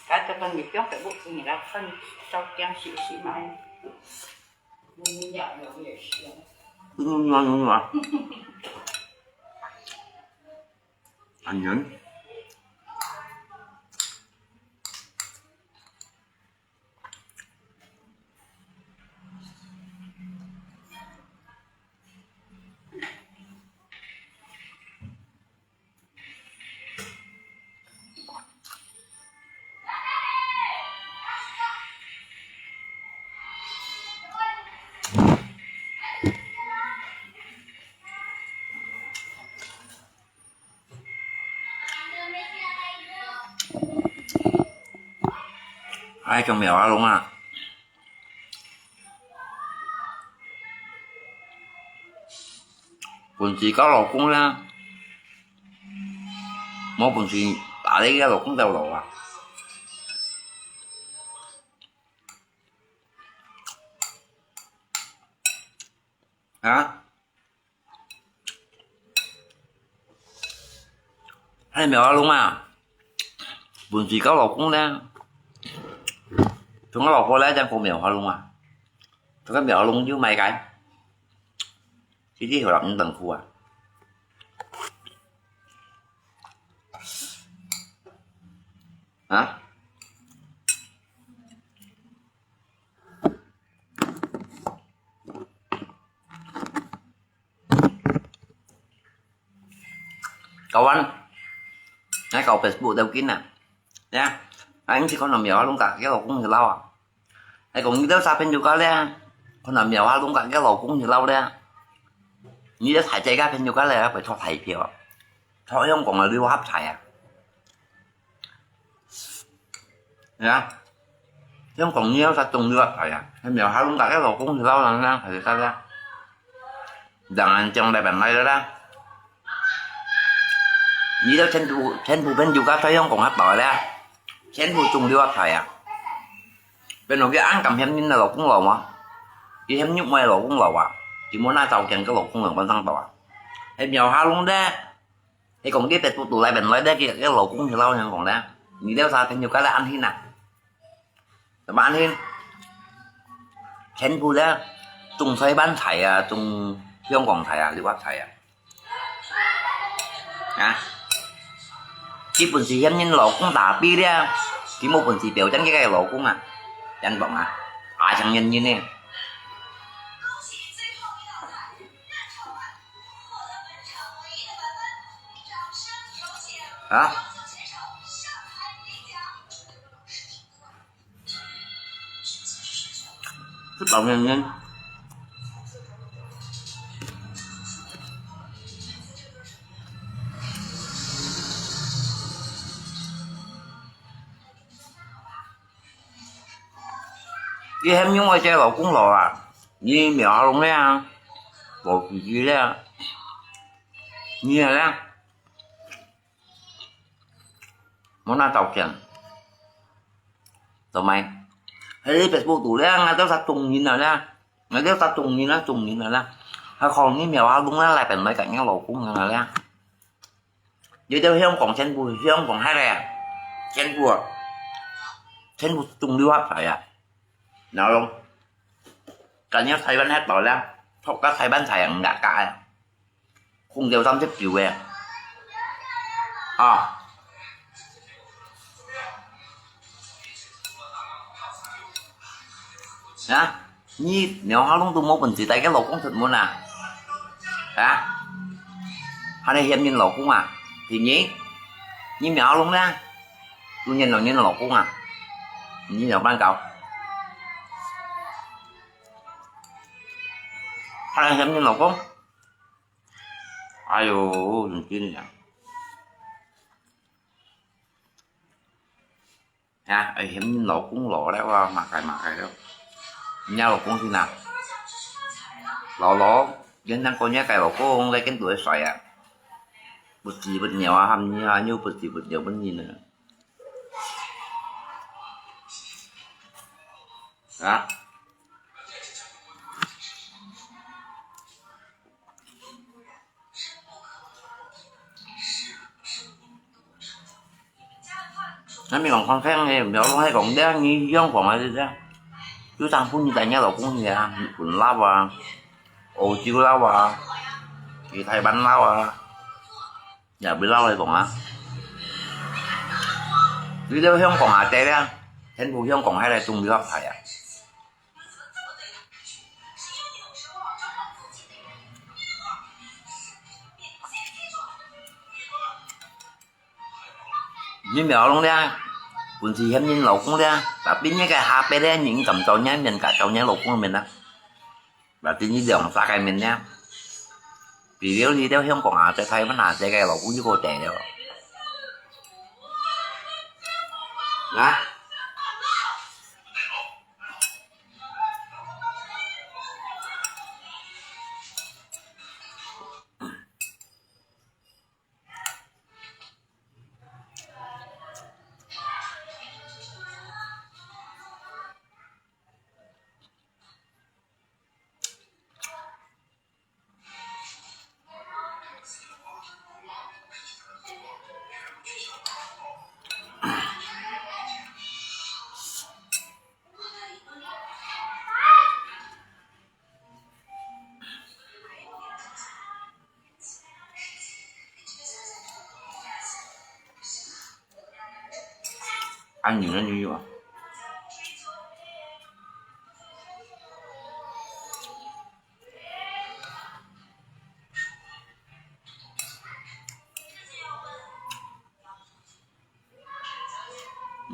cái cho mình biết cái bụng mình là phân sau kiang xị xị mãi. Tự nhiên ngon ngon ngon. Ăn nhẫn. 哎，講苗阿龍啊，本事交老公啦，無本事打你个老公走路啊！啊？ 哎，苗阿龍啊，本事交老公咧，同我老婆咧，正講苗阿龍啊，同个苗阿龍有麼个？這啲好啦，毋等苦啊。啊？ Kawan，𠊎搞Facebook都緊啊。Ya，𠊎毋識看到苗阿龍佮佢老公去撈啊。𠊎講你兜儕朋友家咧，看到苗阿龍佮佢老公去撈咧，你兜大姐家朋友家咧，會著大票，著香港个六合彩啊！ Ya，香港你有啥中六合彩啊？係苗阿龍佮佢老公去撈人啦，係得啦。當然獎勵本來个啦。你兜全部全部朋友家在香港核爆咧，全部中六合彩啊！變到佢恁敢嫌人个老公老啊，佢嫌肉麻个老公老啊，佢無拿照鏡个老公老公上到啊，係苗阿龍咧。 係講佢別度度來本來咧，佢佢老公去撈人講咧，你兜儕朋友家咧恁興啊？怎麼恁興？全部咧中西班彩啊，中香港彩啊，六合彩啊！啊！佢本事嫌人老公打比咧，佢無本事表揚佢个老公啊！人講啊，啊，像人人呢！ 啊？食飽面面。佢嫌樣个老公老啊，你苗阿龍咧啊，無自己咧啊，你係咧？ 無拿照鏡，做麼？係你Facebook度咧，𠊎兜儕中人啊咧，𠊎兜儕中人啊，中人啊咧，還靠你苗阿龍咧來本來佮人老公啊咧。你兜香港全部香港忒咧，全部啊，全部中六合彩啊！然後，佮人台灣核爆咧，托个台灣彩啊，毋敢假啊！ 空調三十九个。啊。啊？你苗阿龍都無本事帶佢老公出門啊？啊？還係嫌人老公啊？第二，你苗阿龍呢？都嫌人老公啊？你仰般搞？還係嫌人老公？ 哎喲，真經啊！啊，哎，嫌人老公老了啊，麼个麼个了。人家老公去哪？老老，人家講人家个老公來跟多帥啊！不知不鳥啊，喊你啊，又不知不鳥分你呢。啊？ 那你講看看呢，苗阿龍還講這你香港个這，就當分你帶你老公去啊，日本撈啊，澳洲撈啊，去台灣撈啊，也毋撈來講啊。你兜香港啊，對了，全部香港還來中六合彩啊！ 你苗阿龍咧，本事嫌人老公咧，tapi你个下輩咧，你敢照人面，敢照人老公面啊？Berarti你兩儕个面咧，比如你兜香港啊，在台灣啊，這个老公就過得了。啊？恁樣个牛肉啊。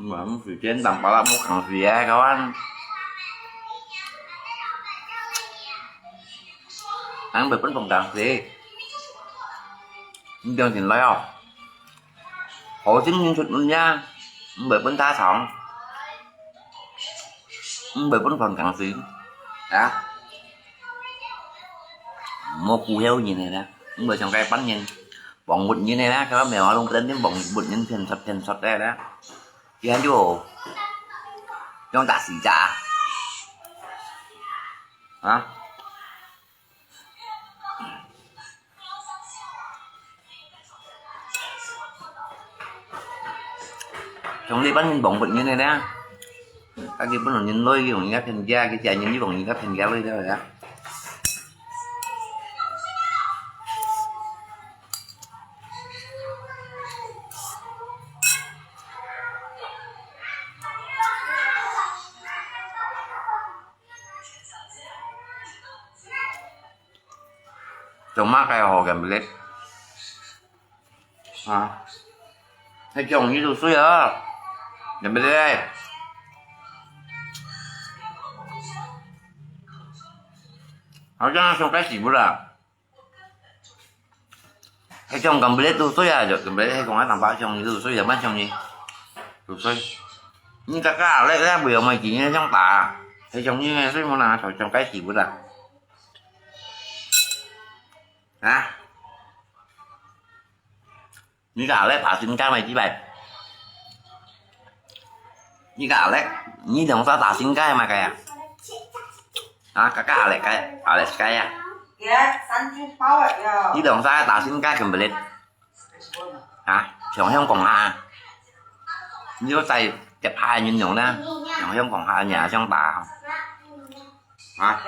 嗯，隨便當巴拉木梗水啊，kawan。恁會分風梗水，你當真來哦。 好心人出門呀，毋會分大腸，毋會分飯缸水，啊？莫辜負人个啦，毋會像該班人，幫活人个啦，該苗啊，弄不得幫活人騙出騙出个啦，這樣就像打死者，啊？ 像這班人幫不人个啦，啊，佢本來人來，佢用人家騙價，佢借人，佢用人家騙價來个啦。 做麼个好gambling？啊，係講你都衰啊，gambling。好像想該死不啦。 係講gambling都衰啊，就gambling係講啊，坦白講，你都衰啊，慢講你都衰。你嘎嘎咧，咧，不要買錢，你想打，係講你个衰無啦，就想該死不啦。啊？你嘎咧打新家買幾百？你嘎咧，你兩儕打新家買个啊？啊，嘎嘎咧，該，啊咧，該啊？你兩儕打新家gambling？ 啊，像香港啊，你要在接下人用呢，像香港啊，你也想打啊？啊，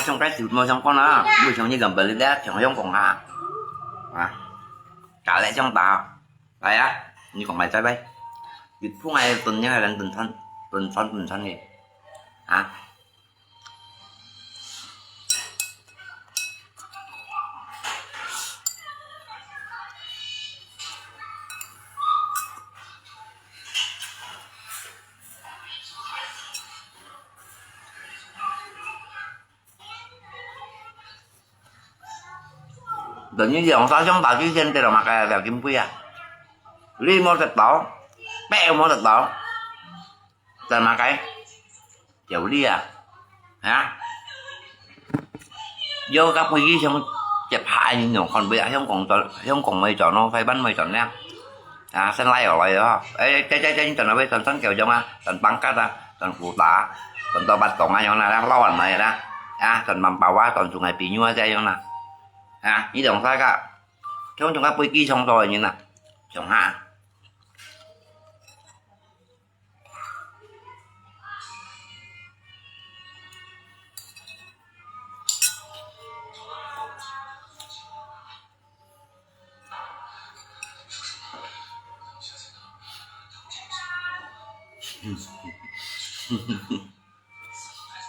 像該就無相干啊，你像你gambling咧，像香港啊，啊，打來想打，來啊，你講來再來，你碰來蹲下來蹲穿，蹲穿蹲穿个，啊？ 等於兩三張白紙先得了嘛，該條金杯啊，你無得到，白無得到，在嘛該？條理啊，啊？有个飛機上接下人用看不啊，香港轉，香港未轉咯，台灣未轉呢。 啊，先拉落來哦。誒，這這這，你轉來位轉三角鐘啊，轉板角啊，轉福達，轉到八棟啊樣啦，撈人來啦。啊，轉萬寶啊，轉中海比牛啊，這樣啦。啊，你兩三個，通通个飛機上到个人啦，上下。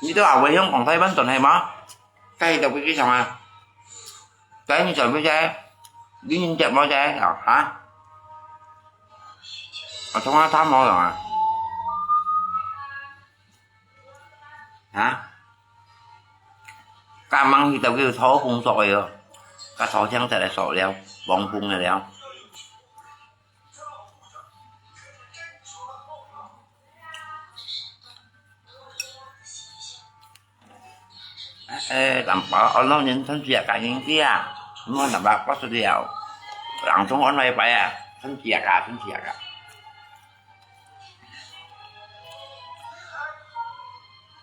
你都還會用講台灣轉係嗎？該你就飛機場啊？該你轉飛機？你人接無接啊？哈？我同我他無用啊？ 啊？該吂去到佢个抽風索个哦，該抽槍出來索了，防風个了。誒，淡薄安老人趁自家人知啊，莫淡薄不出了，人總安慰擺啊，趁自家，趁自家。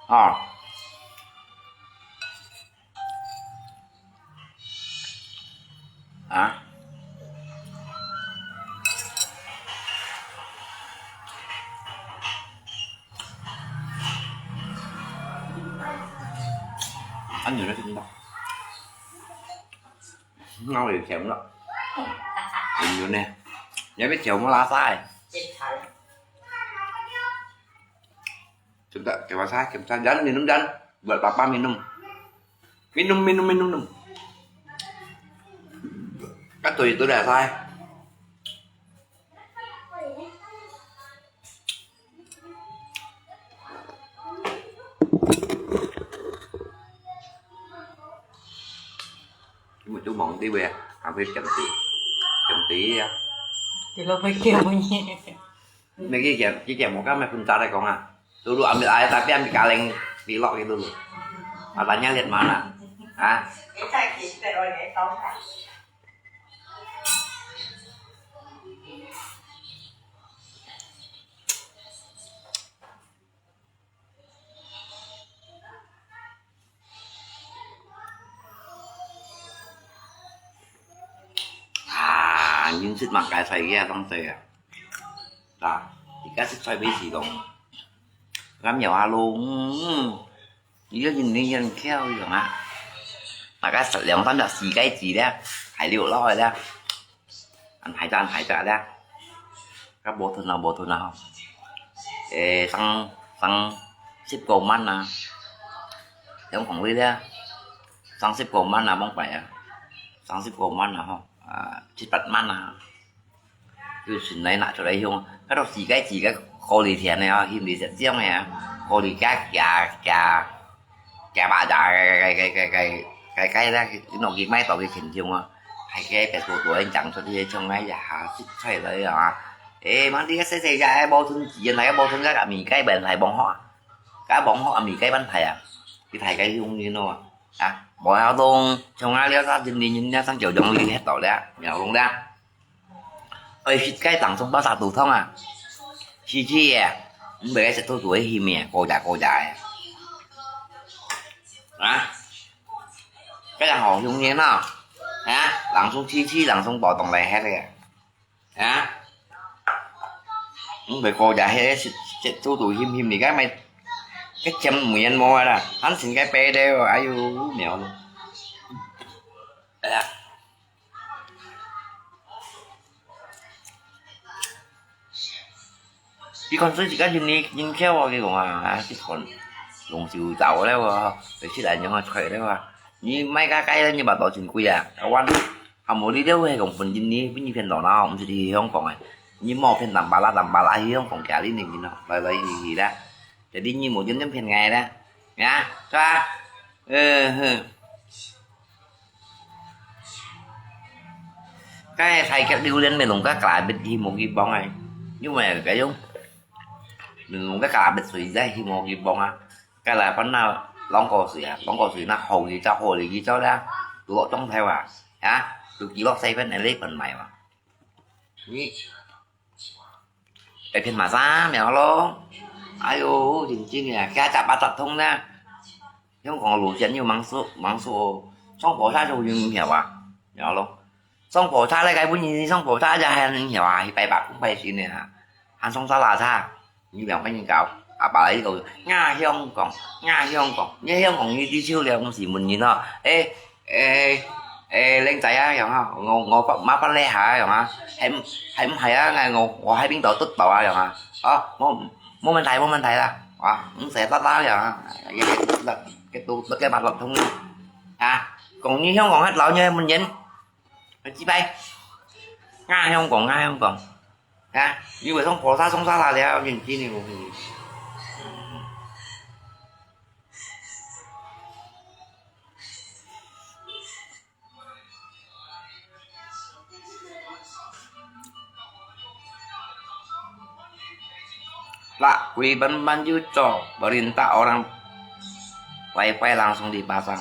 哦。啊？啊，你那个听到？那我有钱了。Ini ne. Ya, bet jauh mau rasa. Coba, coba saya, coba saya. Jangan minum, jangan. Buat papa minum. Minum, minum, minum, minum. Kata itu dah saya. Một chú món đi về, à, về chấm tí, chấm tí á. Thì lo phải kêu bao nhiêu? Mày kia kia kia kia một cái mày phun ta đây con à. Dulu ambil air tapi ambil kaleng pilok gitu loh. Matanya lihat mana? Hah? À, nhưng xịt mặn cái xoài kia trong xoài à. Đó, thì các xịt xoài với xì gồng. Ngắm nhiều alo. Iya ini yang kêu yang ah. Maka seliang tan dah sikai ji dah. Hai liu lo dah. An hai tan hai ta dah. Ka botol na botol na. Eh, sang sang sip ko man na. Yang kong li dah. Sang sip ko man na bong pai ah. Sang sip ko man na ho. Ah, sip pat man na. 就順來拿出來用，該都自家自家過濾田个啊，去濾食種个啊，過濾加加加加把打个个个个个个个咧，拿去賣到去群眾啊，還个別個多人講出去，像該呀，食出來啊，誒，問題个細細隻，無存錢，還無存个米該本還無好啊，該無好啊，米該本還啊，佢大家用用咯啊，啊，無曉動，像啊，了啥人人人家上九龍里遐到了，苗龍了。 愛食該冷凍巴沙肚痛啊！試試啊！毋係愛食到肚會㪐面，高價高價个。啊？該樣好用个喏！啊？冷凍試試，冷凍包當來食个。啊？毋係高價个，食食到肚㪐㪐，你該買，該錢無緣無个啦，還成該白个哦，哎喲，苗咯。哎呀！ 佢講最近人人人口啊，佢講啊，啊，佢講農事走了啊，而且來用啊，出了啊。你買个雞咧，你買到真貴啊，啊，阮還無你了，係講本身你，你偏到哪，毋係去香港啊，你莫偏南巴拉，南巴拉去香港家裡面去咯，來來去去啦，jadi你無真正偏𠊎啦，呀，是吧？嗯哼。 該太極榴槤美濃个加別去無幾磅哎，因為該種美濃个加別水在去無幾磅啊，該來搬那浪高水啊，浪高水那好幾兆好幾兆啦，落中台哇，啊，有幾落西邊來日本買哇。你 該片嘛啥苗咯？哎喲，認真个，佢隻巴扎通呢。香港路線又忙死，忙死哦。上火車就有苗啊，苗咯。上火車咧，該本人上火車就還苗啊，一百八公百斤个啊，還上沙拉茶，你兩個人搞，阿爸來一個，呀香港，呀香港，你香港你知潮了，毋係問人哦。誒， 誒，誒，靚仔啊，樣啊，我，我發，麻煩你下啊，樣啊，係毋，係毋係啊？𠊎，我，我喺邊度得到啊，樣啊？哦，無，無問題，無問題啦，啊，毋使得啦，樣啊，佢，佢，佢都，佢把落通啊，講你香港个老人問人，佢知拜，啊，香港，啊，香港，啊，你會送菩薩送啥啦了，認真个，我跟你。 Lah, kui ban-ban juco, perintah orang wifi langsung dipasang.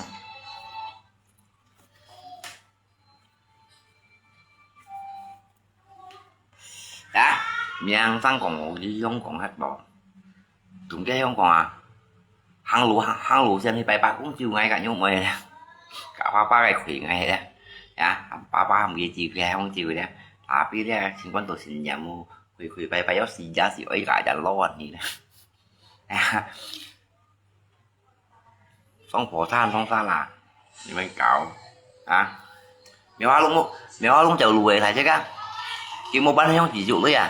Ya，名聲講我去香港歇到，總結香港啊，行路行，行路線去拜拜公就𠊎个肉妹咧，甲爸爸个氣𠊎咧，呀，爸爸毋係自己香就咧，tapi咧，情況都是念無，去去拜拜要死也是愛甲人老啊你咧，呀。 送菩薩送啥啦？你們搞啊？苗阿龍無，苗阿龍走路个，大隻个，佢無半項肌肉个啊。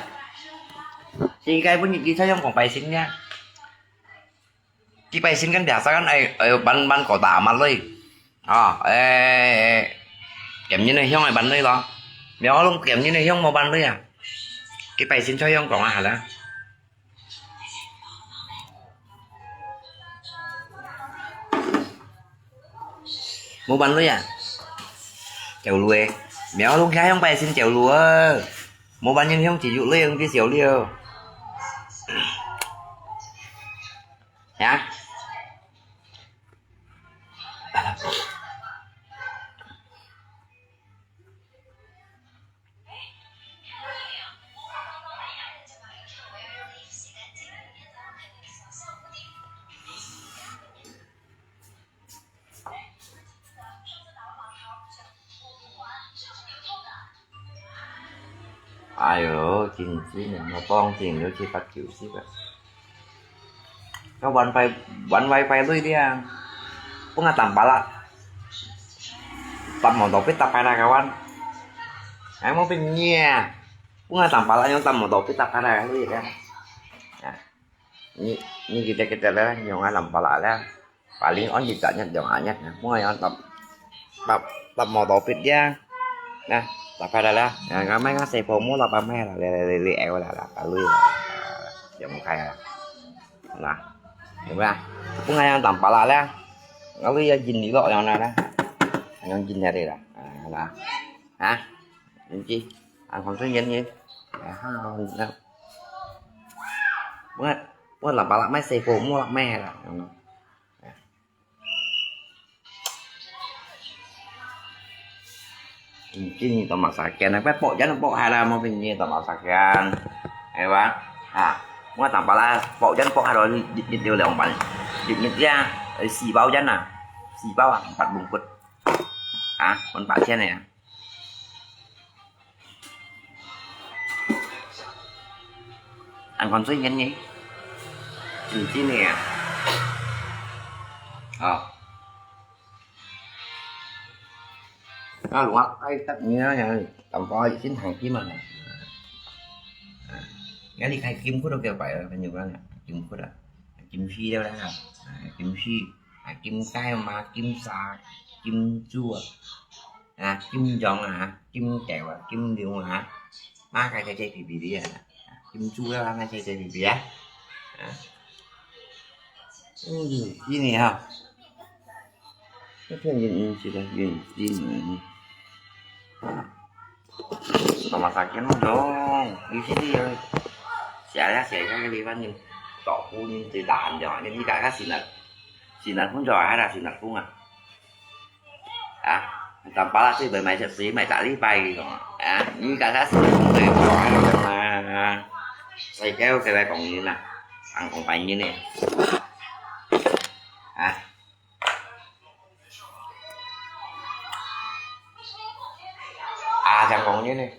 應該分佢，佢才樣講拜神呢。佢拜神間，biasa間，哎，哎，半，半個大阿媽類。啊，哎，哎，哎，鹹人个香个半類咯。苗阿龍鹹人个香無半類啊。佢拜神才樣講啊，係啦。 無半類啊？走路个，苗龍家鄉百姓走路啊，無半人鄉只有類用个小六。啊？哎喲，真真啊，我講真有七八九十啊。該玩壞，玩壞壞類个啊，分𠊎當巴拉，搭摩托飛搭壞啦，kawan。哎，無變樣啊，分𠊎當巴拉用搭摩托飛搭壞啦，類个啊。啊，你，你kita kita啦，用啊當巴拉啦。 Paling on kita nyet dong anyet, bunga yang tap, tap, tap mau topit dia. Nah, tap ada lah. Nah, ngamai ngasai pomo lah pamai lah, lele lele eh lah lah, kalui lah. Yang kaya lah. Nah, ya lah. Bunga yang tampak lah lah. Kalui ya jin di lo yang na lah. Yang jin dari lah. Nah, lah. Hah? Ini sih. Ang konsum jin ni. Ya, ha, ha. Bunga, bunga lah palak mai sai pomo lah mai lah. Chính chính tao mà xài kèn này, phải bộ dán bộ hai là một bình gì tao mà xài kèn. Hay quá. À, mua tao bảo là bộ dán bộ hai rồi nhịt nhịt điều lệ ông bạn. Nhịt nhịt ra, ấy, xì bao dán à. Xì bao à, bạn bùng quật. À, con bạn trên này à. Ăn con suy ngắn nhỉ? Chính chính này à. Ờ. Nó luộc cái tắt như nó này, tầm coi xin thằng Kim mà. Nghe đi khai Kim Kút đâu kêu vậy là nhiều lắm nè. Kim Kút à. Kim Phi đâu đó. À, Kim Phi. À, Kim Cai mà, Kim Sa, Kim Chua. À, Kim Jong à, Kim Kẹo à, Kim Liu à. Má cái cái cái pì pì đi à. Kim Chu đó, má cái cái pì pì à. À. Ừ, cái này ha. Cái thằng nhìn chỉ là nhìn tin này. Tao mà sạc cái nó đó. Đi xí đi ơi. Xả ra xả ra cái đi văn nhìn. Tỏ khu nhìn từ đàn nhỏ nên đi cả các xí nợ. Xí nợ cũng giỏi hay là xí nợ cũng à. À, tao bảo là xí bởi mày sẽ xí mày trả lý bay rồi. À, như cả các xí nợ cũng phải giỏi rồi mà. Xài kéo cái bài còn như nè. Ăn còn phải như nè. À. À, chẳng còn như nè.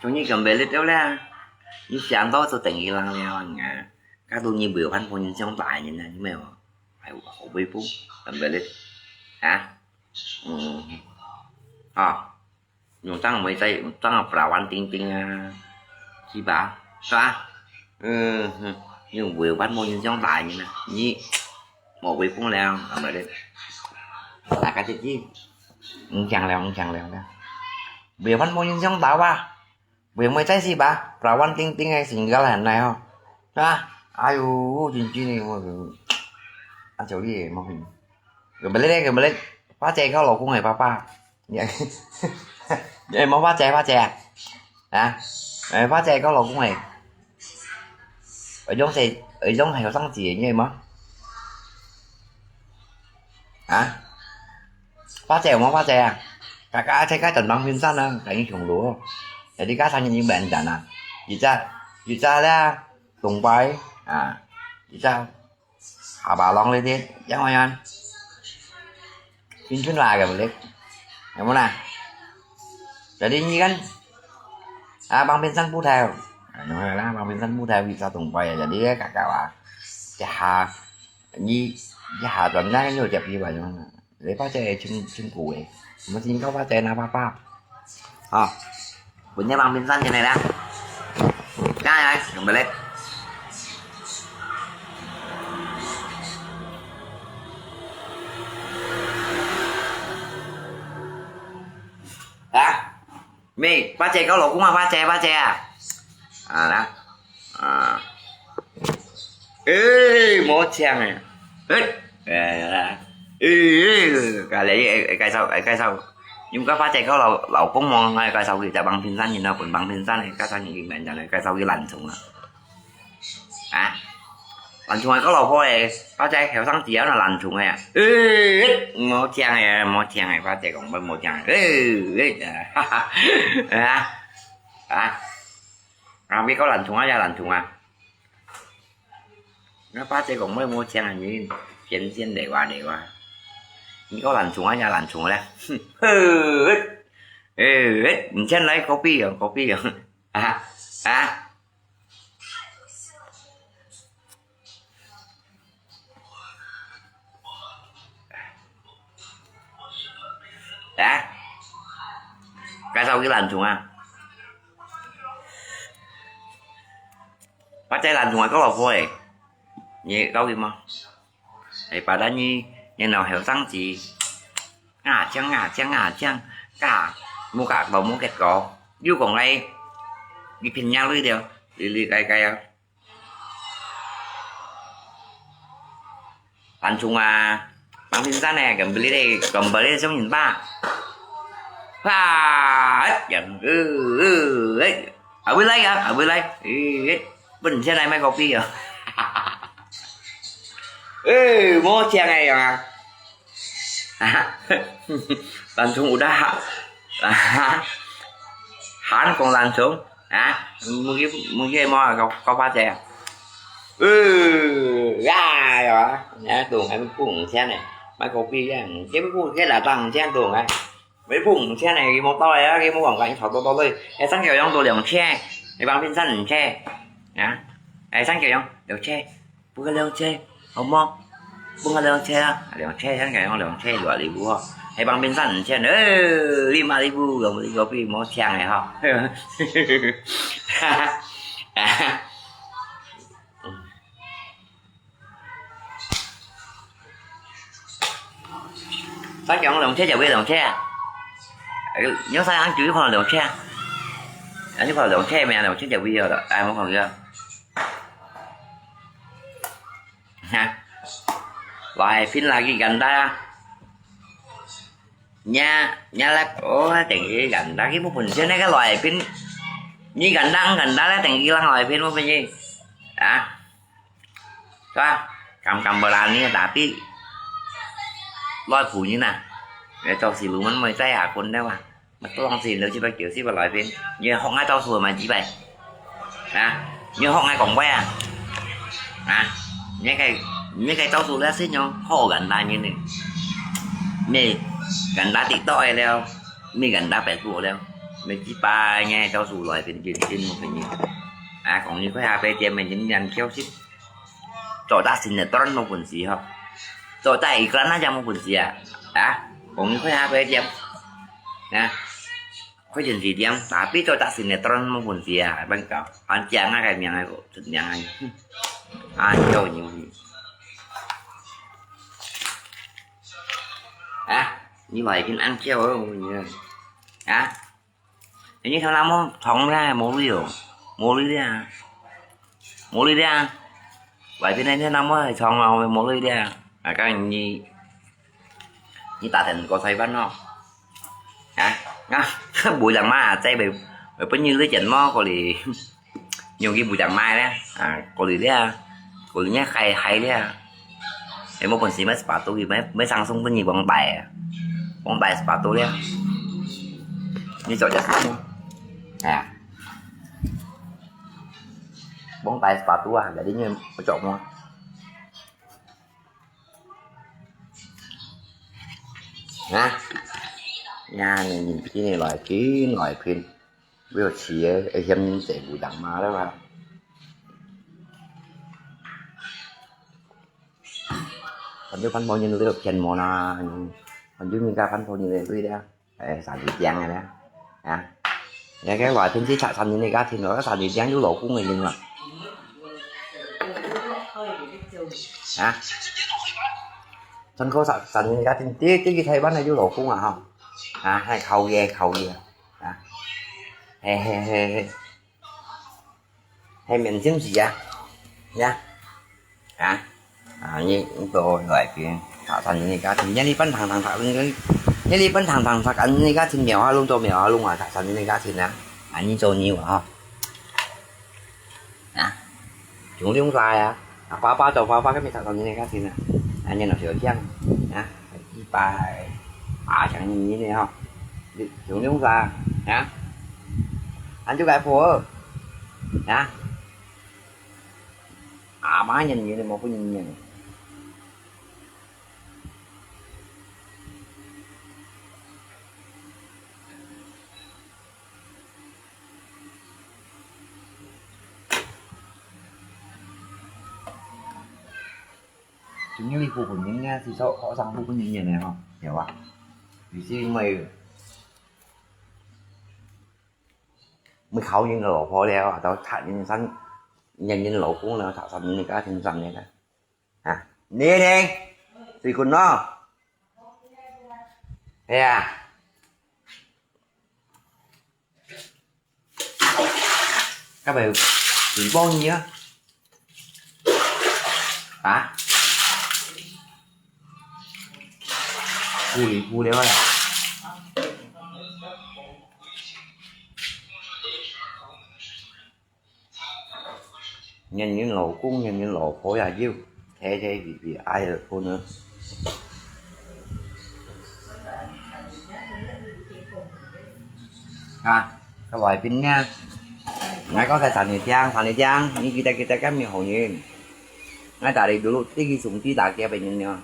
終於咁俾你到啦！你想到就等於人了啊！該都你沒有辦法，你想打人啊，你沒有，還有好威風，咁俾你啊？嗯，啊，用張梅在，用張perawan tingting啊，是吧？是吧？嗯，你沒有辦法，你想打人啊？你冇威風了，咁俾你，大家自己，唔講了，唔講了啦。 Bùi văn mô nhân sống tao ba. Bùi môi cháy si ba. Perawan ting ting ai single hẳn này ho. Ha. Ayu, chính chính này. Anh chịu đi mà. Cái balik deh, cái balik. Ba chạy kau lộc không hề ba ba. 你，你有無花姐，花姐啊？啊？哎，花姐个老公哎，有種係，有種後生仔，你有無？啊？花姐有無花姐啊？kakak在該等旁邊站啊，趕緊上路哦。Jadi kakak上去你們站啊，一隻，一隻咧，東北啊，一隻。 Abang Long Lidit, yang mayan. Pincun lah agak balik. Yang mana? Jadi ini kan, ah, Bang Pinsan Putih. Anu lah, Bang Pinsan Putih bisa tumpah ya. Jadi ya kakak lah. Jaha, ini jaha tuan kan nyo jadi banyak. Jadi pakai cun cun kue. Mesti kau pakai apa apa. 好，分你旁边站起来啦。来来，准备嘞。啊，妹，八姐，搞老公啊，八姐，八姐啊。啊，来。 啊。誒，無請誒。誒，誒，誒，誒，介紹，介紹，介紹。因為發姐个老，老公無，𠊎介紹佢隻幫平山人啊，分幫平山个，介紹你个名，介紹佢蘭松啊。啊？蘭松啊，个老婆誒，發姐後生時啊，蘭松誒啊。誒，無請誒，無請誒，發姐講，無，無請誒。誒，誒，哈哈，啊？啊？ 啊，你搞蘭松啊，也蘭松啊。那八姐講，我無請啊，你天天來哇來哇。你搞蘭松啊，也蘭松咧。哼，嘿，嘿，嘿，毋請來，kopi啊，kopi啊。啊，啊。 啊？介紹佢蘭松啊？八姐蘭松啊，个老婆誒，你搞佢無？誒，八大你，你老後生子，啊，講啊，講啊，講，啊，無結果，無結果，又講來，你騙人來了，你，你該該啊。 Langsung啊，Bang Pinsan eh, kembali deh, kembali sung yun ba. Wah, yang, eh, eh, eh. Abis lai ya, abis lai. Eh, pun siya na may kopi ya. Eh, mo siya ngay ya. Langsung udah ha-, ha-, han kong langsung, ha? Mungkin, mungkin mo kau, kau pace. Eh, ya, ya. Ya, tung, kami pun siya ne. Mai kopi ya. Kami pun kaya datang siya tung, eh. Kami pun siya ne, kami mo tau ya, kami mo kong kaya tau tau tau. Eh, sang kaya yang tu liang che. Eh, Bang Pinsan che. Ya. Eh, sang kaya yang liang che. 分佢兩千，好無？分佢兩千啊！兩千，香港用兩千偌里步吼，係Bang Pinsan五千，呃，你嘛里步，用你个比無強个吼。香港用兩千就會兩千啊！用三行九一看到兩千啊！啊，你看到兩千咩？兩千就會了，哎，我看佢啊。 哈，來賓lagi ganda。Nya, nya lep, oh, tinggi ganda. Ki mo pun siya na ka 來賓。Ni ganda, ang ganda na, tinggi lang 來賓 mo pun ni. Ah. Ka, kam kam berani, tapi 來賓 ni na. Ya, tau si luman mo tay akun deh wa. Mah tuang si leu jibai kiu si ba 來賓，你學𠊎招數嘛，jibai。啊，你學𠊎講話啊。啊，你个，你个招數了，先用好簡單个呢。你簡單TikTok个了，你簡單Facebook了，你jibai你招數 來賓，真真無朋友。啊，講你快下杯店，你人笑死。做得sinetron 無本事吼，做得iklan aja 無本事啊。啊，講你快下杯店。啊。 開電視店，tapi做得sinetron 無本事啊，還講，還講啊，个名个，出名个，哼，啊，笑人。啊，你話已經恁笑哦，你啊，啊，你頭那麼長咧，無鐳哦，無鐳咧，無鐳咧，外邊那天那麼長啊，無鐳咧，啊，講你，你打電過台灣哦。啊，啊，無人買啊，再買，買分你這件毛過來，用佢無人買咧，啊，過來咧，過來你還還咧，你無本事買十八度，買買上送分你王牌啊，王牌十八度咧，你做隻生意，哎呀，王牌十八度啊，jadi你不做麼？ 啊，呀，你你今日來拼來拼，為了錢，會嫌人濟無人買了吧？反正番婆人都騙無啦，反正人家番婆人都對了。 哎，三十張个咧，啊，你看我平時十三年个家庭咯，三十張有老公个人嘛，啊，全靠十三年个家庭，第第一台灣个有老公啊吼，啊，還靠佢靠佢啊，啊，嘿嘿嘿嘿。 係面前時啊，呀，啊，啊，你你都來邊，十三年个家庭，你你分糖糖十三年，你你分糖糖十三年个家庭，秒下弄做秒下弄啊，十三年个家庭啊，啊，你做你啊，啊，從兩儕啊，啊，爸爸做爸爸，佢咪十三年个家庭啊，啊，你老小將啊，一百八十年个吼，從兩儕啊。 恁就該婆啊，阿媽人緣你無分人緣。今日你不分人緣，是說學生不分人緣个吼，有啊。有時因為 毋好人个老婆了，都討人生，人人老公了，討生人个家庭上面了。啊，你呢？最近咯？係啊。該位，你幫你啊？ 啊？糊里糊塗啊！人人老公，人人老婆也有，體體皮皮愛个分啊。 啊，該來賓呢？𠊎講在三里江，三里江，你記得記得，該名好人。𠊎打你dulu，這個兄弟打劫个人呢。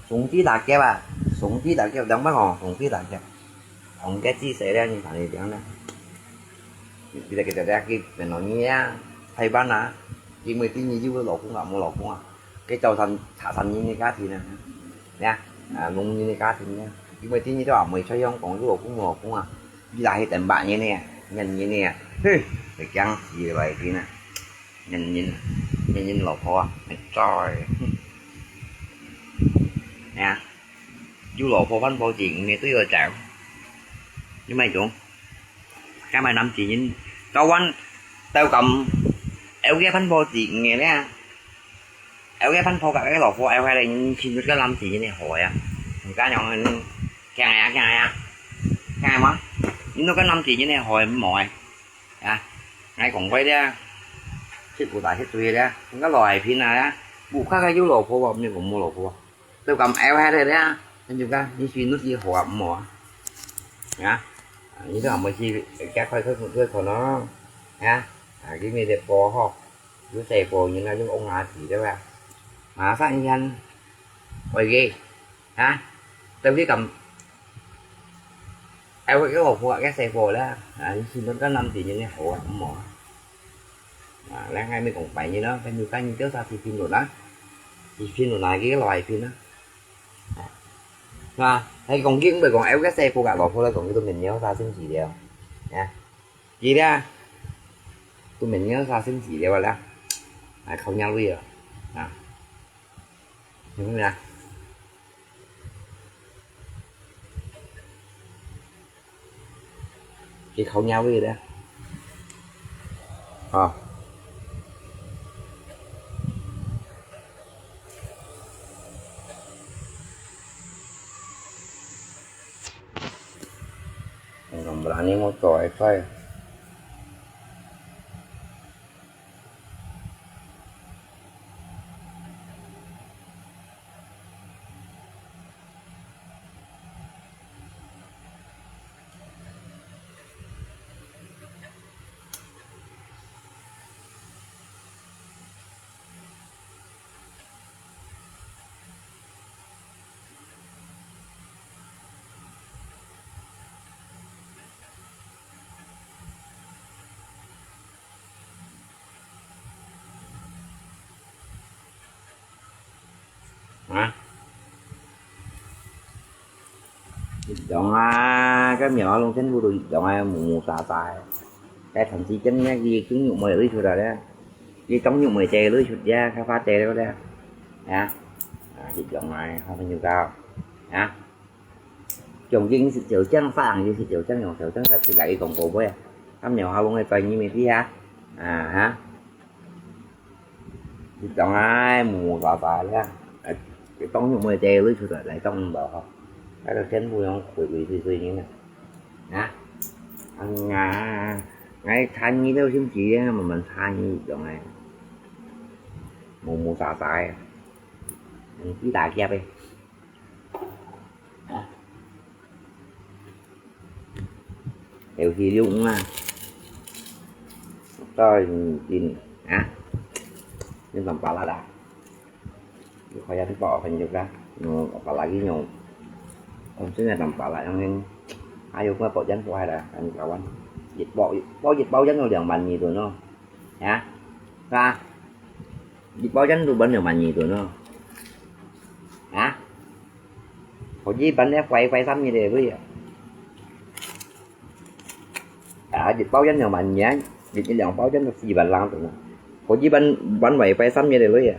兄弟打劫啊，兄弟打劫，兩百個兄弟打劫，紅个紫色个，你三里江呢？記得記得，這個本來你啊，太慢啊，因為第二有老公啊，無老公啊，佢早餐茶餐人个家庭啊。 呀，啊，農民个家庭呢，因為今日都還未出鄉講，有老公無老公啊，伊拉去等八年呢，兩年呢，嘿，會驚死个來天啊，兩年，兩年老婆啊，會走个，哼，呀，有老婆番婆子，你對我講，你莫講，該買男子人，早晚，都咁，有个番婆子，你呢？ 有个番婆甲个老婆，有个人親出个男子人个好啊，毋敢樣，驚啊驚啊，驚嘛？你那个男子人个好毋好啊？啊，𠊎講過了，食苦大食罪了，人家老海平啊，不看个有老婆啊，没有没老婆啊，都敢有个了，你就讲你心里好啊，毋好啊？啊，你都还没去，加快快快快快咯，啊，啊，给你的波吼。 有細个人啊，有翁仔子對吧？馬上一樣，會个，啊，對不對？咁，哎，我个老婆个細个啦，啊，你心中个男子人个好啊，毋好啊？啊，來，𠊎咪講白日咯，跟住跟住叫啥去評論啊？去評論啊，个來評啊，係吧？還講經，毋係講，哎，我个細个个老婆來講，佢都明了啥心事了，啊？ 佢咧，都明年啥星期了啦，啊，靠鳥位啊，啊，明白啊？佢靠鳥位咧，啊。Berani mau coy-coy. Hả? Dong à, cái miệng nó lông chân vô đồ dong à, mù mù tà tà. Cái thằng chi chân nhá, cái cái nhục mày lưới chuột rồi đấy. Cái chống nhục mày chè lưới chuột da, khai phá chè đó đấy. Hả? À, cái dong à, không phải nhiều cao. Hả? Chồng Vinh sự chiều chân, Pháp Hằng Vinh sự chiều chân, dòng chiều chân, tại vì lại cái cổng cổ bố à. Thăm nhiều hao lông này, coi như mình đi hả? À, hả? Đi dòng ai, mù mù tà tà đấy. À, cái tông nhục mày chè lưới chuột rồi, lại tông bảo không? Cái đó chân vui không? Quỷ quỷ suy suy như này. Hả? Ăn ngà, ngay than như đâu xíu chỉ á, mà mình than như dòng này. Mù mù tà tà. Mình cứ đá kia đi. Heo hi liu ung a. Toi jin, ha? Jin tăm pala da. Kaya ti pok kan juga. No, apalagi nyo. Kung sino tăm pala yang ning. Ayo ko pok jan ko hai da, kan kawan. Jit pok, pok jit pok jan no liang man ni tu no. Ya. Ka. Jit pok jan tu ban liang man ni tu no. Ha? Có gì bán nè, quay, quay xăm như thế bây giờ. À, dịch báo danh nhau mà nhé, dịch như lòng báo danh là gì bán lăng tụi nó. Có gì bán, bán vậy, quay xăm như thế bây giờ.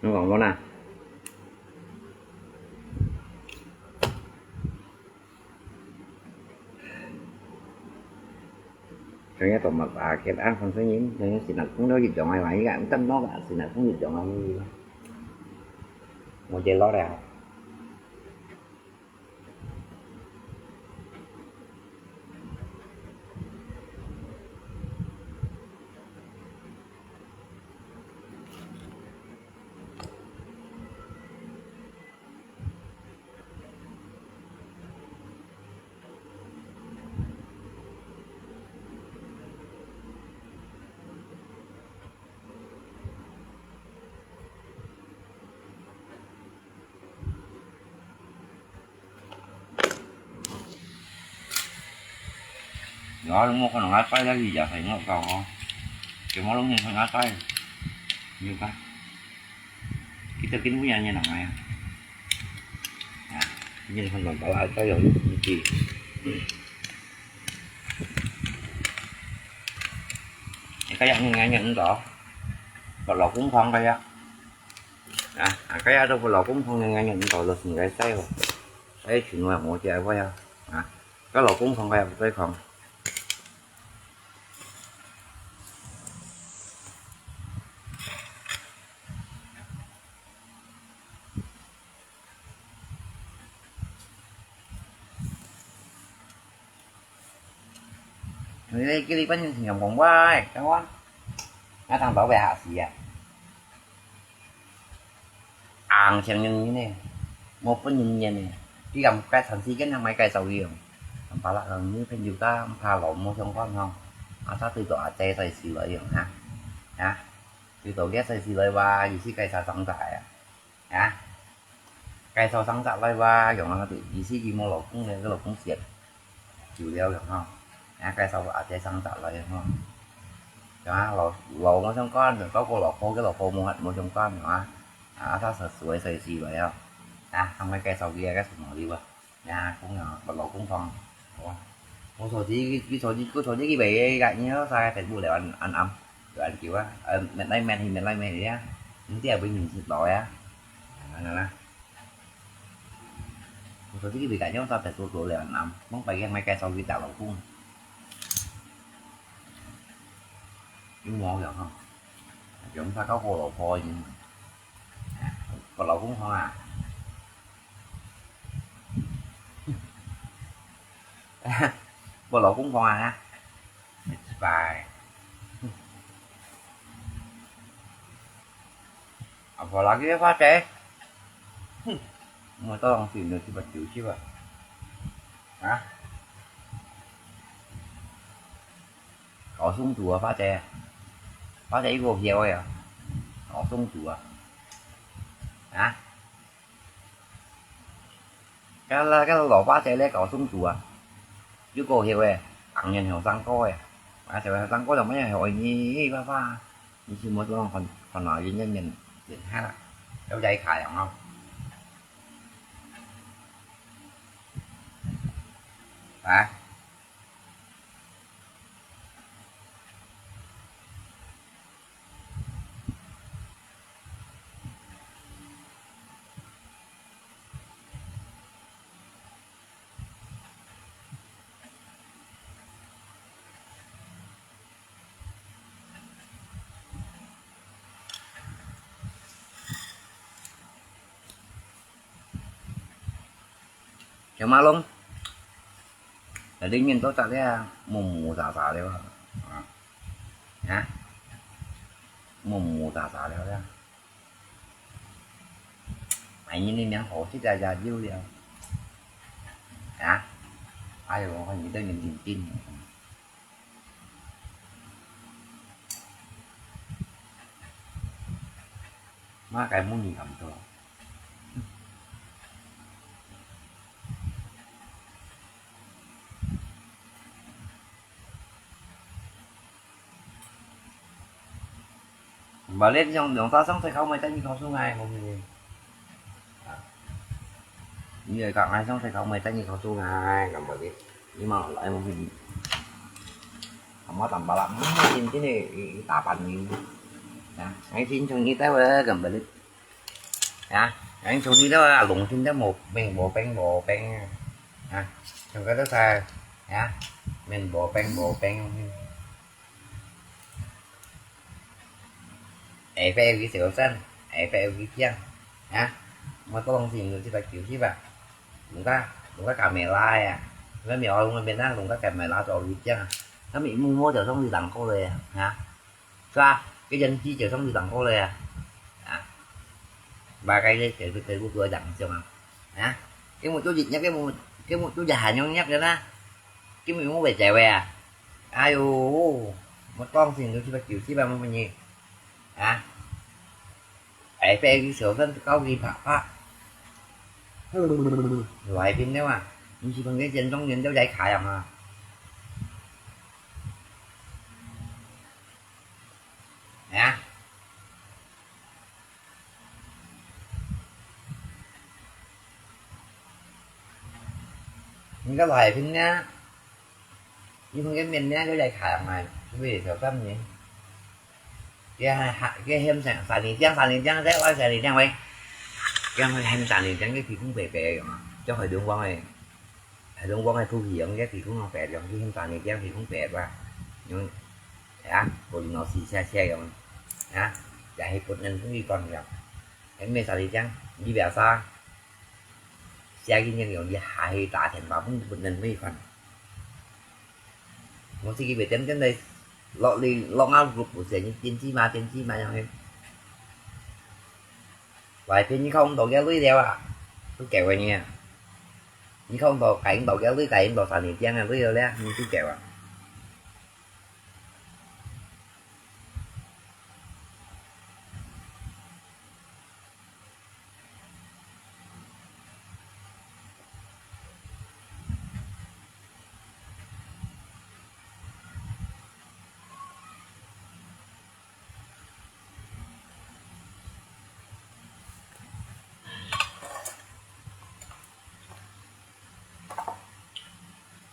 Nó còn món nào? Kaya to mat a ket ang kon sa yin, kaya sinat kung lo yit jong ai wai ga, tam no ga sinat kung yit jong ai. Mo je lo re. Yo, lu mo kono ngatai lagi ya, sai ngok kau ko. Cuma lu ni ngatai. Ni ka. Kita kin punya ni namanya. Nah, ini kan bang pala saya yang lucu. Cái này ăn ngon ăn đó. Còn lẩu cũng ngon đây á. À, cái đó của lẩu cũng ngon ăn ăn đó là người Tây rồi. Tây chuyển ngoài mua chè quá à. À, cái lẩu cũng ngon đây, Tây không. Người đây kia đi bánh nhầm còn quá, cái quá. Nó thằng bảo vệ hạ sĩ à. Ang siang yung yun eh. Mo pun yun yan eh. Di kam kai san si kan yang mai kai sau yung. Ang pala kang ni pen yu ta ang pa lo mo siang kon hong. Asa tu to a te sai si lo yung ha. Ha. Tu to ge sai si lo wa, yu si kai sa sang ta ya. Ha. Kai sau sang ta lo wa, yung ha tu, yu si ki mo lo kung ne, lo kung siat. Chủ yếu rồi ha. Á, cái sau ở đây sang tạo lại ha. Đó, lẩu, lẩu mà trong con, rồi có cô lẩu khô, cái lẩu khô mua hạt mua trong con nữa. Á, ta sợ suối, sợ gì vậy không? Á, không phải cái sau kia, cái sau nói đi vậy. Á, cũng là, bắt lẩu cũng phong. Ủa? Cô số gì, cái số gì, cô số gì cái bể gạch nhớ, sao cái Facebook để ăn, ăn ấm. Rồi ăn kiểu á, ờ, mệt lây mệt thì mệt lây mệt đi á. Những tiệm với mình xin lỗi á. Ano na? Gusto ko bigay niyo sa peso dolar enam. Mong pagyan may kaya sa kita law kung. Yung mo yun, ha? Yung sa kao ko law ko yun. Ko law kung ha? Ko law kung ha? Bye. Apalagi ya Fateh. Hmm. Mo to ang sino si Batu si ba? Ha? Kau sung dua Fateh. Fateh iko hiau ya. Kau sung dua. Ha? Kala kala lo Fateh le kau sung dua. Iko hiau eh. Ang yan hiau sang ko eh. Mà sẽ sang ko là mấy hiau ni ba ba. Ni si mo to ang kon kon lo yin yin yin yin ha. Kau jai khai ang. Ha? 小马龙，那里面都咋的啊？木木杂杂的啊？啊？木木杂杂的啊？哎，你那面好吃点呀，有了。啊？哎呦，我看你这眼睛tinh. Má cái món gì làm cho. Balik yang yang ta sang sai khâu mai ta ni khâu su ngai mo ni. Ni ai ka ngai sang sai khâu mai ta ni khâu su ngai ngam balik. Ni ma lai mo ni. Kamu tambah lah. Ni tin tin ni ta pan ni. Ya, ngai tin chung ni ta wa ngam balik. Ya, ngai chung ni ta wa long tin ta mo peng mo peng mo peng. Ya, chung ka ta sa. Ya, men mo peng mo peng. Ai phải cái sửa sẵn, ai phải cái kiang. Hả? Mà tôi không xin được chứ phải kiểu chứ bà. Đúng cả, đúng cả camera à. Nó mèo đúng bên đó, đúng cả camera cho cái kiang. Nó bị mua mua cho xong thì đằng cô rồi à. Hả? Sao? Cái dân chi cho xong thì đằng cô rồi à. Hả? Ba cái cái cái cái của tôi đằng xem nào. Hả? Cái một chỗ dịch nhá, cái một cái một chỗ giả hàng nhau nhắc nữa đó. Cái mình mua về chạy về à. Ai ôi, mà con xin được chứ phải kiểu chứ bà mà mình nhỉ. Hả? Ai phải cái sửa sẵn cao gì phạ phạ. Loại phim nếu mà, mình chỉ bằng cái chân trong nhân cháu dạy khai à mà. Hả? Những cái loại phim nhá. Như không cái miền nhá, cái dạy khai à mà. Cái gì sửa sẵn nhỉ? Cái ha-, ha-, cái hem sản, sản lý trang, sản lý trang, đấy, ôi, sản lý trang vậy. Cái hem sản lý trang, cái thì cũng bể bể rồi mà. Cho khỏi đúng vắng này. Hải Đông vắng này thu hiểm, cái thì cũng không bể rồi, cái hem sản lý trang thì cũng bể và. Nhưng, à, bộ nó xì xe xe rồi. À, chả hay cột ngân cũng đi còn rồi. Cái mê sản lý trang, đi bẻ xa. Xe cái nhân rồi, đi hại ta thành và cũng cột ngân mới còn. Một cái về đến cái đây, lọ đi, lọ ngáo group của xe, những tiên tri mà, tiên tri mà, như thế. Vậy thì như không đổ cái lưới đeo à? Tôi kẹo vậy nha. Như không đổ cái đổ cái lưới, cái đổ sản lý trang là lưới đeo đấy, như tôi kẹo à.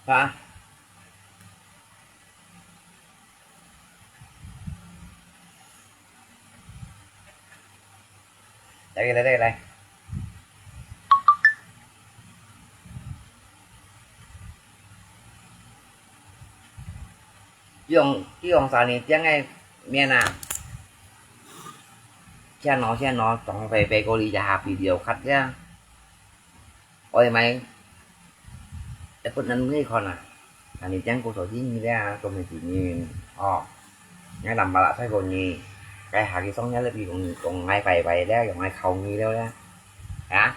Hả? Đây, đây, đây, đây. 用，用三年前个面啊，先拿，先拿，裝白白个哩，也下video card呀。我买，一本人去看啊，三年前个手机呢，都没几年哦。 𠊎南巴拉在講你，該下个上下个比講，講𠊎拜拜了，講𠊎考你了咧。啊？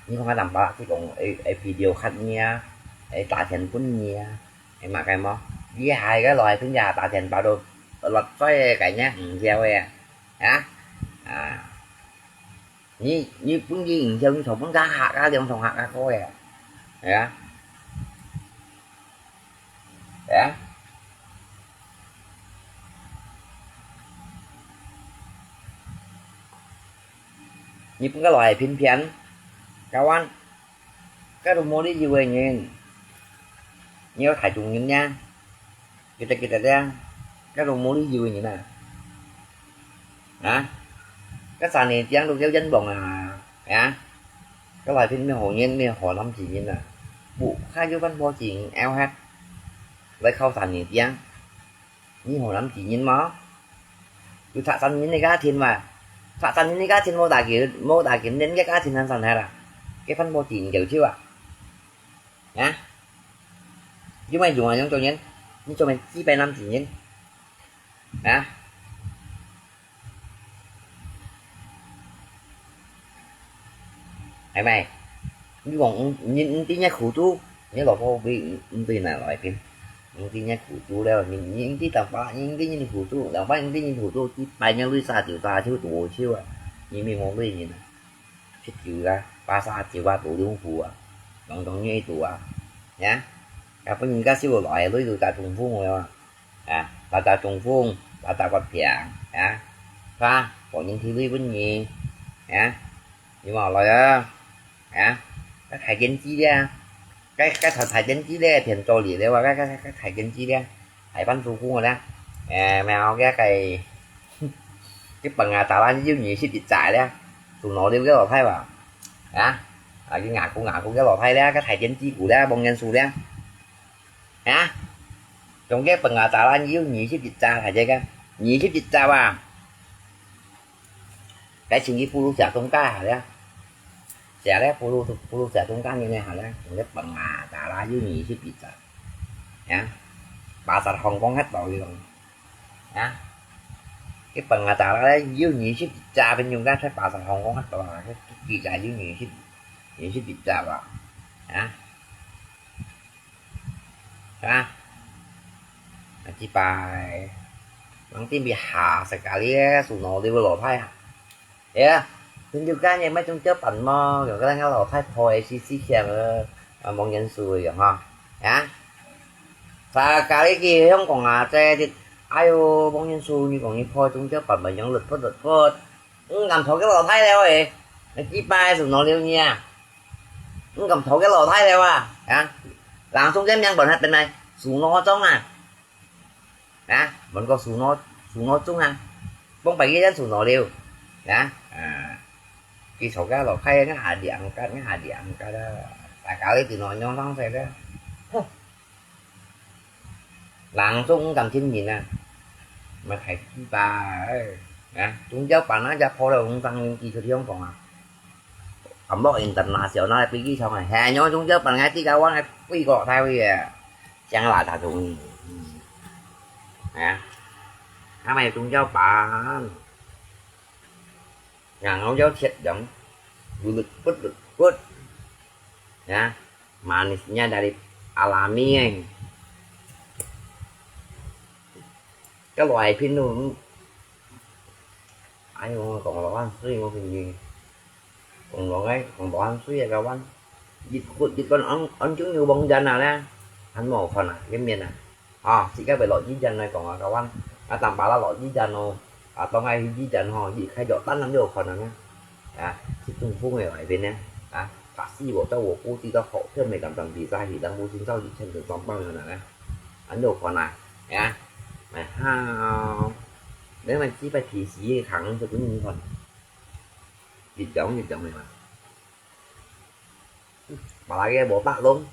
你看𠊎南巴拉去講，會，會video card你啊，會打錢分你啊，會麼个無？你下个來分人打錢包到落水个，該呢毋曉个啊？啊？ 你，你本身毋曉，你就分該客家兩種客家歌个，係啊？係啊？你分該來騙騙，kawan，該都無理由个人，你愛大眾人呀。 Kita-kita這，該都無理由个人啊。啊？該三年前都叫冤枉啊，啊？該來騙，騙好人，騙好男子人啊。不，還有辦法錢，เอา忒。來靠三年前，你好男子人無？有拆散人个家庭嘛？拆散人个家庭無打緊，無打緊，連个家庭還散忒啦。該辦法錢就少啊。 啊？有麼用啊，用做人？你做麼幾百男子人？啊？係無？你講毋，你毋知你苦楚，你老婆會毋知哪來个？毋知你苦楚了，你，你毋知當把，你毋知你苦楚，當把毋知你苦楚，幾百年累沙就沙就多少啊？你明明累人啊！ 食酒啊，巴沙酒啊，賭龍虎啊，樣樣你去賭啊，呀？啊，分人家收來，你就打中風了啊！啊，打打中風，打打骨病，啊？係吧？無人提鐳分你，啊？你莫來啊！啊？該大電視咧，該，該大，大電視咧，騙做你咧，我該，該，該，該大電視咧。 大半做工个啦。誒，咩个个，佢分啊，打啦，有二十一隻咧，做哪了个老太吧？啊？啊，佢牙箍牙箍个老太咧，个大電視股咧，望人輸咧。啊？總个分啊，打啦，有二十一隻，大隻个，二十一隻啊！ 該星期不如寫中介下咧，寫咧不如，不如寫中介人个下咧，用个分啊，打啦有二十一隻，啊，巴沙行光忒到用，啊，个分啊，打啦有二十一隻，朋友个在巴沙行光忒到啊，个幾隻有二十，二十一隻吧，啊。 啊？啊，幾擺，人準備下食咖哩个，手腦裡个老太啊。哎呀，朋友間也買中招辦麼？有个人个老太婆个是，是想个，啊，望人輸个樣哈。啊？啥咖哩佢香港啊，這，哎喲，望人輸，你講你婆中招辦麼樣，律不律不？嗯，敢討个老太了誒，啊，幾擺手腦裡你啊？ 你敢討个老太了啊？啊？人送个名分下本來，手腦中啊？啊？問個手腦，手腦中啊？放白个人手腦了，啊？啊？佢坐个老太，𠊎下涼个，𠊎下涼个啦。大家都知道仰生勢个。哼！ 人總毋敢聽人啊，嘛大嘴巴，哎，啊，中招辦啊，隻破了，紅衫人寄出去香港啊，敢落international个飛機場啊，係，仰中招辦啊，自家灣个飛過大位啊，像垃圾蟲，嗯，啊，他們中招辦，然後要切人，不不不不，啊。 Manisnya dari alami ai. Kalau ai pin tu, ai orang kong lawan sui mo pin ni. Kong lawan ai, kong lawan sui ai kawan. Jit kut jit kon ang ang chung yu bong jan na le. Han mo kon na, lim mian na. 啊，自家會落雨天來講啊，kawan，啊，當巴拉落雨天咯，啊，當愛去雨天吼，一開著燈就有可能啊，啊，去中風个內邊呢，啊，打死我，在我估計到好，這沒敢當比賽，去當無心照以前的裝扮了呢，啊，有可能，啊，哎哈，你們幾百皮鞋行就不用看，一張一張的嘛。 Apalagi無白龍，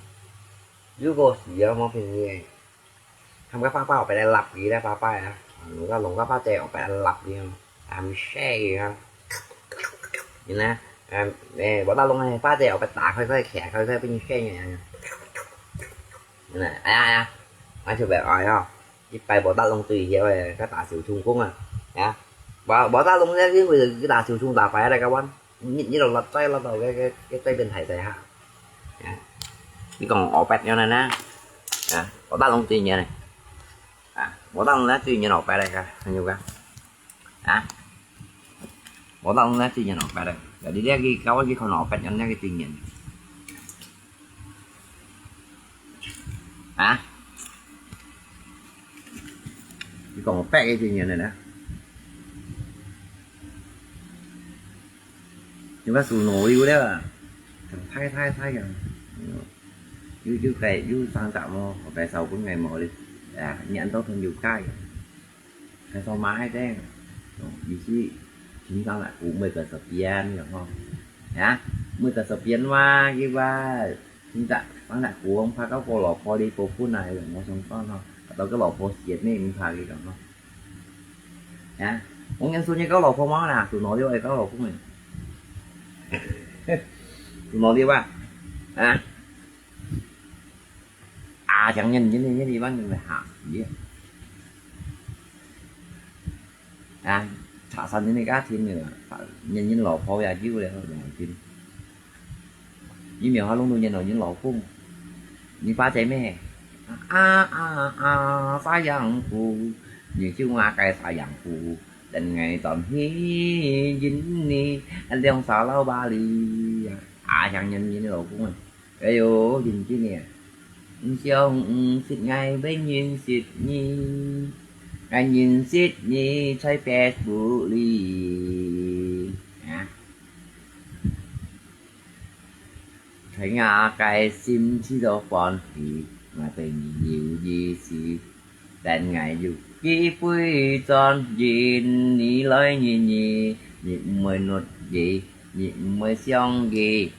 如果係啊，無便宜个。佢个花花學別來立佢咧，花花啊，龍个龍个花姐學別來立佢，啊，毋識佢啊。然後，誒誒，無得弄个花姐學別打開開，徛開開，分佢識佢啊。然後，哎呀哎呀，𠊎就袂愛哦，一擺無得弄最曉个，該打小充公啊，啊，無無得弄咧，你為佢打小充打壞了个碗。 你你落落嘴落到个个个嘴邊大大下，啊，你講烏白樣呢？啊，無得弄最遠呢，啊，無得弄最遠烏白來个，還有个，啊，無得弄最遠烏白來，你這个搞我去看烏白樣那个最遠，啊，你講烏白个最遠的呢？ 你話手腦有了啊，太太太樣，有有个有生隻無，白手本个無哩，啊，年到同有个，白手買个，意思平常啦，有每个十遍个吼，啊，每个十遍哇，佢話，平常生隻公，怕到个老婆哩，不分啊，我想講吼，到个老婆死呢，毋怕佢講吼。 啊，我跟你說，你个老婆嘛啦，做哪里会搞老公呢？做哪里哇？啊？啊，像人人人人一般人吓死啊！啊，查山人个家庭个，人人老婆也有了，老公。 你苗下弄到人老人老公，你巴嘴咩？啊啊啊，sayangku，你就我个sayangku，等𠊎轉去認你，兩儕老巴黎呀，啊，像人人老公啊，哎喲，認真个，毋想毋識𠊎，毋認識你，𠊎認識你在Facebook裡，啊。 在𠊎个心裡頭歡喜，𠊎對你有意思。等𠊎有機會轉認你來認你，你毋會怒佢，你毋會想佢，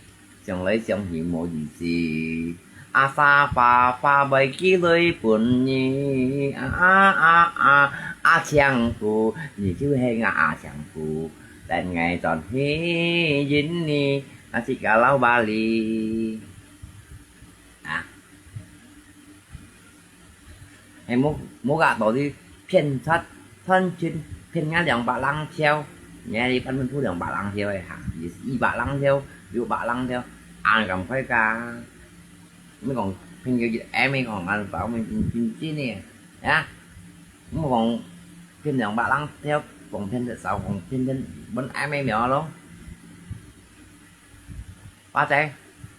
想來想去無意思。啊，沙發發袂寄來分你，啊啊啊啊，阿強哥，你就係𠊎阿強哥。 等𠊎轉去認你，啊，自家老巴黎。啊，係無無个道理騙賊，騙錢，騙𠊎兩百零條，𠊎一般分付兩百零條个哈，一百零條，六百零條，恁咁快个。 你講朋友一M講恁樣，我們真真个，啊，毋講騙兩百零條，講騙得少，講騙騙分M了咯。巴嘴，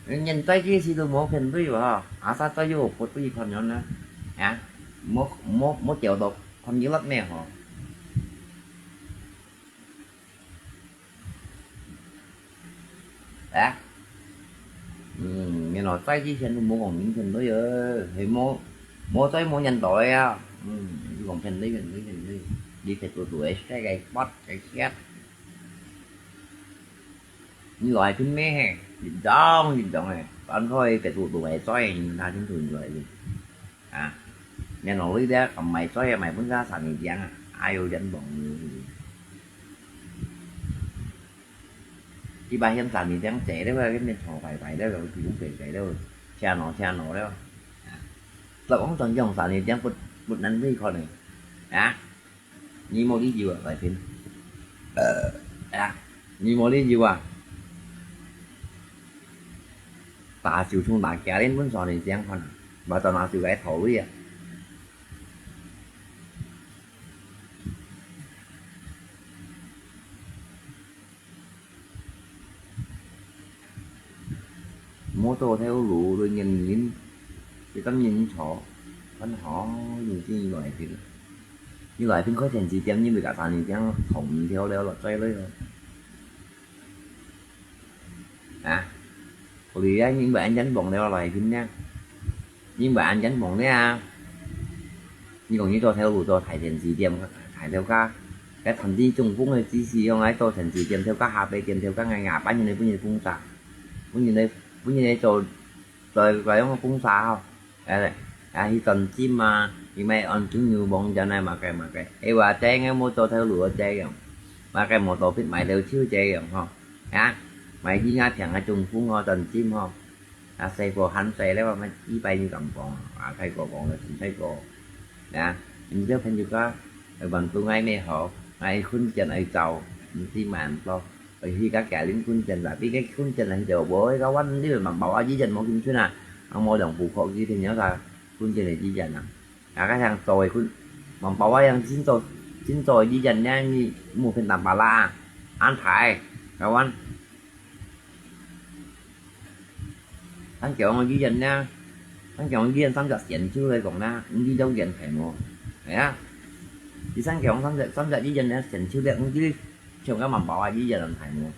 人在這時都無騙對吧？啊，啥都有不對看人呢，啊，無無無找到朋友了咩吼？ 啊？嗯，原來在之前都無講明天都有，係無無再無人到了呀。嗯，你講天雷天雷天雷，你別做做个，个發个歇。你來拼咩嘿？一張一張个，翻開別做做个，再拿清楚來个。 啊，你老弟咧，買菜啊，買分佢三年零啊，哎喲，冤枉你！佢把嫌三年零濟咧，佢面頭白白咧，佢白白咧，車挪車挪咧。啊，老公轉用三年零不不能退款呢，啊？ 你無理由啊，來賓。呃，啊，你無理由啊。打手衝打家人本上你這樣看啊，無到拿手來討論啊。無做頭路，都認認，就咁認錯，很好，有啲來賓。有來賓開電視店，你會甲三年店同毋跳了咯，追累咯。啊，我哋啊，因為恁樣忙了來賓呢，因為恁樣忙了啊。你講你做頭路做大電視店，大頭家，該趁啲中風个知識，用來做電視店頭家、咖啡店頭家，𠊎牙板人哋本人封殺，本人哋本人哋做 在外用个公司吼，誒，啊，去賺錢嘛，你買安全油網站來麼个麼个，哎，話這个無做頭路个這樣，麼个無做別買了手這樣吼，啊，買一下平个中風吼，當心吼，啊，細個還細了，買一百你敢講，啊，太過講了，太過，啊，你這朋友家，呃，往東愛咩好，愛婚前愛走，你知蠻多，愛去个家庭婚前啦，比个婚前啦，就無个วัน你嘛，包啊，以前無金錢啊，啊，無兩步科技，天天啥，婚前的以前啊。 啊，該像做个佢，mambawa yang真做，真做个醫院呢，你莫騙人巴拉啊，安排，kawan。咱講个醫院呢，咱講醫院三隻選手來講呢，你都選題目，係啊。第三講三隻，三隻醫院呢，選手咧，你像个mambawa醫院个題目，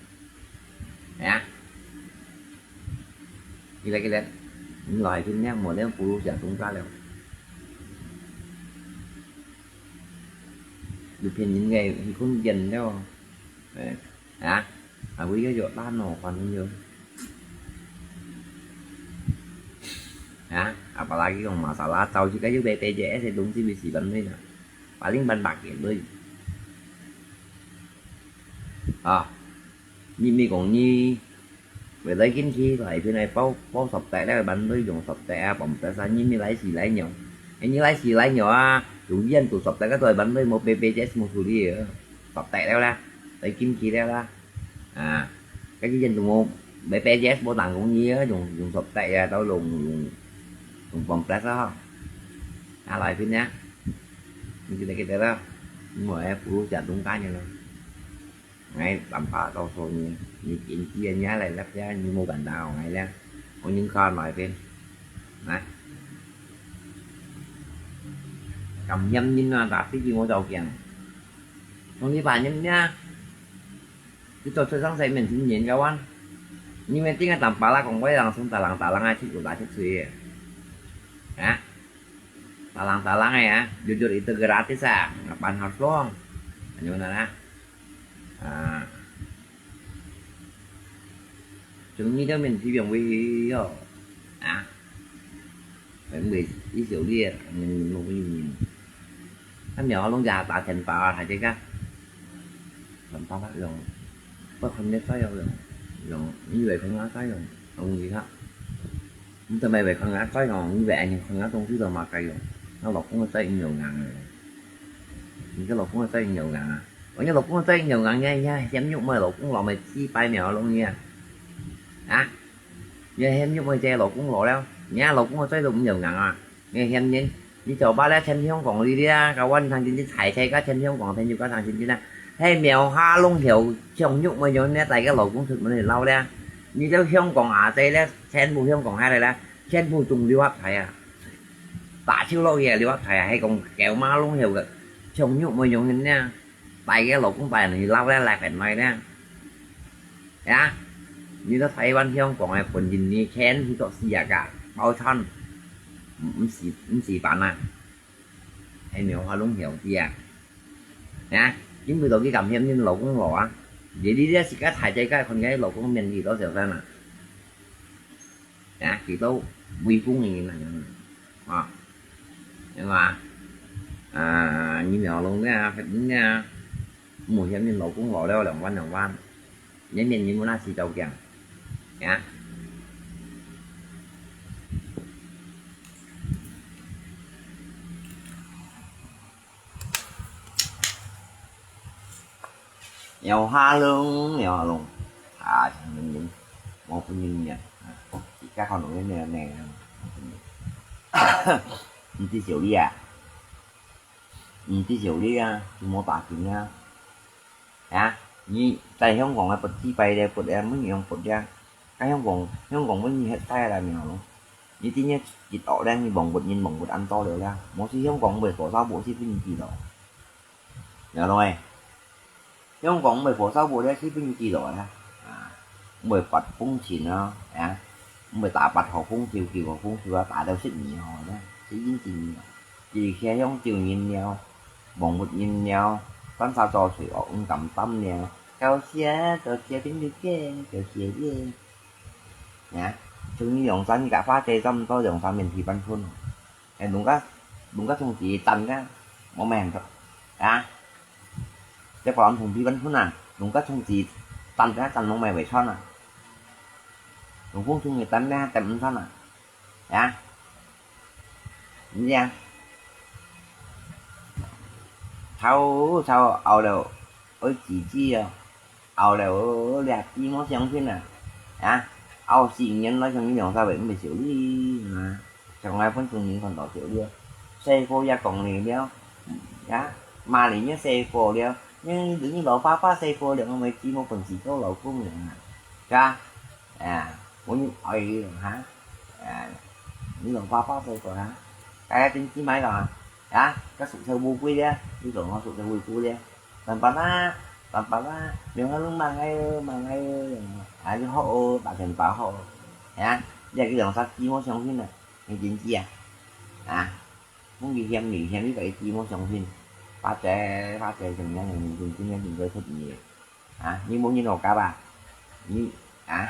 係啊。 Gila-gila, ini lahir dunia model puluh jatuh kali. Lu pin ini gay, ikun jen leo. Eh, ha? Aku iya jo tano, kan yo. Ha? Apalagi kong masalah, tau juga yo B P J S itu si bisi ban ni na. Paling ban pakai lui. Ah, 你咪講你，為來緊去，來片來包，包十隻咧，班隊用十隻啊，bomb test啊，你咪來時來用。哎，你來時來用啊，用煙毒十隻个在班隊無B P J S無處理啊，十隻了啦，來緊去了啦。啊，該啲煙毒無，B P J S無打工你啊，用，用十隻啊，都用，用，用bomb test啊。啊，來片呢，你記得記得啦，我還不如講中間人咯。 Ngai tampa tau so ni, ni kinti nya lai lap ya, ni mo ganda ngai la. Onyung ka mai pen. Na. Kam hiam nin na, tapi ki mo tau kiang. Nung ni pa nin nya. Ki to choi sang sai men tin nin kawan. Ni men ting tampa la kong wai lang sung talang talang ai chit u la chit sui. Ha? Talang-talang ya, jujur itu gratis ah, ngapan harus dong. Anyo na na. Ah. Chúng ni đó mình chỉ dùng vì yo. Ah. Phải mười ít triệu đi, mình một cái gì. Anh nhỏ lông già ta thành tao hay chứ ka. Thành tao phát dòng. Có không biết sao dòng. Dòng, như vậy không nói sao dòng. Không gì hết. Nteu mai wei khon ngak choi ngong, ni wei ai khon ngak tong tui to ma kai yong. Ngak lok kong choi ing yong ngang. Ni ka lok kong choi ing yong ngang a. Ong ni lok kong choi ing yong ngang ni, ni hiam nyuk moi lok kong lo mai chi pai miao long ni a. Ha? Ni hiam nyuk moi che lok kong lo leo. Ni lok kong choi lo ing yong ngang a. Ni hiam nyin. Ni chau ba le chen hiong kong li lia, ka wan thang chin chin chai chai ka chen hiong kong chen yu ka thang chin chin a. Hei miao ha long hiao, hiong nyuk moi yong ni tai ka lok kong chut moi lao lia. Ni chau hiong kong a chai le, chen bu hiong kong hai le la. 全部中六合彩啊！打手落去啊，六合彩啊，係講狗馬攏曉个，像肉無用个呢。大个老公大人去撈咧，來份來咧。呀，你到台灣香港个本人，你全部都死啊个，包餐，毋毋是毋是辦啊，係苗花攏曉知啊。呀，因為到佢感染，你老公老啊，你你這時間大隻个，看佢老公面幾多小生啊？ 啊，佢都威風个人啊，啊，係嘛？啊，你苗龍呢，發展呢，無嫌你老公老了兩萬兩萬，你面你無那時照鏡，啊？ Nyaw halong, nyaw halong. Ah, siyang nungnung. Mawpun yun niya. Ah, ika ko nung yun niya, niya. Nti siyo liya. Nti siyo liya, mo ta kin niya. Ya, ni tai Hong Kong a put ti pai de put ya, mun yong put ya. Ka Hong Kong, Hong Kong mun ni het tai la ni lo. Ni ti ni kit ok le, ni bong put, ni bong put an to le la. Mo si Hong Kong bơi ko sao bộ si pun ni ti lo. Nhớ rồi. Hong Kong bơi ko sao bộ le si pun ni ti lo la. À, bơi pat phung chin a, ya. Bơi ta pat ho phung kiu kiu ho phung kiu a, ta đâu sit ni ho la. Si yin ti ni. Chỉ khi Hong Kong nhiều nhiều, bong put nhiều nhiều, tan sa cho sui ok ung kam tam nhiều. Cao xia, cao xia pin pin ke, cao xia ye. Ya, chung ni yong san ni ka fa te tam to yong san men ti pan phun. Em đúng ka. 龍角充飢，等个，無命个，啊！這個人同佢分分啊，龍角充飢，等个，等無命會穿啊，龍鳳充飢，等个，等毋穿啊，啊！你啊，吵吵拗了，愛自己哦。 拗了，這雞毛相拼啊！啊，拗死人來相拼兩三百，毋係少哩啊！像𠊎分眾人看到少哩，細個也講了了，啊，罵人也細個了，你你老爸爸細個了，我們雞毛本事做老公了啊，是吧？啊，我愛哈，啊，你老爸爸細個哈，大家真雞毛了啊，啊，該屬蛇烏龜了，你總好屬蛇烏龜了。 Tampa na, tampa na, yung halong mangay, mangay, yung, ah, yung hao, takin pa hao. Ayan, dia kita yung sa timo siyang hina, yung jinji ah. Ah, kung di hiyam ni, hiyam ni ka timo siyang hin. Pate, pate, yung yan, yung jinji yan, yung gay thut ni. Ah, ni mo ni no ka ba? Ni, ah,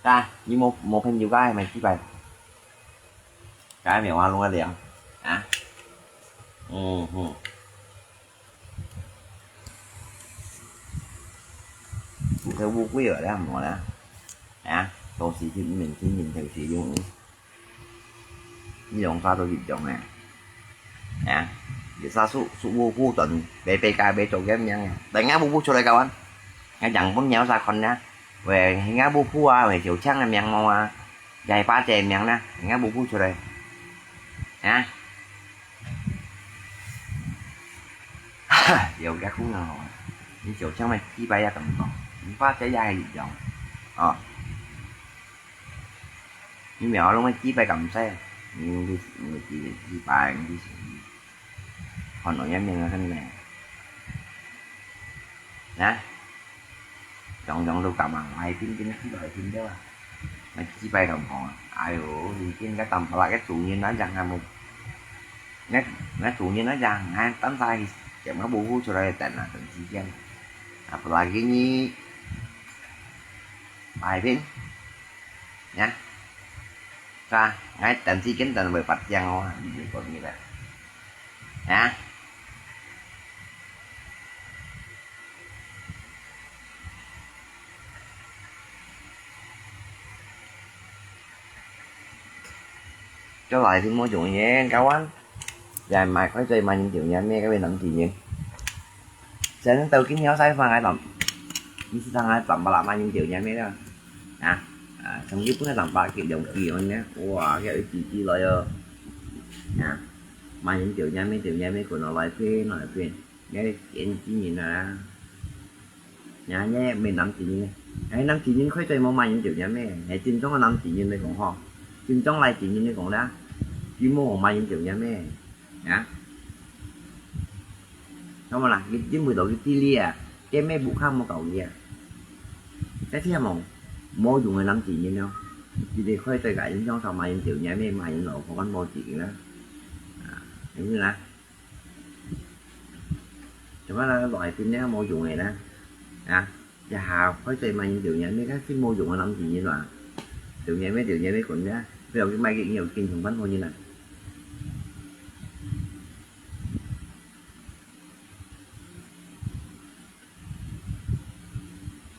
ka, ni mo, mo pen yung ka, may tibay. Ka, may walong ka liang. Ah, mhm. Suka烏龜啊，你毋好啦。啊，到時去面前面頭是用，你兩家都一樣誒。啊，一下屬屬烏龜轉，白白加白做个名啊，等下烏龜出來搞完，啊，養分鳥啥看啊，喂，人家烏龜啊，喂，小強个名毛啊，也係把這名啦，人家烏龜出來，啊。 哈，有个姑娘哦，你就像那幾百也咁講，你把這也係一樣，哦。你苗攏那幾百咁細，你你你幾幾百，你看到也明了很呢。啊？ 樣樣都敢啊，買定定起來定了啊。買幾百咁講啊，哎喲，你見該Tampa个主人那樣啊，無，那那主人那樣，哎，等下去，點个無付出來等啊，等時間。啊，不然給你買定，呀，是吧？哎，等時間等會發現哦，你就講你了，啊？ Cho lại thì mua chuột nhé các bạn. Dài mãi khỏi chơi mà nhìn tiểu nhắn mê các bạn nắm chỉ nhé. Sẽ tàu kính nhau sai pha ngay tầm. Mình sẽ thằng ngay tầm bà làm mà nhìn tiểu nhắn mê đó. À, à, xong chứ cũng là tầm bà kiểu đồng kỳ hơn nhé. Wow, cái ý chí chi rồi. À, mà nhìn tiểu nhắn mê, tiểu nhắn mê của nó lại phê, nó lại phê. Nghe kiến chi nhìn là. Nhá nhé, mê nắm chỉ nhìn. Hãy nắm chỉ nhìn khỏi chơi mà mà nhìn tiểu nhắn mê. Hãy tin trong nắm chỉ nhìn đây cũng ho. Tin trong lại chỉ nhìn đây cũng đã. Chỉ mua mà nhìn tiểu nhắn mê. Nhá. Xong rồi là cái, cái mùi đó cái tí li à. Cái mê bụng khang mà cầu gì à. Cái thiệt mà. Mua dùng cái nắm chỉ nhìn nhau. Chỉ để khỏi chơi cái những trong sao mà nhìn tiểu nhắn mê mà nhìn lẩu có con mua chỉ nữa. À, như là. Chả má là loại phim này mô dùng này nè. À, chả hà khói tê mà nhìn tiểu nhắn mấy cái phim mô dùng là nắm gì nhìn mà. Tiểu nhắn mấy, tiểu nhắn mấy cuốn nhá. Bây giờ cái mai cái nhiều kinh khủng bắn thôi như này.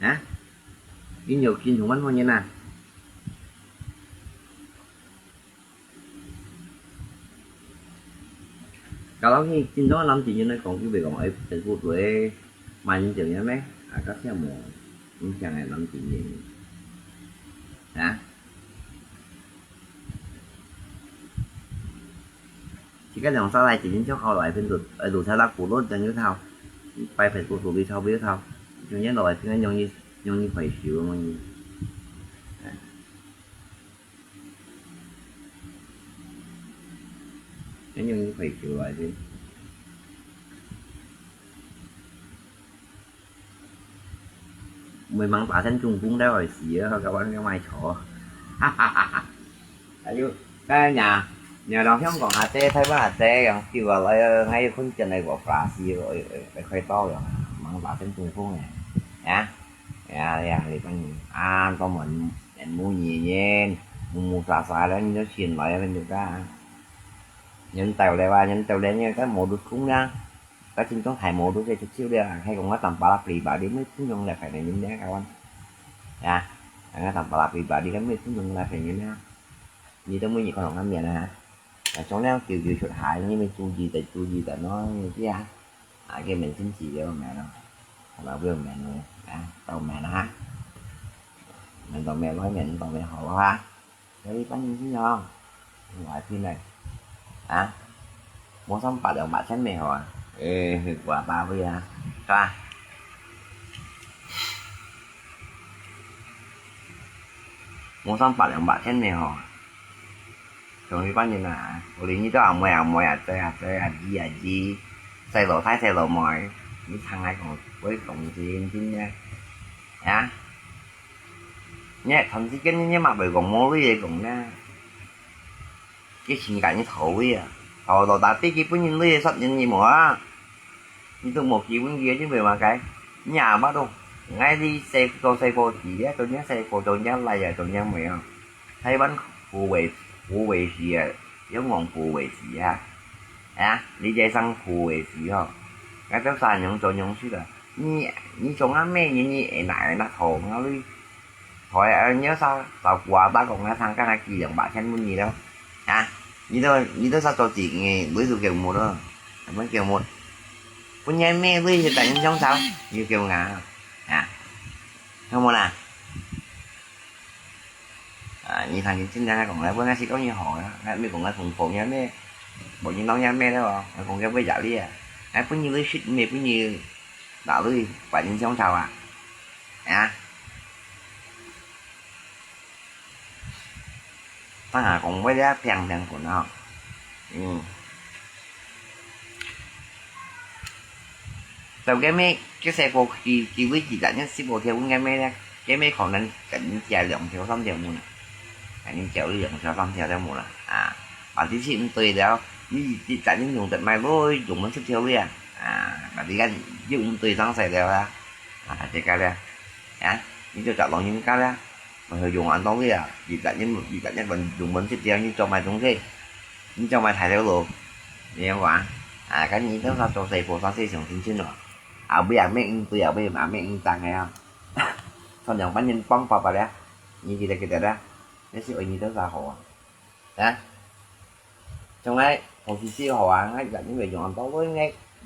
Hả? Cái nhiều kinh khủng bắn thôi như này. Kalau ni, chính đó lắm chỉ như nói còn cái việc còn ấy Facebook rồi ấy, mà những trường nhá mấy, à, các theo mù, những trường này lắm chỉ như, hả? Chỉ cái lòng sao lại chỉ những trong ao lại Facebook, ở đủ sao là của lốt cho như thao, bài Facebook của đi thao biết thao, trường nhá rồi thì nó nhung như, nhung như phải chịu mà như. Hả? Cái nhung như phải chịu lại chứ. Mười mắng phá thân trùng phung đã hỏi xí á, các bạn cái mai chó. Ayu, cái nhà, nhà đó không còn hạt tê, thấy bác hạt tê, còn kêu vào lại, ngay khuôn chân này của phá xí rồi, phải khai to rồi. Mắng phá thân trùng phung này. Hả? Ya, ya, thì con, à, con muốn, muốn mua nhiều nhiên, mua, mua xa xa đó, nó xin lại bên được ra. 人到了啊，人到了，你看無路通啦，該真正太無路，這就走了啊，還講我當巴拉比巴，你沒不用來看人家，kawan。啊，我當巴拉比巴，你看沒不用來看人家，你都沒有看到面啊。啊，從了九九出海，你沒注意的，注意的喏，你這啊，啊，給門前指了沒了，好了，不用门了，啊，到门了哈，门到没了，门到没好了哈。 有一般人去哦，我还听嘞，啊，摸上百两百千没好啊，诶，我八位啊，是吧？摸上百两百千没好啊，像一般人啊，我连你都阿妹阿妹啊，这啊这啊，姨啊姨，細佬太細佬妹，你常来讲，我同情真的，啊？ 你看全世界你，你嘛袂講無鐳个講呢，佢全家你討鐳啊，討到大底佢本人鐳个十年你無啊，你都無機會佢，你會嘛該？你阿爸都，𠊎你細做細个時咧，做人細个做人來啊，做人妹啊，台灣苦味苦味時啊，永遠苦味時啊，啊，你這生苦味時吼，𠊎做啥樣做樣式啊？ 你，你做阿妹，你，你會拿，會拿討𠊎鐳？討啊，你要啥，照顧阿爸講，𠊎常常還寄兩百千分你了。啊，你都，你都啥做事，你鐳都給無了，怎麼給無？分你妹鐳就等於相吵，你給我啊，啊，看無啦？ 啊，你聽佢真正講，𠊎本來係講你好啊，𠊎毋係講𠊎同房也咩，無人當也咩了哦，𠊎講佢會壓力啊，𠊎本來會食，毋係本來哪裡把人相吵啊？啊？當下講話了平平滾啊，嗯。 就該妹，該細个佢，佢會記得，你識無條，該妹呢，該妹可能跟你借兩條、三條無啦，跟你借兩條、三條都無啦，啊，把你去毋對了，你，你在你用得買咯，用滿十條了啊，啊，把你看用毋對當時了啊，啊，這個了，啊，你就找老人家了。 我用恁多个啊，二十年，二十年用滿十條，你做麼東西？你做麼大條路？你有講啊？啊，跟你等下做細个，做細上進心咯。啊，尾啊，咩應對啊，尾啊，咩應當个啊。上兩班人幫爸爸了，你記得記得了，那是為你多少好啊？啊？從來，我是最好啊，我一定會用恁多个，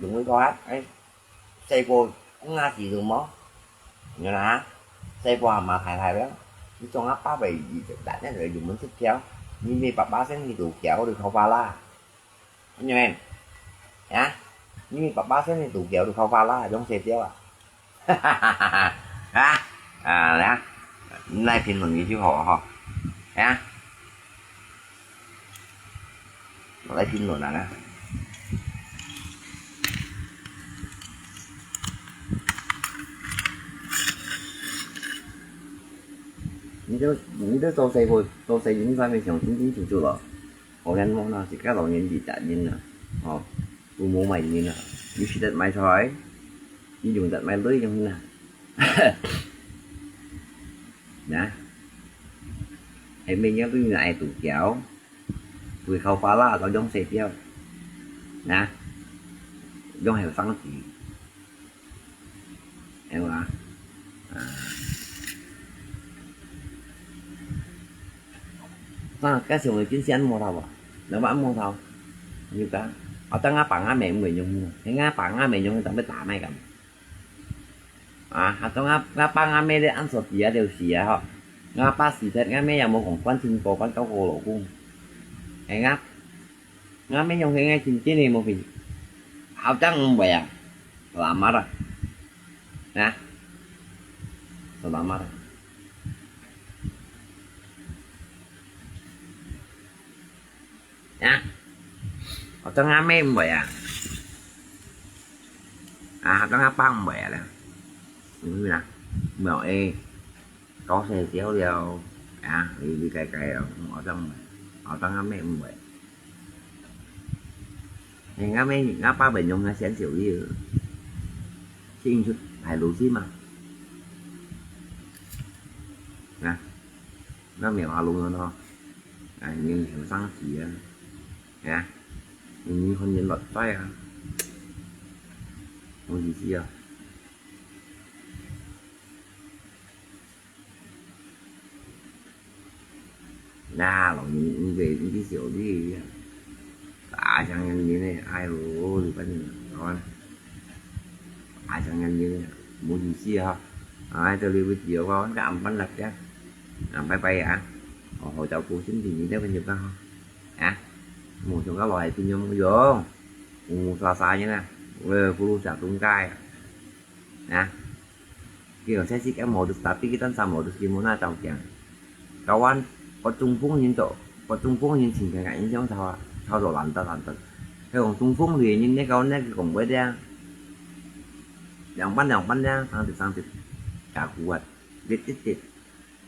用一個啊，哎。 細个，吾子都無。你看啊，細个阿媽大大了，你做阿爸个，你就單單就用滿十條，你乜爸爸先去度橋，你靠爸啦。你明？啊？你乜爸爸先去度橋，你靠爸啦，用細條啊。啊？啊，來啊，你來評論一句好吼。啊？ 來評論啊啦。你都，你都做細个，做細人，你上面上清清楚楚咯。好人無啦，自家老人二十年啦，吼，都無買人啦，你食得買菜，你用得買鐳用啦。 呀，係每日都愛度橋，會靠花啦，到用細條，呀，用後生時，係嘛？啊，那該想个真係無頭啊，那麼無頭，有个，啊，等下爸阿姆毋會用，係啊，爸阿姆用，當要打那个。 啊，啊，當𠊎，𠊎爸𠊎姆咧恁樣時啊，就時啊吼。𠊎爸死忒，𠊎姆也無講關心過，關照過老公。哎呀，𠊎姆用个愛真真个無比，好像毋會啊，selamat啊，啊，selamat啊。 啊，學生阿妹毋會啊？啊，學生阿爸毋會啊啦？嗯啦，無誒，搞成了了，啊，你你改改哦，學生毋會，學生阿妹毋會。誒，阿妹，阿爸會用啊，先小弟，先出排路先嘛。啊。 那無法度了咯，啊，你後生時啊，啊，你看人落災啊，無意思啊。那老人，你个，你个小弟呀，大象人呢，哎呦，你看你，好啊，大象人呢，無意思哈。啊，這裡有video，我暗晡來个，啊，拜拜啊，好好照顧身體，你這個就講哈。 啊，無像該老係朋友無用，烏烏沙沙个呢，呃，不如食中介啊。啊，佢用七十个modus，tapi佢單三modus佢無拿到鏡。Kawan，我中風人做，我中風人情感个影響超啊，超到爛得爛得。佢講中風个人，你講那個講不了，兩班兩班呢，上去上去，加苦啊，跌跌跌。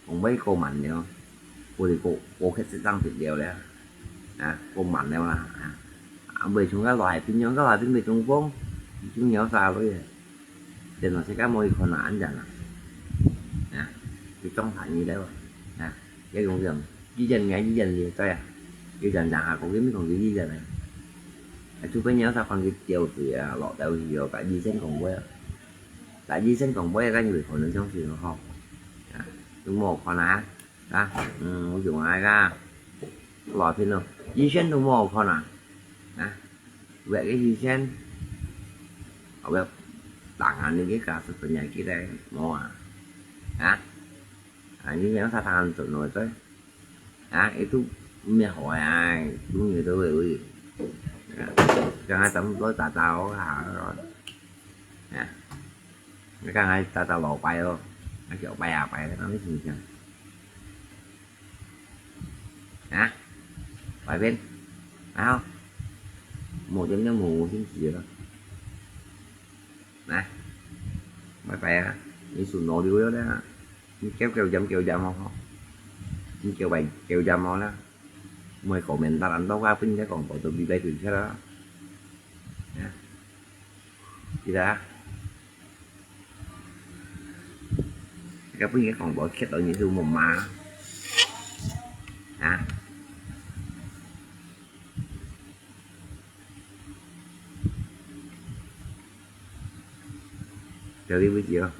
講話過慢了，過過過去這張就了了，啊，過慢了啦，啊，啊，袂像該來，平常該來並袂中風，中了啥落去，電腦世界無一看啊，恁樣啦，啊，佢裝啥物了，啊，要用用，醫生个醫生你知啊，醫生上下講佢咪講佢醫生个，啊，除非你有啥款佢吊水啊，落掉去哦，甲醫生講過啊。 但醫生講，尾仔你會可能相信咯，吼。啊，都無看啊，啊，嗯，我用啊个，老天咯，醫生都無看啊，啊，有个醫生，後尾，當然你个家屬本來記得無啊，啊，啊，醫生啥通做咯，對。 啊，itu meh hoài à, đúng như tôi vậy. À, cho hai tấm lối tà tao à, à, cái hai tà tao lò bay ô, nó kiểu bay à bay, nó mới chừng chừng. À, bay bên, à, một chấm chấm một chấm gì đó. Nè, bye bye á. Ni sụn nổ đi đó. Ni kéo kéo dăm kéo dăm không? Ni kéo bài kéo dăm không đó? Mời comment ta ăn tao qua pin cái còn có tụi đi bay tụi chết đó. Nè. Đi đã. Cái pin cái còn có chết đó như tụi mồm mà. Hả? Cho đi với chị không?